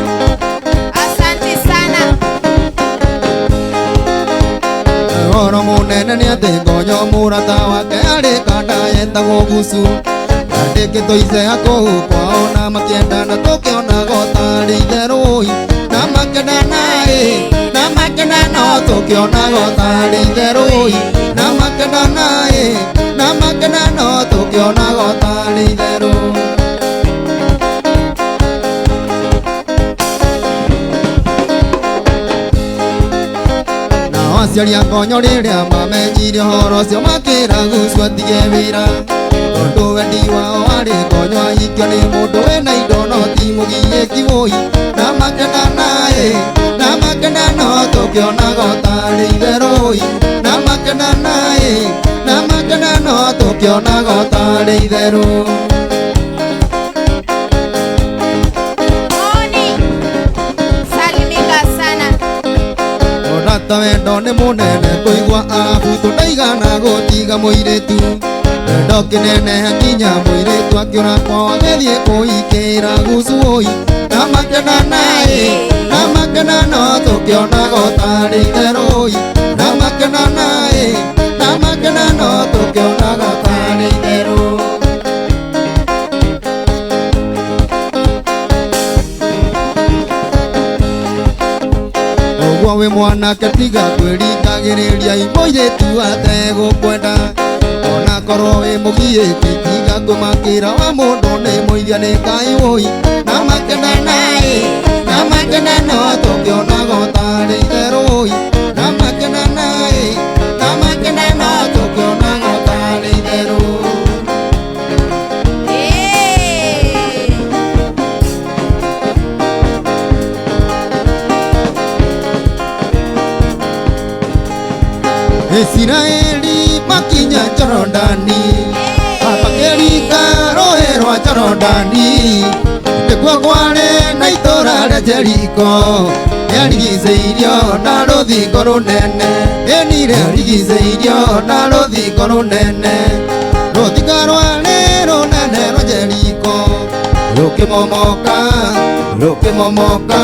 asante sana. Ũhoro mũnene nĩ atĩ Ngonyo mũrata wake arĩ kanda yetagwo Gucu andĩkĩtwo icea kũu kwao na makĩendana tũkĩonaga tarĩ itherũ wũi namakena naĩ namakena no tũkĩonaga tarĩ itherũ wũi namakena naĩ namakena no tũkĩonaga tarĩ itherũ. Aciari a Ngonyo rĩrĩa mamenyire ũhoro ũcio makĩra Gucu atige wĩra tondũ wendi wao warĩ Ngonyo ahikio nĩ mũndũ wĩna indo no ti mũgiĩki wũi namakena naĩ namakena no tũkĩonaga tarĩ itherũ wũi namakena naĩ namakena no tũkĩonaga tarĩ itherũ. Moni, salimika sana. Ona wendo nĩ mũnene kũigua abutũ ndaigana gũtiga mũirĩtu wendo kĩneneha nginya mũirĩtu akĩũra kwao agĩthiĩ kũhikĩra Gucu wũi namakena naĩ namakena no tũkĩonaga tarĩ itherũ wũi namakena naĩ namakena no tũkĩonaga tarĩ itherũ. Ũguo wĩ mwanake tiga kwĩringagĩrĩria mũirĩtu ategũkwenda ona korwo wĩ mũgiĩki tiga kũmakĩra wa mũndũ nĩ mũithia nĩ Ngai wũi namakena naĩ namakena no tũkĩonaga tarĩ itherũ wũi namakena naĩ namakena no tũkĩonaga tarĩ itherũ. Isiraeli makinya Jorodani makĩringa rũũĩ rwa Jorodani nĩkuo kwarĩ na itũũra rĩa Jeriko rĩarigicĩirio na rũthingo rũnene ĩni rĩarigicĩirio na rũthingo rũnene rũthingo rwarĩ rũnene rwa Jeriko rũkĩmomoka rũkĩmomoka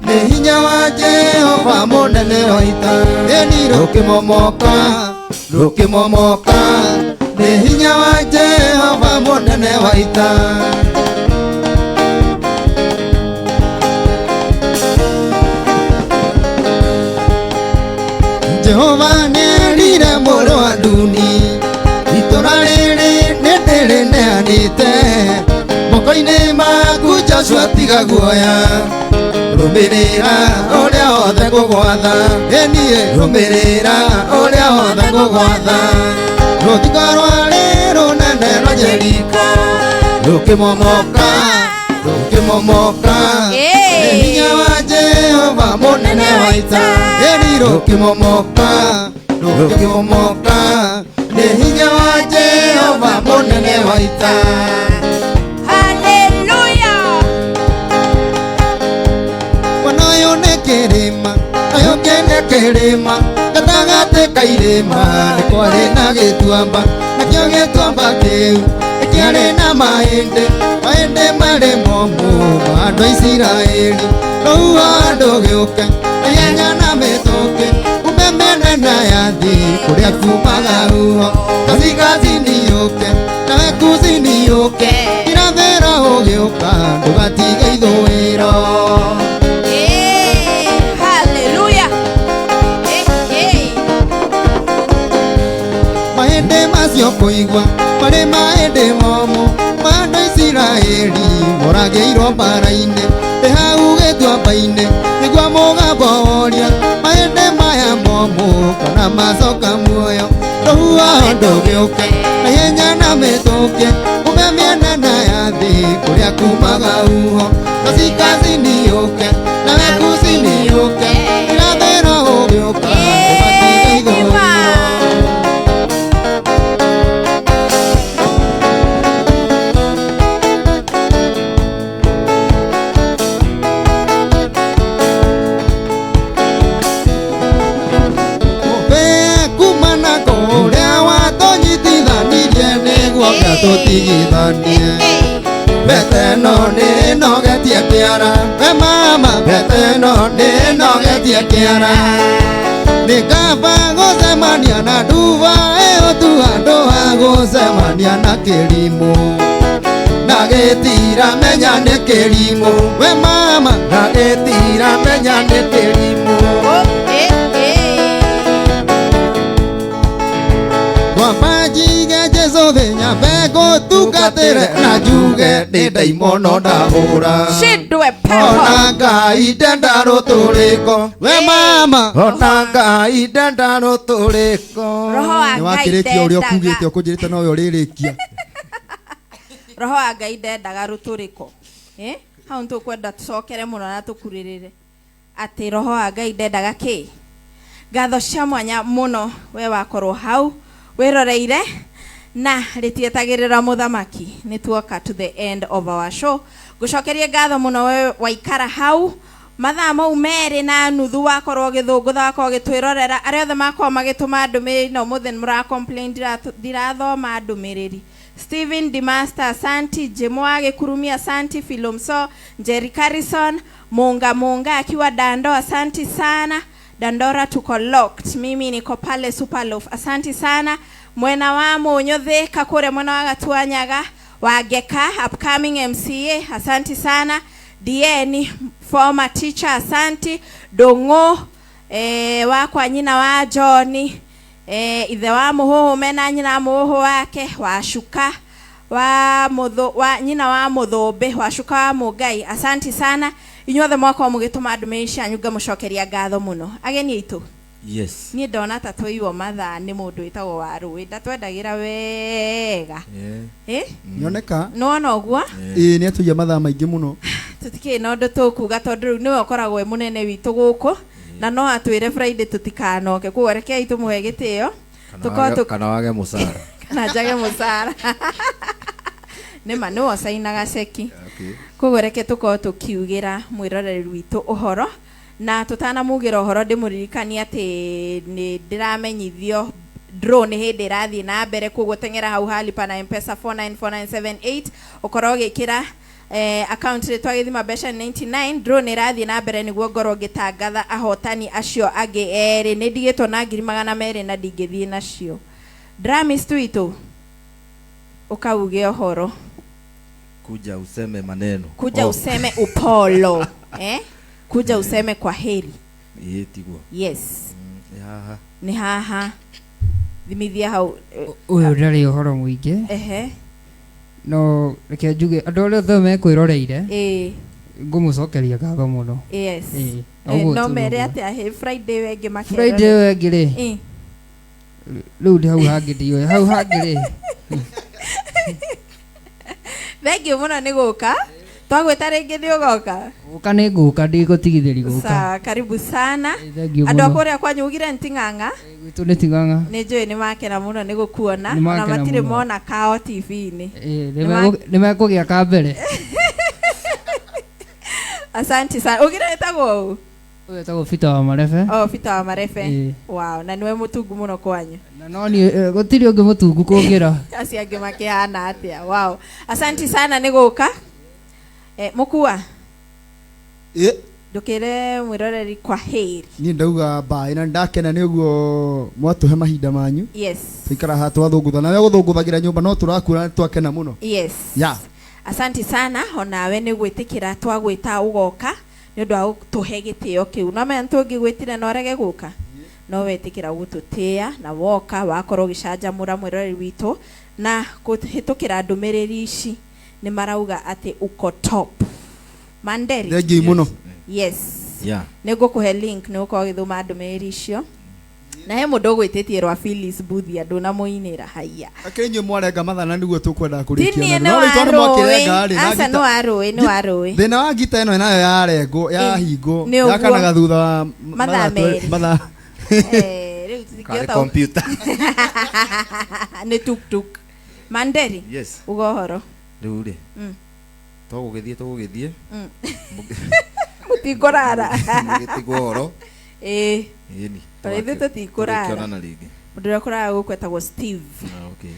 nĩ hinya wa Jehova mũnene wa ita ĩni rũkĩmomoka rũkĩmomoka nĩ hinya wa Jehova mũnene wa ita. Jehova nĩerire mũrũ wa Duni itũũra rĩrĩ nĩndĩrĩneanĩte moko-inĩ maku Joshua tiga guoya rũmĩrĩra ũrĩa wothe ngũgwatha ĩniĩ rũmĩrĩra ũrĩa wothe ngũgwatha rũthingo rwarĩ rũnene rwa Jeriko rũkĩmomoka rũkĩmomoka nĩ hinya wa Jehova mũnene wa ita ĩni rũkĩmomoka rũkĩmomoka nĩ hinya wa Jehova mũnene wa ita. Hallelujah. Ũyũ nĩ kĩrĩma ũyũ nĩ kĩrĩma gatagatĩ ka irĩma nĩ kwarĩ na gĩtuamba nakĩo gĩtuamba kĩu kĩarĩ na mahĩndĩ mahĩndĩ marĩ momũ ma andũ a Isiraeli rũhuho ndũgĩũke ihenya na mĩtũkĩ ume mĩena ya thĩ kũrĩa kumaga huho kathikathini yũke nawe kuthini yũke irathĩro ũgĩũka ndũgatige ithũĩro. Hallelujah. kũigua marĩ maĩndĩ momũ ma andũ Isiraeli moragĩirwo mbara-inĩ ndĩ hau gĩtuamba-inĩ nĩguo mũgambo woria maĩndĩ maya momũ kana macoka muoyo rũhuho ndũgĩũke na ihenya na mĩtũke ume mĩena na ya thĩ kũrĩa kumaga huho kaskazini yũke nawe kusini yũke irathĩro ũgĩũka ũgatiga ithũĩro. Tũtigithanie mbete no nĩnogetie kĩara we mama mbete no nĩnogetie kĩara nĩ kaba gũcemania na nduba ĩyo tu handũ ha gũcemania na kĩrimũ na gĩtira menya nĩ kĩrimũ we mama na gĩtira menya nĩ kĩrimũ. Gũtungatĩre na njuge nĩ ndaimono ndahũra shindwe pepo ona Ngai ndenda rũtũrĩko we mama ona Ngai ndenda rũtũrĩko. Roho wa Ngai nĩwakĩrĩkia ũrĩa ũkugĩte ũkũnjĩrĩte nowe ũrĩrĩkia. Roho wa Ngai ndendaga rũtũrĩko hau nĩtũkwenda tũcokere mũno na tũkurĩrĩre atĩ roho wa Ngai ndendaga kĩ. Ngatho cia mwanya mũno we wakorwo hau wĩroreire na rĩtietagĩrĩra mũthamaki nĩ tuoka to the end of our show. Ngũcokerie ngatho mũno we waikara hau mathaa mau merĩ na nuthu wakorwo ũgĩthũngũtha wakorwo ũgĩtwĩrorera arĩa othe makorwo magĩtũma ndũmĩrĩri na ũmũthĩ nĩ mũra complain ndirathoma ndũmĩrĩri. Stephen Dimaster asanti, Jemo wa Gĩkurumia asanti, Philomso, Jerry Carrison, Munga Munga akiwa Dando asanti sana. Dandora tuko locked, mimi niko pale Superloaf asanti sana. Mwena wa Mũnyũthĩ kakure mwena wa Gatuanyaga Wangeka upcoming MCA asanti sana. DN former teacher asanti. Dongo wa kwa nyina wa John ithe wa Mũhũhũ mena nyina Mũhũhũ wake wa Shuka wa Mũthũ wa nyina wa Mũthũmbĩ wa Shuka wa Mũngai asanti sana. Inyuothe mwakorwo mũgĩtũma ndũmĩrĩri cianyu ngamũcokeria ngatho mũno. Ageni aitũ. Yes. Niĩ ndona ta tũiywo mathaa nĩ mũndũ wĩtagwo Warũĩ ndatwendagĩra wega. Nĩoneka nĩwona ũguo? Ĩĩ nĩatũiya mathaa maingĩ mũno. Tũtikĩrĩ na ũndũ tũkuga tondũ rĩu nĩwe ũkoragwo wĩ mũnene witũ gũkũ na no atwĩre Friday tũtikanoke koguo rekei tũmũhe gĩtĩo kana wage mũcara kana njage mũcara nĩma nĩwe ũcainaga ceki koguo reke tũkorwo tũkiugĩra mwĩroreri witũ ũhoro na tũtanamugĩra ũhoro ndĩmũririkanie atĩ nĩ ndĩramenyithio draw nĩ hĩndĩ ĩrathiĩ na mbere koguo teng'era hau halipa na M-Pesa 494978 ũkorwo ũgĩkĩra account rĩtwa Gĩthima Mbeca 99 draw nĩ ĩrathiĩ na mbere nĩguo ngorwo ngĩtangatha ahotani acio angĩ erĩ nĩ ndigĩtwo na 200,000 na ndingĩthiĩ nacio. Dramis twitũ ũkauge ũhoro kuja useme maneno kuja useme upolo kuja useme kwa heri. Tiguo. Yes. Nĩ haha. Nĩ haha. Thimithia hau. Ũyũ ndarĩ ũhoro mũingĩ. Ehe. No reke njuge andũ arĩa othe mekwĩroreire. Ngũmũcokeria ngatho mũno. Yes. No mere atĩa Friday wengĩ makerore. Friday wengĩ rĩ. Rĩu ndĩ hau hangĩ ndiũĩ hau hangĩ rĩ. Thengiũ mũno nĩ gũka. Twagwĩta rĩngĩ nĩ ũgoka? Gũka nĩ ngũka ndigũtigithĩria gũka. Sawa, karibu sana. Andũ a kũrĩa kwanyu ugire nĩ Ting'ang'a? Gwitũ nĩ Ting'ang'a. Nĩ njũĩ nĩ makena mũno nĩ gũkuona ona matirĩ mona kao TV-inĩ. Nĩ mekũgĩa ka mbere. Asante sana. Ugire wĩtagwo ũ? Ũyũ wĩtagwo Peter wa Marebe. Oh, Peter wa Marebe. Wow, na nĩwe mũtungu mũno kwanyu. Na no niĩ gũtirĩ ũngĩ mũtungu kũngĩra. Acio angĩ makĩhana atĩa? Wow. Asante sana nĩ gũka. Mukua. Ndũkĩre mwĩroreri kwa heri. Niĩ ndauga bye na ndakena nĩ ũguo mwatũhe mahinda manyu. Yes. Tũikara haha twathũngũtha nawe gũthũngũthagĩra nyũmba no tũrakura twakena mũno. Yes. Yeah. Asante sana onawe nĩ gwĩtĩkĩra twagwĩta ũgoka nĩ ũndũ wa gũtũhe gĩtĩo kĩu. No menya tũngĩgwĩtire no ũrege gũka. No wetĩkĩra gũtũtĩĩa na woka wakorwo ũgĩcanjamũra mwĩroreri witũ na kũhĩtũkĩra ndũmĩrĩri ici nĩ marauga atĩ uko top. Manderi. Thengiũ mũno. Yes. Yeah. Nĩ ngũkũhe link nĩ ũkorwo ũgĩthoma ndũmĩrĩri icio. Na he mũndũ ũgwĩtĩtie rwa Phyllis Mbuthia ndũnamũinĩra haiya. Akĩrĩ inyuĩ mwarenga mathana nĩguo tũkwendaga kũrĩkia Ti niĩ narua. nĩ No rĩu tondũ wa mwakĩrenga rũĩ. rĩ, na Aca ngita- nĩ wa rũĩ, nĩ wa rũĩ. Thĩna wa ngita ĩno nayo yarengwo, yahingwo, nĩ ũguo. yakanaga thutha wa Mathaa merĩ. mathaa Eh, rĩu Karĩ tũtingĩhota computer. Nĩ tuktuk. Manderi. Yes. Uga ũhoro. Rĩu rĩ tũgũgĩthiĩ tũgũgĩthiĩ Mũtikũrara. Mũgĩtigwo ũhoro. Ĩĩ. Ĩni. Tondũ ithuĩ tũtikũrara. Tũgĩkĩonana rĩngĩ. Mũndũ ũrĩa ũkũrara gũkũ etagwo Steve. Ah, okay.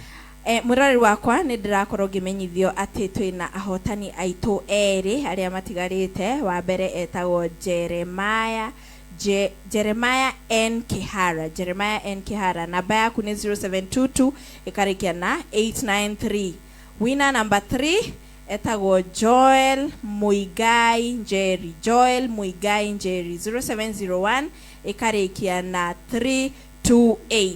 Mwĩroreri wakwa nĩ ndĩrakorwo ngĩmenyithio atĩ twĩna ahotani aitũ erĩ arĩa matigarĩte. Wa mbere etagwo Jeremiah Jeremiah N Kihara. Jeremiah N Kihara, namba yaku nĩ 0722 ĩkarĩkia na 893. Winner number 3 etagwo Joel Muigai Njeri. Joel Muigai Njeri 0701 ĩkarĩkia na 328.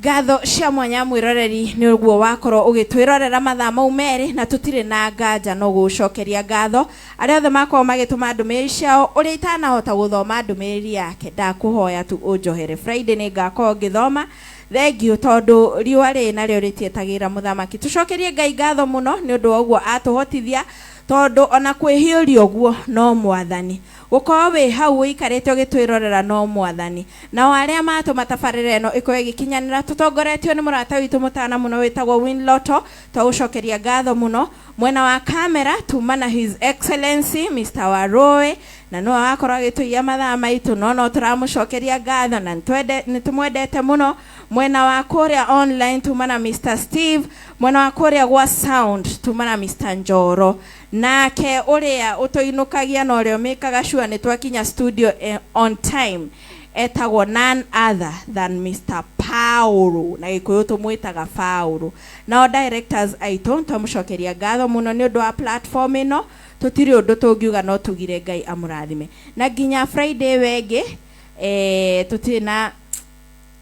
Ngatho cia mwanya mwĩroreri nĩ ũguo wakorwo ũgĩtwĩrorera mathaa mau merĩ na tũtirĩ na nganja no gũcokeria ngatho arĩa othe makorwo magĩtũma ndũmĩrĩri ciao. Ũrĩa itanahota gũthoma ndũmĩrĩri yake ndakũhoya tu ũnjohere. Friday nĩ ngakorwo ngĩthoma. Thengiũ tondũ riũa rĩrĩ narĩo rĩtietagĩrĩra mũthamaki. Tũcokerie Ngai ngatho mũno nĩ ũndũ wa ũguo atũhotithia tondũ ona kwĩhiũria ũguo no mwathani. Gũkorwo wĩ hau ũikarĩte ũgĩtwĩrorera no mwathani. Nao arĩa matũma tabarĩra ĩno ĩkorwo ĩgĩkinyanĩra tũtongoretio nĩ mũrata witũ mũtana mũno wĩtagwo Winloto, twagũcokeria ngatho mũno. Mwena wa kamera tuma na His Excellency Mr. Waroe na no akorwo agĩtũiya mathaa maitũ no no tũramũcokeria ngatho na nĩ tũmwendete mũno. Mwena wa kũrĩa online tuma na Mr. Steve, mwena wa kũrĩa gwa sound tuma na Mr. Njoro, nake ũrĩa ũtũinũkagia na ũrĩa ũmĩkaga sure nĩ twakinya studio on time etagwo none other than Mr. Paulo, na Gĩkũyũ tũmwĩtaga Paulo. Nao directors aitũ twamũcokeria ngatho mũno nĩ ũndũ wa platform ĩno, tũtirĩ ũndũ tũngiuga no tugire Ngai amũrathime. Na nginya Friday wengĩ tũtirĩ na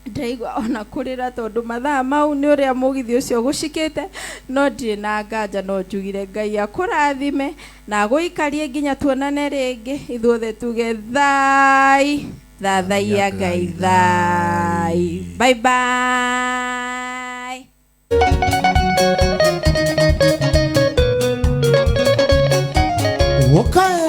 ndĩraigua ona kũrĩra tondũ mathaa mau nĩ ũrĩa mũgithi ũcio gũcikĩte, no ndirĩ na nganja no njugire Ngai akũrathime na agũikarie nginya tuonane rĩngĩ ithuothe tuge thai thathaiya Ngai thai. Bye bye. Okay.